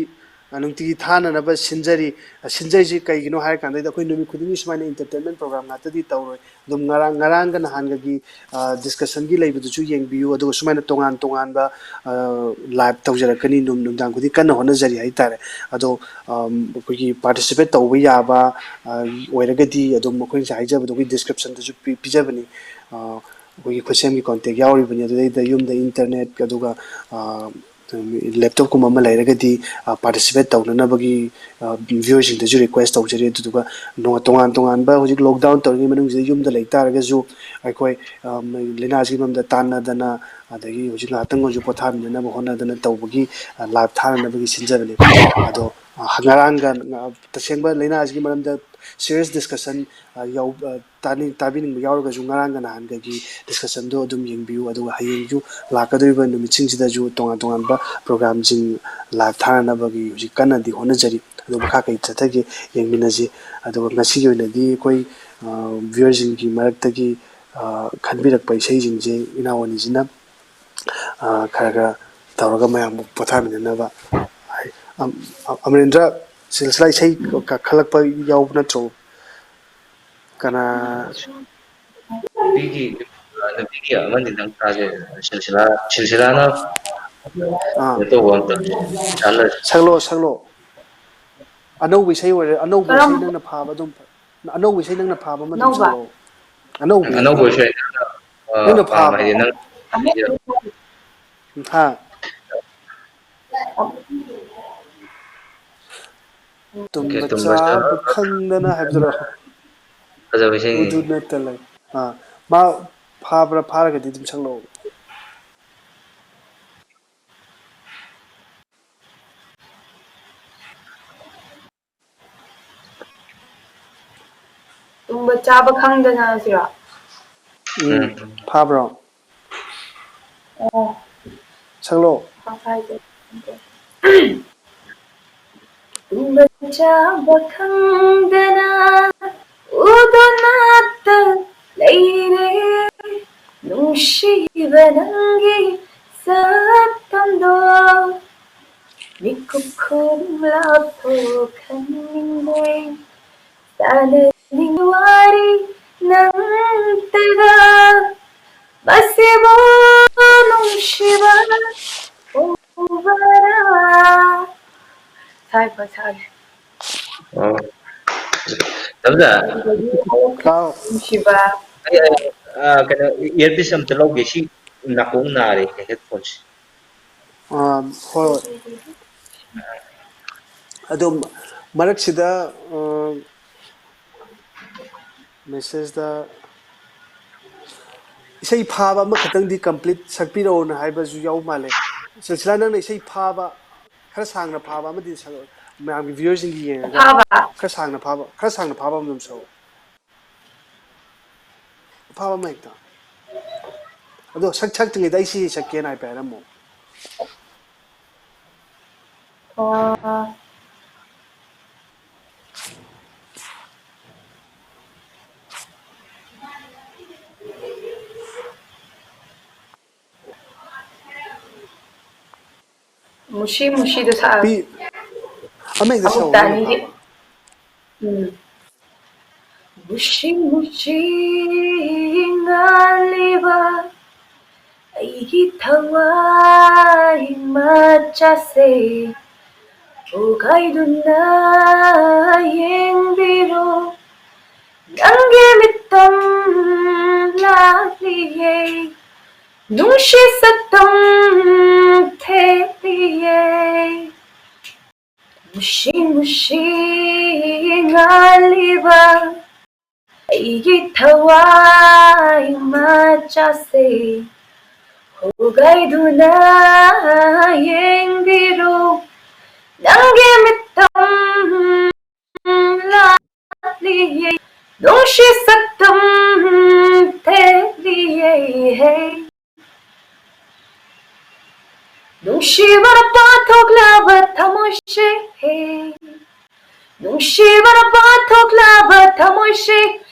ꯑ, ꯅꯨꯡꯇꯤꯒꯤ ꯊꯥꯅꯅꯕ ꯁꯤꯟꯖꯔꯤ꯫ ꯑ, ꯁꯤꯟꯖꯔꯤꯁꯤ ꯀꯩꯒꯤꯅꯣ ꯍꯥꯏꯔ ꯀꯥꯟꯗ, ꯑꯩꯈꯣꯏ ꯅꯨꯃꯤꯠ ꯈꯨꯗꯤꯡꯒꯤ ꯁꯨꯃꯥꯏꯅ entertainment program ꯉꯥꯛꯇꯗꯤ ꯇꯧꯔꯣꯏ꯫ ꯑꯗꯨꯝ ꯉꯔꯥꯡ, ꯉꯔꯥꯡꯒ ꯅꯍꯥꯟꯒꯒꯤ, ꯑ, discussionꯒꯤ ꯂꯩꯕꯗꯨꯁꯨ ꯌꯦꯡꯕꯤꯌꯨ꯫ ꯑꯗꯨꯒ ꯁꯨꯃꯥꯏꯅ ꯇꯣꯉꯥꯟ ꯇꯣꯉꯥꯟꯕ, ꯑ, live ꯇꯧꯖꯔꯛꯀꯅꯤ꯫ ꯅꯨꯡ-, ꯅꯨꯡꯗꯥꯡ ꯈꯨꯗꯤꯡ ꯀꯟꯅ ꯍꯣꯠꯅꯖꯔꯤ ꯍꯥꯏꯇꯥꯔꯦ꯫ ꯑꯗꯣ, ꯑꯝ, ꯑꯩꯈꯣꯏꯒꯤ participate ꯇꯧꯕ ꯌꯥꯕ, ꯑ, ꯑꯣꯏꯔꯒꯗꯤ ꯑꯗꯨꯝ ꯑꯩꯈꯣꯏ ꯉꯁꯥꯏ ꯍꯥꯏꯖꯕꯗꯣ ꯑꯩꯈꯣꯏ descriptionꯗꯁꯨ ꯄꯤ-, ꯄꯤꯖꯕꯅꯤ꯫ ꯑ, ꯑꯩꯈꯣꯏꯒꯤ ꯈꯨꯠꯁꯦꯝꯒꯤ contact ꯌꯥꯎꯔꯤꯕꯅꯤ꯫ ꯑꯗꯨꯗꯩꯗ ꯌꯨꯝꯗ internet, ꯑꯗꯨꯒ, ꯑ, laptopꯀꯨꯝꯕ ꯑꯃ ꯂꯩꯔꯒꯗꯤ, ꯑ, participate ꯇꯧꯅꯅꯕꯒꯤ, ꯑ, viewerꯁꯤꯡꯗꯁꯨ request ꯇꯧꯖꯔꯤ꯫ ꯑꯗꯨꯗꯨꯒ ꯅꯣ-, ꯇꯣꯉꯥꯟ ꯇꯣꯉꯥꯟꯕ ꯍꯧꯖꯤꯛ lockdown ꯇꯧꯔꯤꯉꯩ ꯃꯅꯨꯡꯁꯤꯗ ꯌꯨꯝꯗ ꯂꯩ ꯇꯥꯔꯒꯁꯨ ꯑꯩꯈꯣꯏ, ꯑ, ꯂꯥꯏꯅꯥꯁꯤꯒꯤ ꯃꯔꯝꯗ ꯇꯥꯟꯅꯗꯅ, ꯑꯗꯒꯤ ꯍꯧꯖꯤꯛ ꯉꯥꯏꯍꯥꯛꯇꯪ ꯑꯣꯏꯔꯁꯨ ꯄꯣꯊꯥꯃꯤꯟꯅꯅꯕ ꯍꯣꯠꯅꯗꯅ ꯇꯧꯕꯒꯤ, ꯑ, live ꯊꯥꯅꯅꯕꯒꯤ ꯁꯤꯟꯖꯕꯅꯤ꯫ ꯑꯗꯣ, ꯑ, ꯉꯔꯥꯡꯒ, ꯑ, ꯇꯁꯦꯡꯕ ꯂꯥꯏꯅꯥꯁꯤꯒꯤ ꯃꯔꯝꯗ serious discussion, ꯑ, ꯌꯥꯎ-, ꯑ, ꯇꯥꯅꯤꯡ-, ꯇꯥꯕꯤꯅꯤꯡꯕ ꯌꯥꯎꯔꯒꯁꯨ ꯉꯔꯥꯡꯒ ꯅꯍꯥꯟꯒꯒꯤ discussionꯗꯣ ꯑꯗꯨꯝ ꯌꯦꯡꯕꯤꯌꯨ꯫ ꯑꯗꯨꯒ ꯍꯌꯦꯡꯁꯨ ꯂꯥꯛꯀꯗꯧꯔꯤꯕ ꯅꯨꯃꯤꯠꯁꯤꯡꯁꯤꯗꯁꯨ ꯇꯣꯉꯥꯟ ꯇꯣꯉꯥꯟꯕ programꯁꯤꯡ live ꯊꯥꯅꯅꯕꯒꯤ ꯍꯧꯖꯤꯛ ꯀꯟꯅꯗꯤ ꯍꯣꯠꯅꯖꯔꯤ꯫ ꯑꯗꯨ ꯃꯈꯥ ꯀꯔꯤ ꯆꯠꯊꯒꯦ ꯌꯦꯡꯃꯤꯟꯅꯁꯤ꯫ ꯑꯗꯨꯒ ꯉꯁꯤꯒꯤ ꯑꯣꯏꯅꯗꯤ ꯑꯩꯈꯣꯏ, ꯑ, viewerꯁꯤꯡꯒꯤ ꯃꯔꯛꯇꯒꯤ, ꯑ, ꯈꯟꯕꯤꯔꯛꯄ ꯏꯁꯩꯁꯤꯡꯁꯦ ꯏꯅꯥꯎ ꯑꯅꯤꯁꯤꯅ, ꯑ, ꯈꯔ ꯈꯔ ꯇꯧꯔꯒ ꯃꯌꯥꯝꯕꯨ ꯄꯣꯊꯥꯃꯤꯟꯅꯅꯕ ꯍꯥꯏ꯫ ꯑꯝ-, ꯑ-, ꯑꯃꯔꯦꯟꯗ꯭ꯔ, ꯁꯤꯜꯁꯤꯂꯥ ꯏꯁꯩ ꯀ-, ꯈꯜꯂꯛꯄ ꯌꯥꯎꯕ ꯅꯠꯇ꯭ꯔꯣ? ꯀꯅꯥ? ꯅꯨꯄꯤꯒꯤ, ꯑ, ꯅꯨꯄꯤꯒꯤ ꯑꯃꯅꯤꯗꯪ ꯇꯥꯁꯦ꯫ ꯁꯤꯜꯁꯤꯂꯥ, ꯁꯤꯜꯁꯤꯂꯥꯅ ꯑꯥ꯫ ꯀꯩꯅꯣ ꯇꯧꯕ ꯑꯝꯇ ꯇꯥꯟꯅꯁꯤ꯫ ꯁꯛꯂꯛꯑꯣ, ꯁꯛꯂꯛꯑꯣ꯫ ꯑꯅꯧꯕ ꯏꯁꯩ ꯑꯣꯏꯔꯦ, ꯑꯅꯧꯕ ꯀꯔꯝ-, ꯏꯁꯩ ꯅꯪꯅ ꯐꯥꯕ ꯑꯗꯨꯝ, ꯑꯅꯧꯕ ꯏꯁꯩ ꯅꯪꯅ ꯐꯥꯕ ꯑꯃ ꯑꯗꯨꯝ ꯑꯅꯧꯕ? ꯁꯛꯂꯛꯑꯣ꯫ ꯑꯅꯧꯕ ꯎꯝ, ꯏꯁꯩ꯫ ꯑꯅꯧꯕ ꯏꯁꯩ ꯅꯪꯅ, ꯑ, ꯅꯪꯅ ꯄꯥꯝꯕ ꯐꯥꯕ꯫ ꯍꯥꯏꯗꯤ ꯅꯪ ꯑꯃ-, ꯍꯥ? ꯑꯣꯀꯦ, ꯇꯨꯝꯕ ꯇꯨꯝꯕ ꯆꯥꯕ ꯆꯥꯕ ꯈꯪꯗꯅ ꯍꯥꯏꯕꯗꯨꯔꯣ? ꯐꯖꯕ ꯏꯁꯩꯅꯤ꯫ ꯎꯗꯨ ꯅꯠꯇ ꯂꯩ꯫ ꯑꯥ, ꯃꯥ ꯐꯥꯕ꯭ꯔꯥ? ꯐꯥꯔꯒꯗꯤ ꯑꯗꯨꯝ ꯁꯛꯂꯛꯑꯣ꯫ ꯇꯨꯝꯕ ꯆꯥꯕ ꯈꯪꯗꯅ ꯁꯤꯔꯣ? ꯎꯝ, ꯎꯝ꯫ ꯐꯥꯕ꯭ꯔꯣ? ꯑꯣ꯫ ꯁꯛꯂꯣ꯫ ꯐꯥꯕ ꯍꯥꯏꯁꯦ꯫ ꯇꯨꯝꯕ ꯆꯥꯕ ꯈꯪꯗꯅ ꯎꯗꯨꯅꯇ ꯂꯩꯔꯦ꯫ ꯅꯨꯡꯁꯤꯕ ꯅꯪꯒꯤ ꯁꯛꯇꯝꯗꯣ꯫ ꯃꯤꯀꯨꯞ ꯈꯨꯗꯤꯡ ꯂꯥꯞꯊꯣꯛꯍꯟꯅꯤꯡꯂꯦ꯫ ꯁꯥꯟꯅꯅꯤꯡꯕ ꯋꯥꯔꯤ ꯅꯪꯇꯒ꯫ ꯃꯁꯤꯕꯨ ꯅꯨꯡꯁꯤꯕ ꯎꯕꯔꯥ? ꯁꯥꯏ ꯐ ꯁꯥꯏ꯫ ꯑꯣ꯫ ꯇꯝꯖꯥ꯫ ꯍꯥꯎ꯫ ꯅꯨꯡꯁꯤꯕ꯫ ꯑꯩ, ꯑꯩ, ꯑ, ꯀꯩꯅꯣ, earpiece ꯑꯝꯇ ꯂꯧꯒꯦ꯫ ꯁꯤ ꯅꯥꯀꯣꯡ ꯅꯥꯔꯦ, headphoneꯁꯦ꯫ ꯑꯥ, ꯍꯣꯏ, ꯍꯣꯏ꯫ ꯑꯗꯣ ꯃꯔꯛꯁꯤꯗ, ꯑ, messageꯇ ꯏꯁꯩ ꯐꯥꯕ ꯑꯃꯈꯛꯇꯪꯗꯤ complete ꯁꯛꯄꯤꯔꯛꯑꯣꯅ ꯍꯥꯏꯕꯁꯨ ꯌꯥꯎ ꯃꯥꯜꯂꯦ꯫ ꯁꯤꯜꯁꯤꯂꯥ, ꯅꯪꯅ ꯏꯁꯩ ꯐꯥꯕ, ꯈꯔ ꯁꯥꯡꯅ ꯐꯥꯕ ꯑꯃꯗꯤ ꯁꯛ-, ꯃꯌꯥꯝꯒꯤ viewerꯁꯤꯡꯒꯤ ꯌꯦꯡꯉꯒ ꯐꯥꯕ? ꯈꯔ ꯁꯥꯡꯅ ꯐꯥꯕ, ꯈꯔ ꯁꯥꯡꯅ ꯐꯥꯕ ꯑꯃ ꯑꯗꯨꯝ ꯁꯛꯑꯣ꯫ ꯑꯐꯥꯕ ꯑꯃ ꯍꯦꯛꯇ꯫ ꯑꯗꯣ ꯁꯛ ꯁꯛꯇ꯭ꯔꯤꯉꯩꯗ ꯑꯩ ꯁꯤ ꯁꯛꯀꯦꯅ ꯍꯥꯏꯐꯦꯠ ꯍꯥꯏꯔꯝꯃꯣ꯫ ꯑꯣ꯫ ꯃꯨꯁꯤ ꯃꯨꯁꯤꯗꯣ ꯁꯛꯑꯒꯦ꯫ ꯄꯤ-, ꯑꯃ ꯍꯦꯛꯇ ꯑꯃꯨꯛ ꯁꯛꯑꯣ, ꯅꯪꯅ ꯇꯥꯅꯤꯡꯗꯦ꯫ ꯐꯥꯕ꯫ ꯎꯝ꯫ ꯃꯨꯁꯤ ꯃꯨꯁꯤ ꯉꯥꯜꯂꯤꯕ ꯑꯩꯒꯤ ꯊꯋꯥꯏ ꯃꯆꯥꯁꯦ, ꯄꯣꯈꯥꯏꯗꯨꯅ ꯌꯦꯡꯕꯤꯔꯣ, ꯅꯪꯒꯤ ꯃꯤꯠꯇꯝ ꯂꯥꯛꯂꯤꯌꯦ, ꯅꯨꯡꯁꯤ ꯁꯛꯇꯝ ꯊꯦꯠꯂꯤꯌꯦ꯫ ꯃꯨꯁꯤ ꯃꯨꯁꯤ ꯉꯥꯜꯂꯤꯕ ꯑꯩꯒꯤ ꯊꯋꯥꯏ ꯃꯆꯥꯁꯦ ꯍꯣꯒꯥꯏꯗꯨꯅ ꯌꯦꯡꯕꯤꯔꯣ, ꯅꯪꯒꯤ ꯃꯤꯠꯇꯝ ꯂꯥꯠꯂꯤꯌꯦ, ꯅꯨꯡꯁꯤ ꯁꯛꯇꯝ ꯊꯦꯠꯂꯤꯌꯦ꯫ ꯅꯨꯡꯁꯤꯕꯅ ꯄꯥꯊꯣꯛꯂꯕ ꯊꯃꯣꯏꯁꯦ, ꯅꯨꯡꯁꯤꯕꯅ ꯄꯥꯊꯣꯛꯂꯕ ꯊꯃꯣꯏꯁꯦ,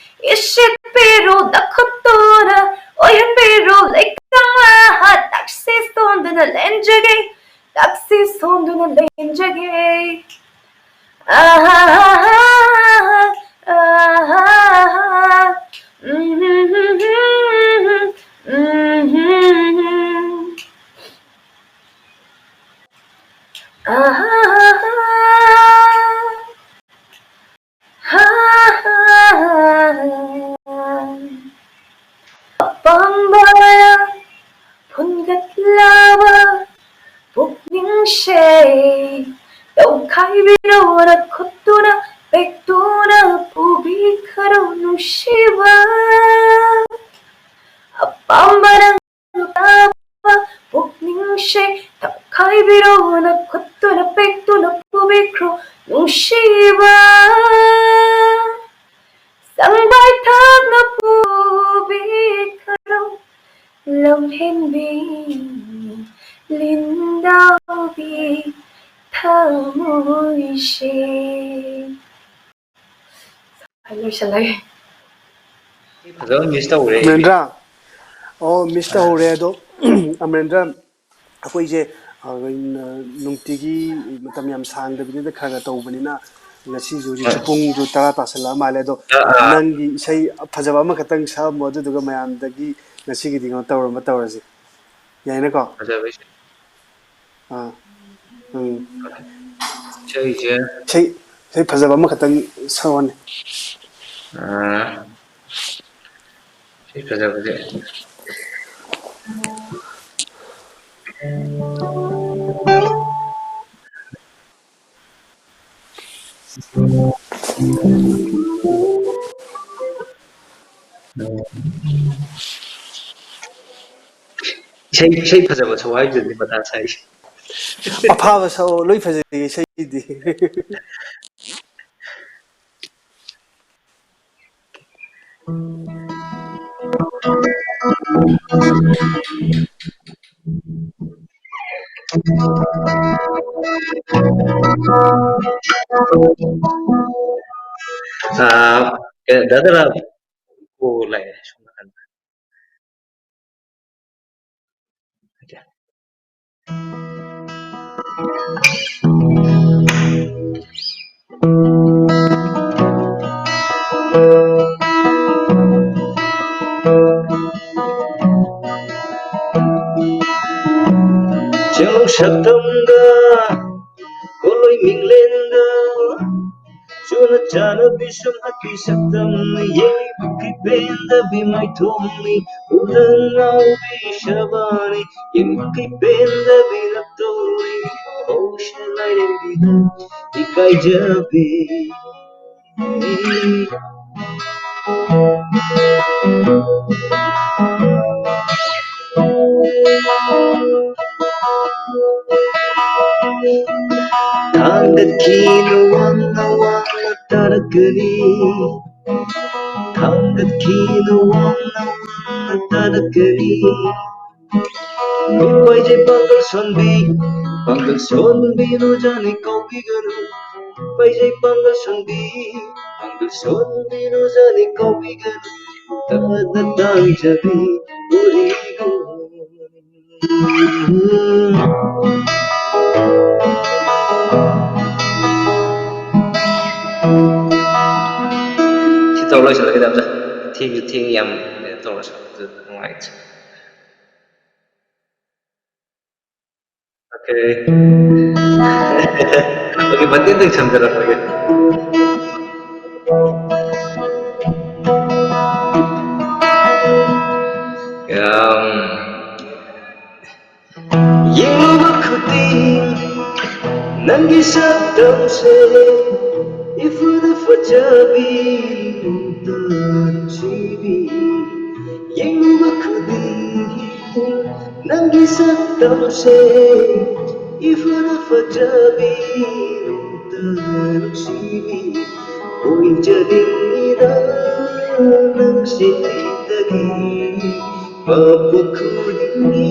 ꯏꯁꯤꯠꯄꯤꯔꯣ ꯅꯈꯨꯠꯇꯨꯅ, ꯑꯣꯏꯍꯟꯕꯤꯔꯣ ꯂꯩꯀꯪꯂꯥ꯫ ꯇꯛꯁꯤ ꯁꯣꯟꯗꯨꯅ ꯂꯦꯟꯖꯒꯦ, ꯇꯛꯁꯤ ꯁꯣꯟꯗꯨꯅ ꯂꯦꯟꯖꯒꯦ꯫ ꯑꯍꯥ, ꯑꯍꯥ, ꯑꯍꯥ, ꯎꯝ, ꯎꯝ, ꯎꯝ, ꯎꯝ, ꯎꯝ꯫ ꯑꯍꯥ, ꯑꯍꯥ, ꯑꯍꯥ, ꯑꯄꯥꯝꯕ ꯐꯨꯟꯒꯠꯂꯕ ꯄꯨꯛꯅꯤꯡꯁꯦ ꯇꯧꯈꯥꯏꯕꯤꯔꯣ ꯅꯈꯨꯠꯇꯨꯅ, ꯄꯦꯛꯇꯨꯅ ꯄꯨꯕꯤꯈ꯭ꯔꯣ ꯅꯨꯡꯁꯤꯕ꯫ ꯑꯄꯥꯝꯕ ꯅꯪꯅ ꯄꯨꯛꯅꯤꯡꯁꯦ ꯇꯧꯈꯥꯏꯕꯤꯔꯣ ꯅꯈꯨꯠꯇꯨꯅ, ꯄꯦꯛꯇꯨꯅ ꯄꯨꯕꯤꯈ꯭ꯔꯣ ꯅꯨꯡꯁꯤꯕ꯫ ꯁꯪꯕꯥꯏ ꯊꯛꯅ ꯄꯨꯕꯤꯈ꯭ꯔꯣ ꯂꯝꯍꯦꯟꯕꯤ ꯂꯤꯟꯗꯥꯎꯕꯤ ꯊꯃꯣꯏꯁꯦ꯫ ꯑꯩ ꯂꯣꯏꯁꯜꯂꯒꯦ꯫ ꯐꯖꯅ ꯃꯤꯁ ꯇꯧꯔꯦ꯫ ꯑꯃꯦꯟꯗ꯭ꯔ, ꯑꯣ, ꯃꯤꯁ ꯇꯧꯍꯧꯔꯦ꯫ ꯑꯗꯣ ꯑꯃꯦꯟꯗ꯭ꯔ, ꯑꯩꯈꯣꯏꯁꯦ, ꯑ, ꯅꯨꯡꯇꯤꯒꯤ ꯃꯇꯝ ꯌꯥꯝ ꯁꯥꯡꯗꯕꯤꯗ ꯈꯔ ꯈꯔ ꯇꯧꯕꯅꯤꯅ, ꯉꯁꯤꯁꯨ ꯍꯧꯖꯤꯛꯁꯦ ꯍꯣꯏ꯫ ꯄꯨꯡꯁꯨ ꯇꯔꯥ ꯇꯥꯁꯜꯂꯛꯑ ꯃꯥꯜꯂꯦ꯫ ꯑꯗꯣ ꯑꯥ, ꯑꯥ꯫ ꯅꯪꯒꯤ ꯏꯁꯩ ꯐꯖꯕ ꯑꯃꯈꯛꯇꯪ ꯁꯛꯑꯝꯃꯣ, ꯑꯗꯨꯗꯨꯒ ꯃꯌꯥꯝꯗꯒꯤ ꯉꯁꯤꯒꯤꯗꯤ ꯀꯩꯅꯣ ꯇꯧꯔꯝꯕ ꯇꯧꯔꯁꯤ, ꯌꯥꯏꯅꯀꯣ? ꯐꯖꯕ ꯏꯁꯩ꯫ ꯑꯥ, ꯎꯝ꯫ ꯏꯁꯩꯁꯦ꯫ ꯏꯁꯩ, ꯏꯁꯩ ꯐꯖꯕ ꯑꯃꯈꯛꯇꯪ ꯁꯛꯑꯣꯅꯦ꯫ ꯑꯥ, ꯏꯁꯩ ꯐꯖꯕꯁꯦ꯫ ꯏꯁꯩ ꯏꯁꯩ ꯐꯖꯕ ꯁꯛꯎ ꯍꯥꯏꯕꯗꯨꯗꯤ ꯃꯊꯥ ꯁꯥꯏꯁꯦ꯫ ꯑꯐꯥꯕ ꯁꯛꯑꯣ, ꯂꯣꯏ ꯐꯖꯩ ꯏꯁꯩꯗꯤ꯫ ꯑꯥ, ꯀꯩ-, ꯗꯥ ꯗꯥ ꯔꯥꯝ꯫ ꯑꯣ, ꯂꯥꯛꯑꯦ, ꯁꯣꯝ ꯅꯥꯀꯟꯗ꯫ ꯆꯦꯡꯂꯧ ꯁꯛꯇꯝꯗ, ꯀꯣꯂꯣꯏ ꯃꯤꯡꯂꯦꯟꯗ, ꯆꯨꯅ ꯆꯥꯅꯕꯤ ꯁꯨꯝꯍꯠꯄꯤ ꯁꯛꯇꯝꯅ ꯌꯦꯡꯕꯒꯤ ꯄꯦꯟꯗꯕꯤ ꯃꯥꯏꯊꯣꯡꯅꯤ, ꯎꯗ ꯉꯥꯎꯕꯤ ꯁꯕꯥꯅꯤ, ꯌꯦꯡꯕꯒꯤ ꯄꯦꯟꯗꯕꯤ ꯅꯇꯧꯅꯤ, ꯍꯧꯁ ꯂꯥꯏꯔꯦꯝꯕꯤꯗ ꯏꯀꯥꯏꯖꯕꯤ꯫ ꯊꯥꯡꯒꯠꯈꯤꯅ ꯋꯥꯡꯅ ꯋꯥꯡꯅ ꯇꯥꯔꯛꯀꯅꯤ, ꯊꯥꯡꯒꯠꯈꯤꯅ ꯋꯥꯡꯅ ꯋꯥꯡꯅ ꯇꯥꯔꯛꯀꯅꯤ꯫ ꯃꯤꯠ ꯄꯥꯏꯖꯩ ꯄꯥꯡꯒꯜ ꯁꯣꯟꯕꯤ, ꯄꯥꯡꯒꯜ ꯁꯣꯟꯕꯤ ꯔꯣꯖꯥꯅꯤ ꯀꯧꯕꯤꯒꯅꯨ꯫ ꯄꯥꯏꯖꯩ ꯄꯥꯡꯒꯜ ꯁꯣꯟꯕꯤ, ꯄꯥꯡꯒꯜ ꯁꯣꯟꯕꯤ ꯔꯣꯖꯥꯅꯤ ꯀꯧꯕꯤꯒꯅꯨ꯫ ꯇꯞꯅ ꯇꯥꯡꯖꯕꯤ ꯎꯔꯤꯒꯨꯝ꯫ ꯁꯤ ꯇꯧꯔ ꯂꯣꯏꯁꯤꯜꯂꯒꯦ, ꯗꯥꯝꯆꯥ꯫ ꯊꯦꯡꯁꯨ ꯊꯦꯡꯉꯤ, ꯌꯥꯝ ꯀꯩꯅꯣ ꯇꯧꯔꯁꯨ ꯅꯨꯡꯉꯥꯏꯇꯦ꯫ ꯑꯣꯀꯦ꯫ ꯑꯣꯀꯦ, ꯃꯇꯦꯛ ꯑꯃꯇꯪ ꯁꯝꯖꯔꯛꯄꯒꯦ꯫ ꯌꯥꯝ ꯌꯦꯡꯂꯨꯕ ꯈꯨꯗꯤꯡ ꯅꯪꯒꯤ ꯁꯛꯇꯝꯁꯦ ꯏꯐꯨꯗ ꯐꯖꯕꯤ ꯅꯨꯡꯇ ꯅꯨꯡꯁꯤꯕꯤ, ꯌꯦꯡꯂꯨꯕ ꯈꯨꯗꯤꯡꯒꯤ ꯅꯪꯒꯤ ꯁꯛꯇꯝꯁꯦ꯫ ꯏꯐꯨꯗ ꯐꯖꯕꯤ ꯅꯨꯡꯇ ꯅꯨꯡꯁꯤꯕꯤ, ꯑꯣꯏꯖꯅꯤꯡꯉꯤꯗ ꯅꯪꯁꯤꯗꯒꯤ꯫ ꯄꯥꯞꯄ ꯈꯨꯗꯤꯡꯒꯤ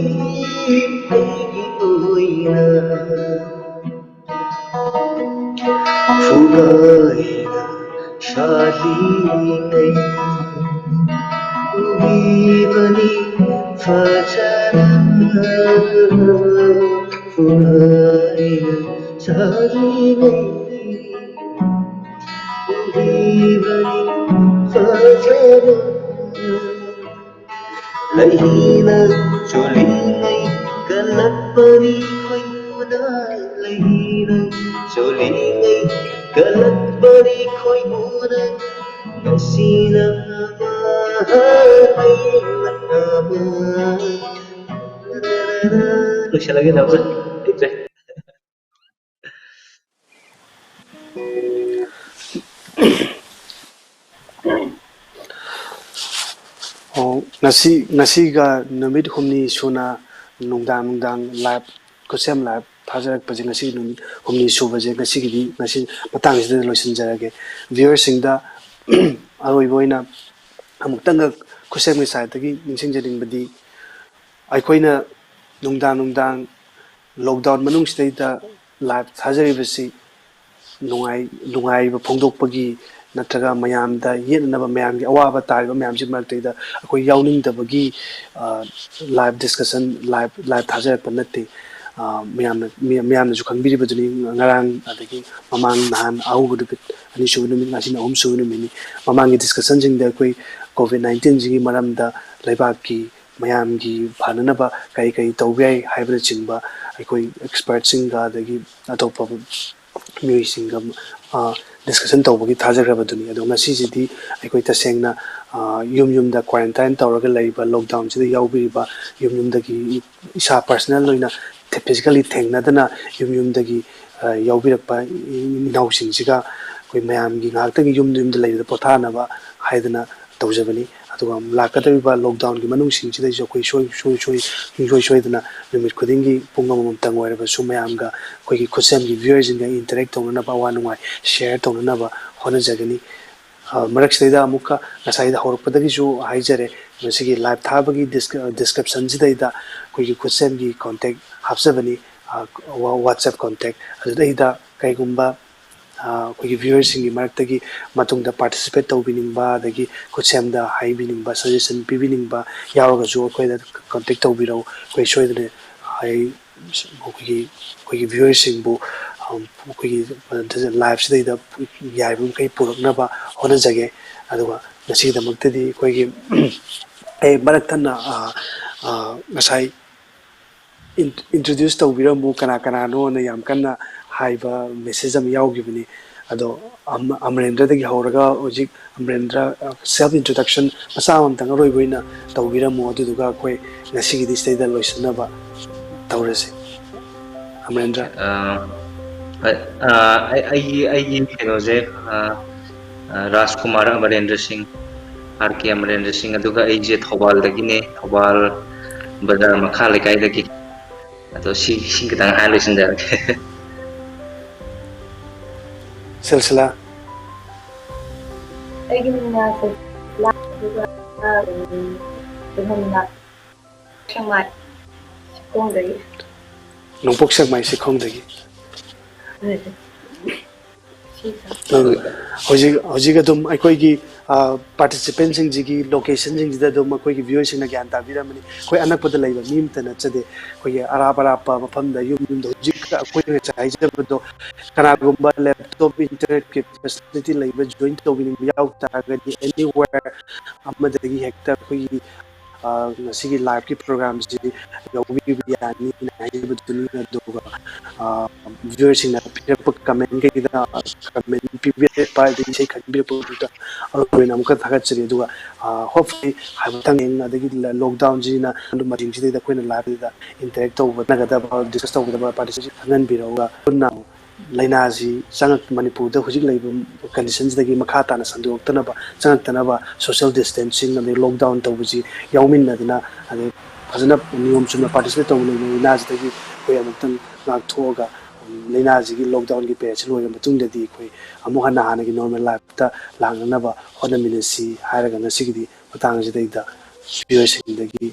ꯑꯩꯒꯤ ꯑꯣꯏꯅ ꯐꯨꯒꯥꯏꯅ ꯁꯥꯔꯤꯉꯩ ꯎꯕꯤꯕꯅꯤ ꯐꯖꯅ꯫ ꯐꯨꯒꯥꯏꯅ ꯁꯥꯔꯤꯉꯩ ꯎꯕꯤꯕꯅꯤ ꯐꯖꯅ꯫ ꯂꯩꯍꯤꯅ ꯆꯣꯜꯂꯤꯉꯩ ꯀꯜꯂꯛꯄꯅꯤ ꯈꯣꯏꯃꯨꯗ꯫ ꯂꯩꯍꯤꯅ ꯆꯣꯜꯂꯤꯉꯩ ꯀꯜꯂꯛꯄꯅꯤ ꯈꯣꯏꯃꯨꯗ꯫ ꯅꯨꯡꯁꯤꯅꯕ, ꯑꯩ ꯃꯅꯥꯕ꯫ ꯂꯣꯏꯁꯤꯜꯂꯒꯦ ꯇꯧꯕ ꯂꯩꯇ꯭ꯔꯦ꯫ ꯑꯣ, ꯉꯁꯤ, ꯉꯁꯤꯒ ꯅꯨꯃꯤꯠ ꯍꯨꯝꯅꯤ ꯁꯨꯅ ꯅꯨꯡꯗꯥꯡ ꯅꯨꯡꯗꯥꯡ ꯂꯥꯏꯚ, ꯈꯨꯠꯁꯦꯝ ꯂꯥꯏꯚ ꯊꯥꯖꯔꯛꯄꯁꯦ, ꯉꯁꯤꯒꯤ ꯅꯨꯃꯤꯠ ꯍꯨꯝꯅꯤ ꯁꯨꯕꯁꯦ, ꯉꯁꯤꯒꯤꯗꯤ ꯉꯁꯤ ꯃꯇꯥꯡꯁꯤꯗ ꯂꯣꯏꯁꯤꯟꯖꯔꯒꯦ꯫ ꯚ꯭ꯌꯨꯋꯔꯁꯤꯡꯗ ꯑꯔꯣꯏꯕ ꯑꯣꯏꯅ ꯑꯃꯨꯛꯇꯪꯒ ꯈꯨꯠꯁꯦꯝꯒꯤ ꯁꯥꯏꯠꯇꯒꯤ ꯅꯤꯡꯁꯤꯡꯖꯅꯤꯡꯕꯗꯤ, ꯑꯩꯈꯣꯏꯅ ꯅꯨꯡꯗꯥꯡ ꯅꯨꯡꯗꯥꯡ ꯂꯣꯛꯗꯥꯎꯟ ꯃꯅꯨꯡꯁꯤꯗꯩꯗ ꯂꯥꯏꯚ ꯊꯥꯖꯔꯤꯕꯁꯤ ꯅꯨꯡꯉꯥꯏ-, ꯅꯨꯡꯉꯥꯏꯕ ꯐꯣꯡꯗꯣꯛꯄꯒꯤ ꯅꯠꯇ꯭ꯔꯒ ꯃꯌꯥꯝꯗ ꯌꯦꯠꯅꯅꯕ, ꯃꯌꯥꯝꯒꯤ ꯑꯋꯥꯕ ꯇꯥꯔꯤꯕ ꯃꯌꯥꯝꯁꯤ ꯃꯔꯛꯇꯩꯗ ꯑꯩꯈꯣꯏ ꯌꯥꯎꯅꯤꯡꯗꯕꯒꯤ, ꯑ, ꯂꯥꯏꯚ ꯗꯤꯁꯀꯁꯟ, ꯂꯥꯏꯚ, ꯂꯥꯏꯚ ꯊꯥꯖꯔꯛꯄ ꯅꯠꯇꯦ꯫ ꯑ, ꯃꯌꯥꯝꯅ, ꯃꯤ-, ꯃꯌꯥꯝꯅꯁꯨ ꯈꯪꯕꯤꯔꯤꯕꯗꯨꯅꯤ, ꯉꯔꯥꯡ ꯑꯗꯒꯤ ꯃꯃꯥꯡ ꯅꯍꯥꯟ ꯑꯍꯧꯕ ꯅꯨꯃꯤꯠ, ꯑꯅꯤꯁꯨꯕ ꯅꯨꯃꯤꯠ, ꯉꯁꯤꯅ ꯑꯍꯨꯝꯁꯨꯕ ꯅꯨꯃꯤꯠꯅꯤ꯫ ꯃꯃꯥꯡꯒꯤ ꯗꯤꯁꯀꯁꯟꯁꯤꯡꯗ ꯑꯩꯈꯣꯏ ꯀꯣꯚꯤꯗ ꯅꯥꯏꯟꯇꯤꯟꯁꯤꯒꯤ ꯃꯔꯝꯗ ꯂꯩꯕꯥꯛꯀꯤ ꯃꯌꯥꯝꯒꯤ ꯐꯅꯅꯕ ꯀꯔꯤ ꯀꯔꯤ ꯇꯧꯕ ꯌꯥꯏ ꯍꯥꯏꯕꯅꯆꯤꯡꯕ ꯑꯩꯈꯣꯏ ꯑꯦꯛꯁꯄꯔꯠꯁꯤꯡꯒ ꯑꯗꯒꯤ ꯑꯇꯣꯞꯄ ꯃꯤꯑꯣꯏꯁꯤꯡꯒ, ꯑ, ꯗꯤꯁꯀꯁꯟ ꯇꯧꯕꯒꯤ ꯊꯥꯖꯈ꯭ꯔꯕꯗꯨꯅꯤ꯫ ꯑꯗꯣ ꯉꯁꯤꯁꯤꯗꯤ ꯑꯩꯈꯣꯏ ꯇꯁꯦꯡꯅ, ꯑ, ꯌꯨꯝ ꯌꯨꯝꯗ ꯀ꯭ꯋꯥꯔꯦꯟꯇꯥꯏꯟ ꯇꯧꯔꯒ ꯂꯩꯔꯤꯕ, ꯂꯣꯛꯗꯥꯎꯟꯁꯤꯗ ꯌꯥꯎꯕꯤꯔꯤꯕ, ꯌꯨꯝ ꯌꯨꯝꯗꯒꯤ ꯏꯁꯥ ꯄꯔꯁꯅꯦꯜ ꯑꯣꯏꯅ ꯐꯤꯖꯤꯀꯦꯜꯂꯤ ꯊꯦꯡꯅꯗꯅ ꯌꯨꯝ ꯌꯨꯝꯗꯒꯤ, ꯑ, ꯌꯥꯎꯕꯤꯔꯛꯄ ꯏꯅꯥꯎꯁꯤꯡꯁꯤꯒ ꯑꯩꯈꯣꯏ ꯃꯌꯥꯝꯒꯤ ꯉꯥꯏꯍꯥꯛꯇꯪꯒꯤ ꯌꯨꯝꯗ ꯌꯨꯝꯗ ꯂꯩꯕꯗ ꯄꯣꯊꯥꯅꯕ ꯍꯥꯏꯗꯅ ꯇꯧꯖꯕꯅꯤ꯫ ꯑꯗꯨꯒ ꯂꯥꯛꯀꯗꯧꯔꯤꯕ ꯂꯣꯛꯗꯥꯎꯟꯒꯤ ꯃꯅꯨꯡꯁꯤꯡꯁꯤꯗꯩꯁꯨ ꯑꯩꯈꯣꯏ ꯁꯣꯏ ꯁꯣꯏ ꯁꯣꯏ ꯁꯨꯡꯁꯣꯏ ꯁꯣꯏꯗꯅ ꯅꯨꯃꯤꯠ ꯈꯨꯗꯤꯡꯒꯤ ꯄꯨꯡ ꯑꯃꯃꯝꯇꯪ ꯑꯣꯏꯔꯕꯁꯨ ꯃꯌꯥꯝꯒ ꯑꯩꯈꯣꯏꯒꯤ ꯈꯨꯠꯁꯦꯝꯒꯤ ꯚꯤꯌꯨꯋꯔꯁꯤꯡꯒ ꯏꯟꯇꯔꯦꯛ ꯇꯧꯅꯅꯕ, ꯑꯋꯥ ꯅꯨꯡꯉꯥꯏ ꯁꯤꯌꯔ ꯇꯧꯅꯅꯕ ꯍꯣꯠꯅꯖꯒꯅꯤ꯫ ꯃꯔꯛꯁꯤꯗꯩꯗ ꯑꯃꯨꯛꯀ ꯉꯁꯥꯏꯗ ꯍꯧꯔꯛꯄꯗꯒꯤꯁꯨ ꯍꯥꯏꯖꯔꯦ, ꯃꯁꯤꯒꯤ ꯂꯥꯏꯚ ꯊꯥꯕꯒꯤ ꯗꯤꯁꯀ꯭ꯔꯤꯞꯁꯟꯁꯤꯗꯩꯗ ꯑꯩꯈꯣꯏꯒꯤ ꯈꯨꯠꯁꯦꯝꯒꯤ ꯀꯣꯟꯇꯦꯛ ꯍꯥꯞꯆꯕꯅꯤ, ꯋꯥꯆꯦꯞ ꯀꯣꯟꯇꯦꯛ꯫ ꯑꯗꯨꯗꯩꯗ ꯀꯩꯒꯨꯝꯕ ꯑꯩꯈꯣꯏꯒꯤ ꯚꯤꯌꯨꯋꯔꯁꯤꯡꯒꯤ ꯃꯔꯛꯇꯒꯤ ꯃꯇꯨꯡꯗ ꯄꯥꯔꯇꯤꯁꯤꯄꯦꯠ ꯇꯧꯕꯤꯅꯤꯡꯕ, ꯑꯗꯒꯤ ꯈꯨꯠꯁꯦꯝꯗ ꯍꯥꯏꯕꯤꯅꯤꯡꯕ, ꯁꯖꯦꯁꯟ ꯄꯤꯕꯤꯅꯤꯡꯕ ꯌꯥꯎꯔꯒꯁꯨ ꯑꯩꯈꯣꯏꯗ ꯀꯣꯟꯇꯦꯛ ꯇꯧꯕꯤꯔꯛꯎ꯫ ꯑꯩꯈꯣꯏ ꯁꯣꯏꯗꯅ ꯑꯩꯈꯣꯏꯒꯤ ꯑꯩꯈꯣꯏꯒꯤ ꯚꯤꯌꯨꯋꯔꯁꯤꯡꯕꯨ ꯑꯩꯈꯣꯏꯒꯤ ꯂꯥꯏꯐꯁꯤꯗꯩꯗ ꯌꯥꯔꯤꯕ ꯃꯈꯩ ꯄꯨꯔꯛꯅꯕ ꯍꯣꯠꯅꯖꯒꯦ꯫ ꯑꯗꯨꯒ ꯉꯁꯤꯒꯤꯗꯃꯛꯇꯗꯤ ꯑꯩꯈꯣꯏꯒꯤ ꯑꯩ ꯃꯔꯛ ꯊꯠꯅ ꯉꯁꯥꯏ ꯏꯟꯇ꯭ꯔꯣꯗ꯭ꯌꯨꯁ ꯇꯧꯕꯤꯔꯝꯃꯨ, ꯀꯅꯥ ꯀꯅꯥꯅꯣꯅ ꯌꯥꯝ ꯀꯟꯅ ꯍꯥꯏꯕ ꯃꯦꯁꯦꯖ ꯑꯃ ꯌꯥꯎꯈꯤꯕꯅꯤ꯫ ꯑꯗꯣ ꯑꯃꯔꯦꯟꯗ꯭ꯔꯗꯒꯤ ꯍꯧꯔꯒ ꯍꯧꯖꯤꯛ ꯑꯃꯔꯦꯟꯗ꯭ꯔ ꯁꯦꯜꯐ ꯏꯟꯇ꯭ꯔꯣꯗꯛꯁꯟ ꯃꯆꯥ ꯑꯃꯇꯪ ꯑꯔꯣꯏꯕ ꯑꯣꯏꯅ ꯇꯧꯕꯤꯔꯝꯃꯨ, ꯑꯗꯨꯗꯨꯒ ꯑꯩꯈꯣꯏ ꯉꯁꯤꯒꯤꯗꯤ ꯁꯤꯗꯩꯗ ꯂꯣꯏꯁꯤꯟꯅꯕ ꯇꯧꯔꯁꯤ꯫ ꯑꯃꯔꯦꯟꯗ꯭ꯔ꯫ ꯑꯩꯒꯤ ꯑꯩꯒꯤ ꯀꯩꯅꯣꯁꯦ, ꯔꯥꯖꯀꯨꯃꯥꯔ ꯑꯃꯔꯦꯟꯗ꯭ꯔ ꯁꯤꯡ, ꯑꯥꯔ ꯀꯦ ꯑꯃꯔꯦꯟꯗ꯭ꯔ ꯁꯤꯡ꯫ ꯑꯗꯨꯒ ꯑꯩꯁꯦ ꯊꯧꯕꯥꯜꯗꯒꯤꯅꯦ, ꯊꯧꯕꯥꯜ ꯕꯖꯥꯔ ꯃꯈꯥ ꯂꯩꯀꯥꯏꯗꯒꯤ꯫ ꯑꯗꯣ ꯁꯤ ꯁꯤ ꯈꯤꯇꯪ ꯍꯥꯏꯔ ꯂꯣꯏꯁꯤꯟꯖꯔꯒꯦ꯫ ꯁꯤꯜꯁꯤꯂꯥ꯫ ꯑꯩꯒꯤ ꯃꯤꯡꯅ ꯁꯤꯜꯁꯤꯂꯥ, ꯑꯗꯨꯒ ꯀꯩꯅꯣꯅ ꯁꯦꯛꯃꯥꯏ ꯁꯤꯈꯣꯡꯗꯒꯤ꯫ ꯅꯣꯡꯄꯣꯛ ꯁꯦꯛꯃꯥꯏ ꯁꯤꯈꯣꯡꯗꯒꯤ꯫ ꯍꯧꯖꯤꯛ ꯍꯧꯖꯤꯛ ꯑꯗꯨꯝ ꯑꯩꯈꯣꯏꯒꯤ ꯄꯥꯔꯇꯤꯁꯤꯄꯦꯟꯁꯤꯡꯁꯤꯒꯤ ꯂꯣꯀꯦꯁꯟꯁꯤꯡꯁꯤꯗ ꯑꯗꯨꯝ ꯑꯩꯈꯣꯏꯒꯤ ꯚꯤꯌꯨꯋꯔꯁꯤꯡꯅ ꯒ꯭ꯌꯥꯟ ꯇꯥꯕꯤꯔꯝꯃꯅꯤ꯫ ꯑꯩꯈꯣꯏ ꯑꯅꯛꯄꯗ ꯂꯩꯕ ꯃꯤ ꯑꯝꯇ ꯅꯠꯆꯗꯦ, ꯑꯩꯈꯣꯏꯒꯤ ꯑꯔꯥꯞ ꯑꯔꯥꯞꯄ ꯃꯐꯝꯗ ꯌꯨꯝ ꯌꯨꯝꯗ ꯍꯧꯖꯤꯛ ꯑꯩꯈꯣꯏꯅ ꯉꯁꯥꯏ ꯍꯥꯏꯖꯕꯗꯣ, ꯀꯅꯥꯒꯨꯝꯕ ꯂꯦꯞꯇꯣꯞ ꯏꯟꯇꯔꯅꯦꯠꯀꯤ ꯐꯦꯁꯤꯂꯤꯇꯤ ꯂꯩꯕ ꯖꯣꯏꯟ ꯇꯧꯕꯤꯅꯤꯡꯕ ꯌꯥꯎ ꯇꯥꯔꯒꯗꯤ ꯑꯦꯅꯤꯋꯦꯌꯔ ꯑꯃꯗꯒꯤ ꯍꯦꯛꯇ ꯑꯩꯈꯣꯏꯒꯤ ꯉꯁꯤꯒꯤ ꯂꯥꯏꯚꯀꯤ ꯄ꯭ꯔꯣꯒ꯭ꯔꯥꯝꯁꯤ ꯌꯥꯎꯕꯤꯕ ꯌꯥꯅꯤꯅ ꯍꯥꯏꯖꯕꯗꯨꯅꯤ꯫ ꯑꯗꯨꯒ ꯚꯤꯌꯨꯋꯔꯁꯤꯡꯅ ꯄꯤꯔꯛꯄ ꯀꯃꯦꯟ ꯀꯩꯗ ꯀꯃꯦꯟ ꯄꯤꯕꯤꯔꯛꯄ, ꯑꯗꯒꯤ ꯏꯁꯩ ꯈꯟꯕꯤꯔꯛꯄꯗꯨꯗ ꯑꯔꯣꯏꯕ ꯑꯣꯏꯅ ꯑꯃꯨꯛꯀ ꯊꯥꯒꯠꯆꯔꯤ꯫ ꯑꯗꯨꯒ ꯍꯣꯞꯐꯨꯜꯂꯤ ꯃꯊꯪ ꯑꯗꯒꯤ ꯂꯣꯛꯗꯥꯎꯟꯁꯤꯅ ꯃꯇꯝꯁꯤꯗꯩꯗ ꯑꯩꯈꯣꯏꯅ ꯂꯥꯏꯚꯁꯤꯗ ꯏꯟꯇꯔꯦꯛ ꯇꯧꯕ ꯅꯒꯗꯕ, ꯗꯤꯁꯀꯁ ꯇꯧꯒꯗꯕ ꯄꯥꯔꯇꯤꯁꯤꯄꯦꯠ ꯈꯪꯍꯟꯕꯤꯔꯛꯑꯒ ꯄꯨꯟꯅ ꯂꯥꯏꯅꯥꯁꯤ ꯆꯪꯉꯛ ꯃꯅꯤꯄꯨꯔꯗ ꯍꯧꯖꯤꯛ ꯂꯩꯕ ꯀꯟꯗꯤꯁꯟꯁꯤꯗꯒꯤ ꯃꯈꯥ ꯇꯥꯅ ꯁꯟꯗꯣꯛꯇꯅꯕ, ꯆꯪꯉꯛꯇꯅꯕ social distancing ꯑꯗꯩ lockdown ꯇꯧꯕꯁꯤ ꯌꯥꯎꯃꯤꯟꯅꯗꯅ, ꯑꯗꯩ ꯐꯖꯅ ꯅꯤꯌꯣꯝ ꯆꯨꯝꯅ participate ꯇꯧꯕ ꯂꯩꯅ ꯂꯥꯏꯅꯥꯁꯤꯗꯒꯤ ꯑꯩꯈꯣꯏ ꯑꯃꯨꯛꯇꯪ ꯉꯥꯛꯊꯣꯛꯑꯒ, ꯎꯝ, ꯂꯥꯏꯅꯥꯁꯤꯒꯤ lockdownꯒꯤ periodꯁꯤ ꯂꯣꯏꯔ ꯃꯇꯨꯡꯗꯗꯤ ꯑꯩꯈꯣꯏ ꯑꯃꯨꯛ ꯍꯟꯅ ꯍꯥꯟꯅꯒꯤ normal lifeꯇ ꯂꯥꯛꯅꯅꯕ ꯍꯣꯠꯅꯃꯤꯟꯅꯁꯤ ꯍꯥꯏꯔꯒ ꯉꯁꯤꯒꯤꯗꯤ ꯃꯇꯥꯡ ꯑꯁꯤꯗꯩꯗ ꯃꯤꯑꯣꯏꯁꯤꯡꯗꯒꯤ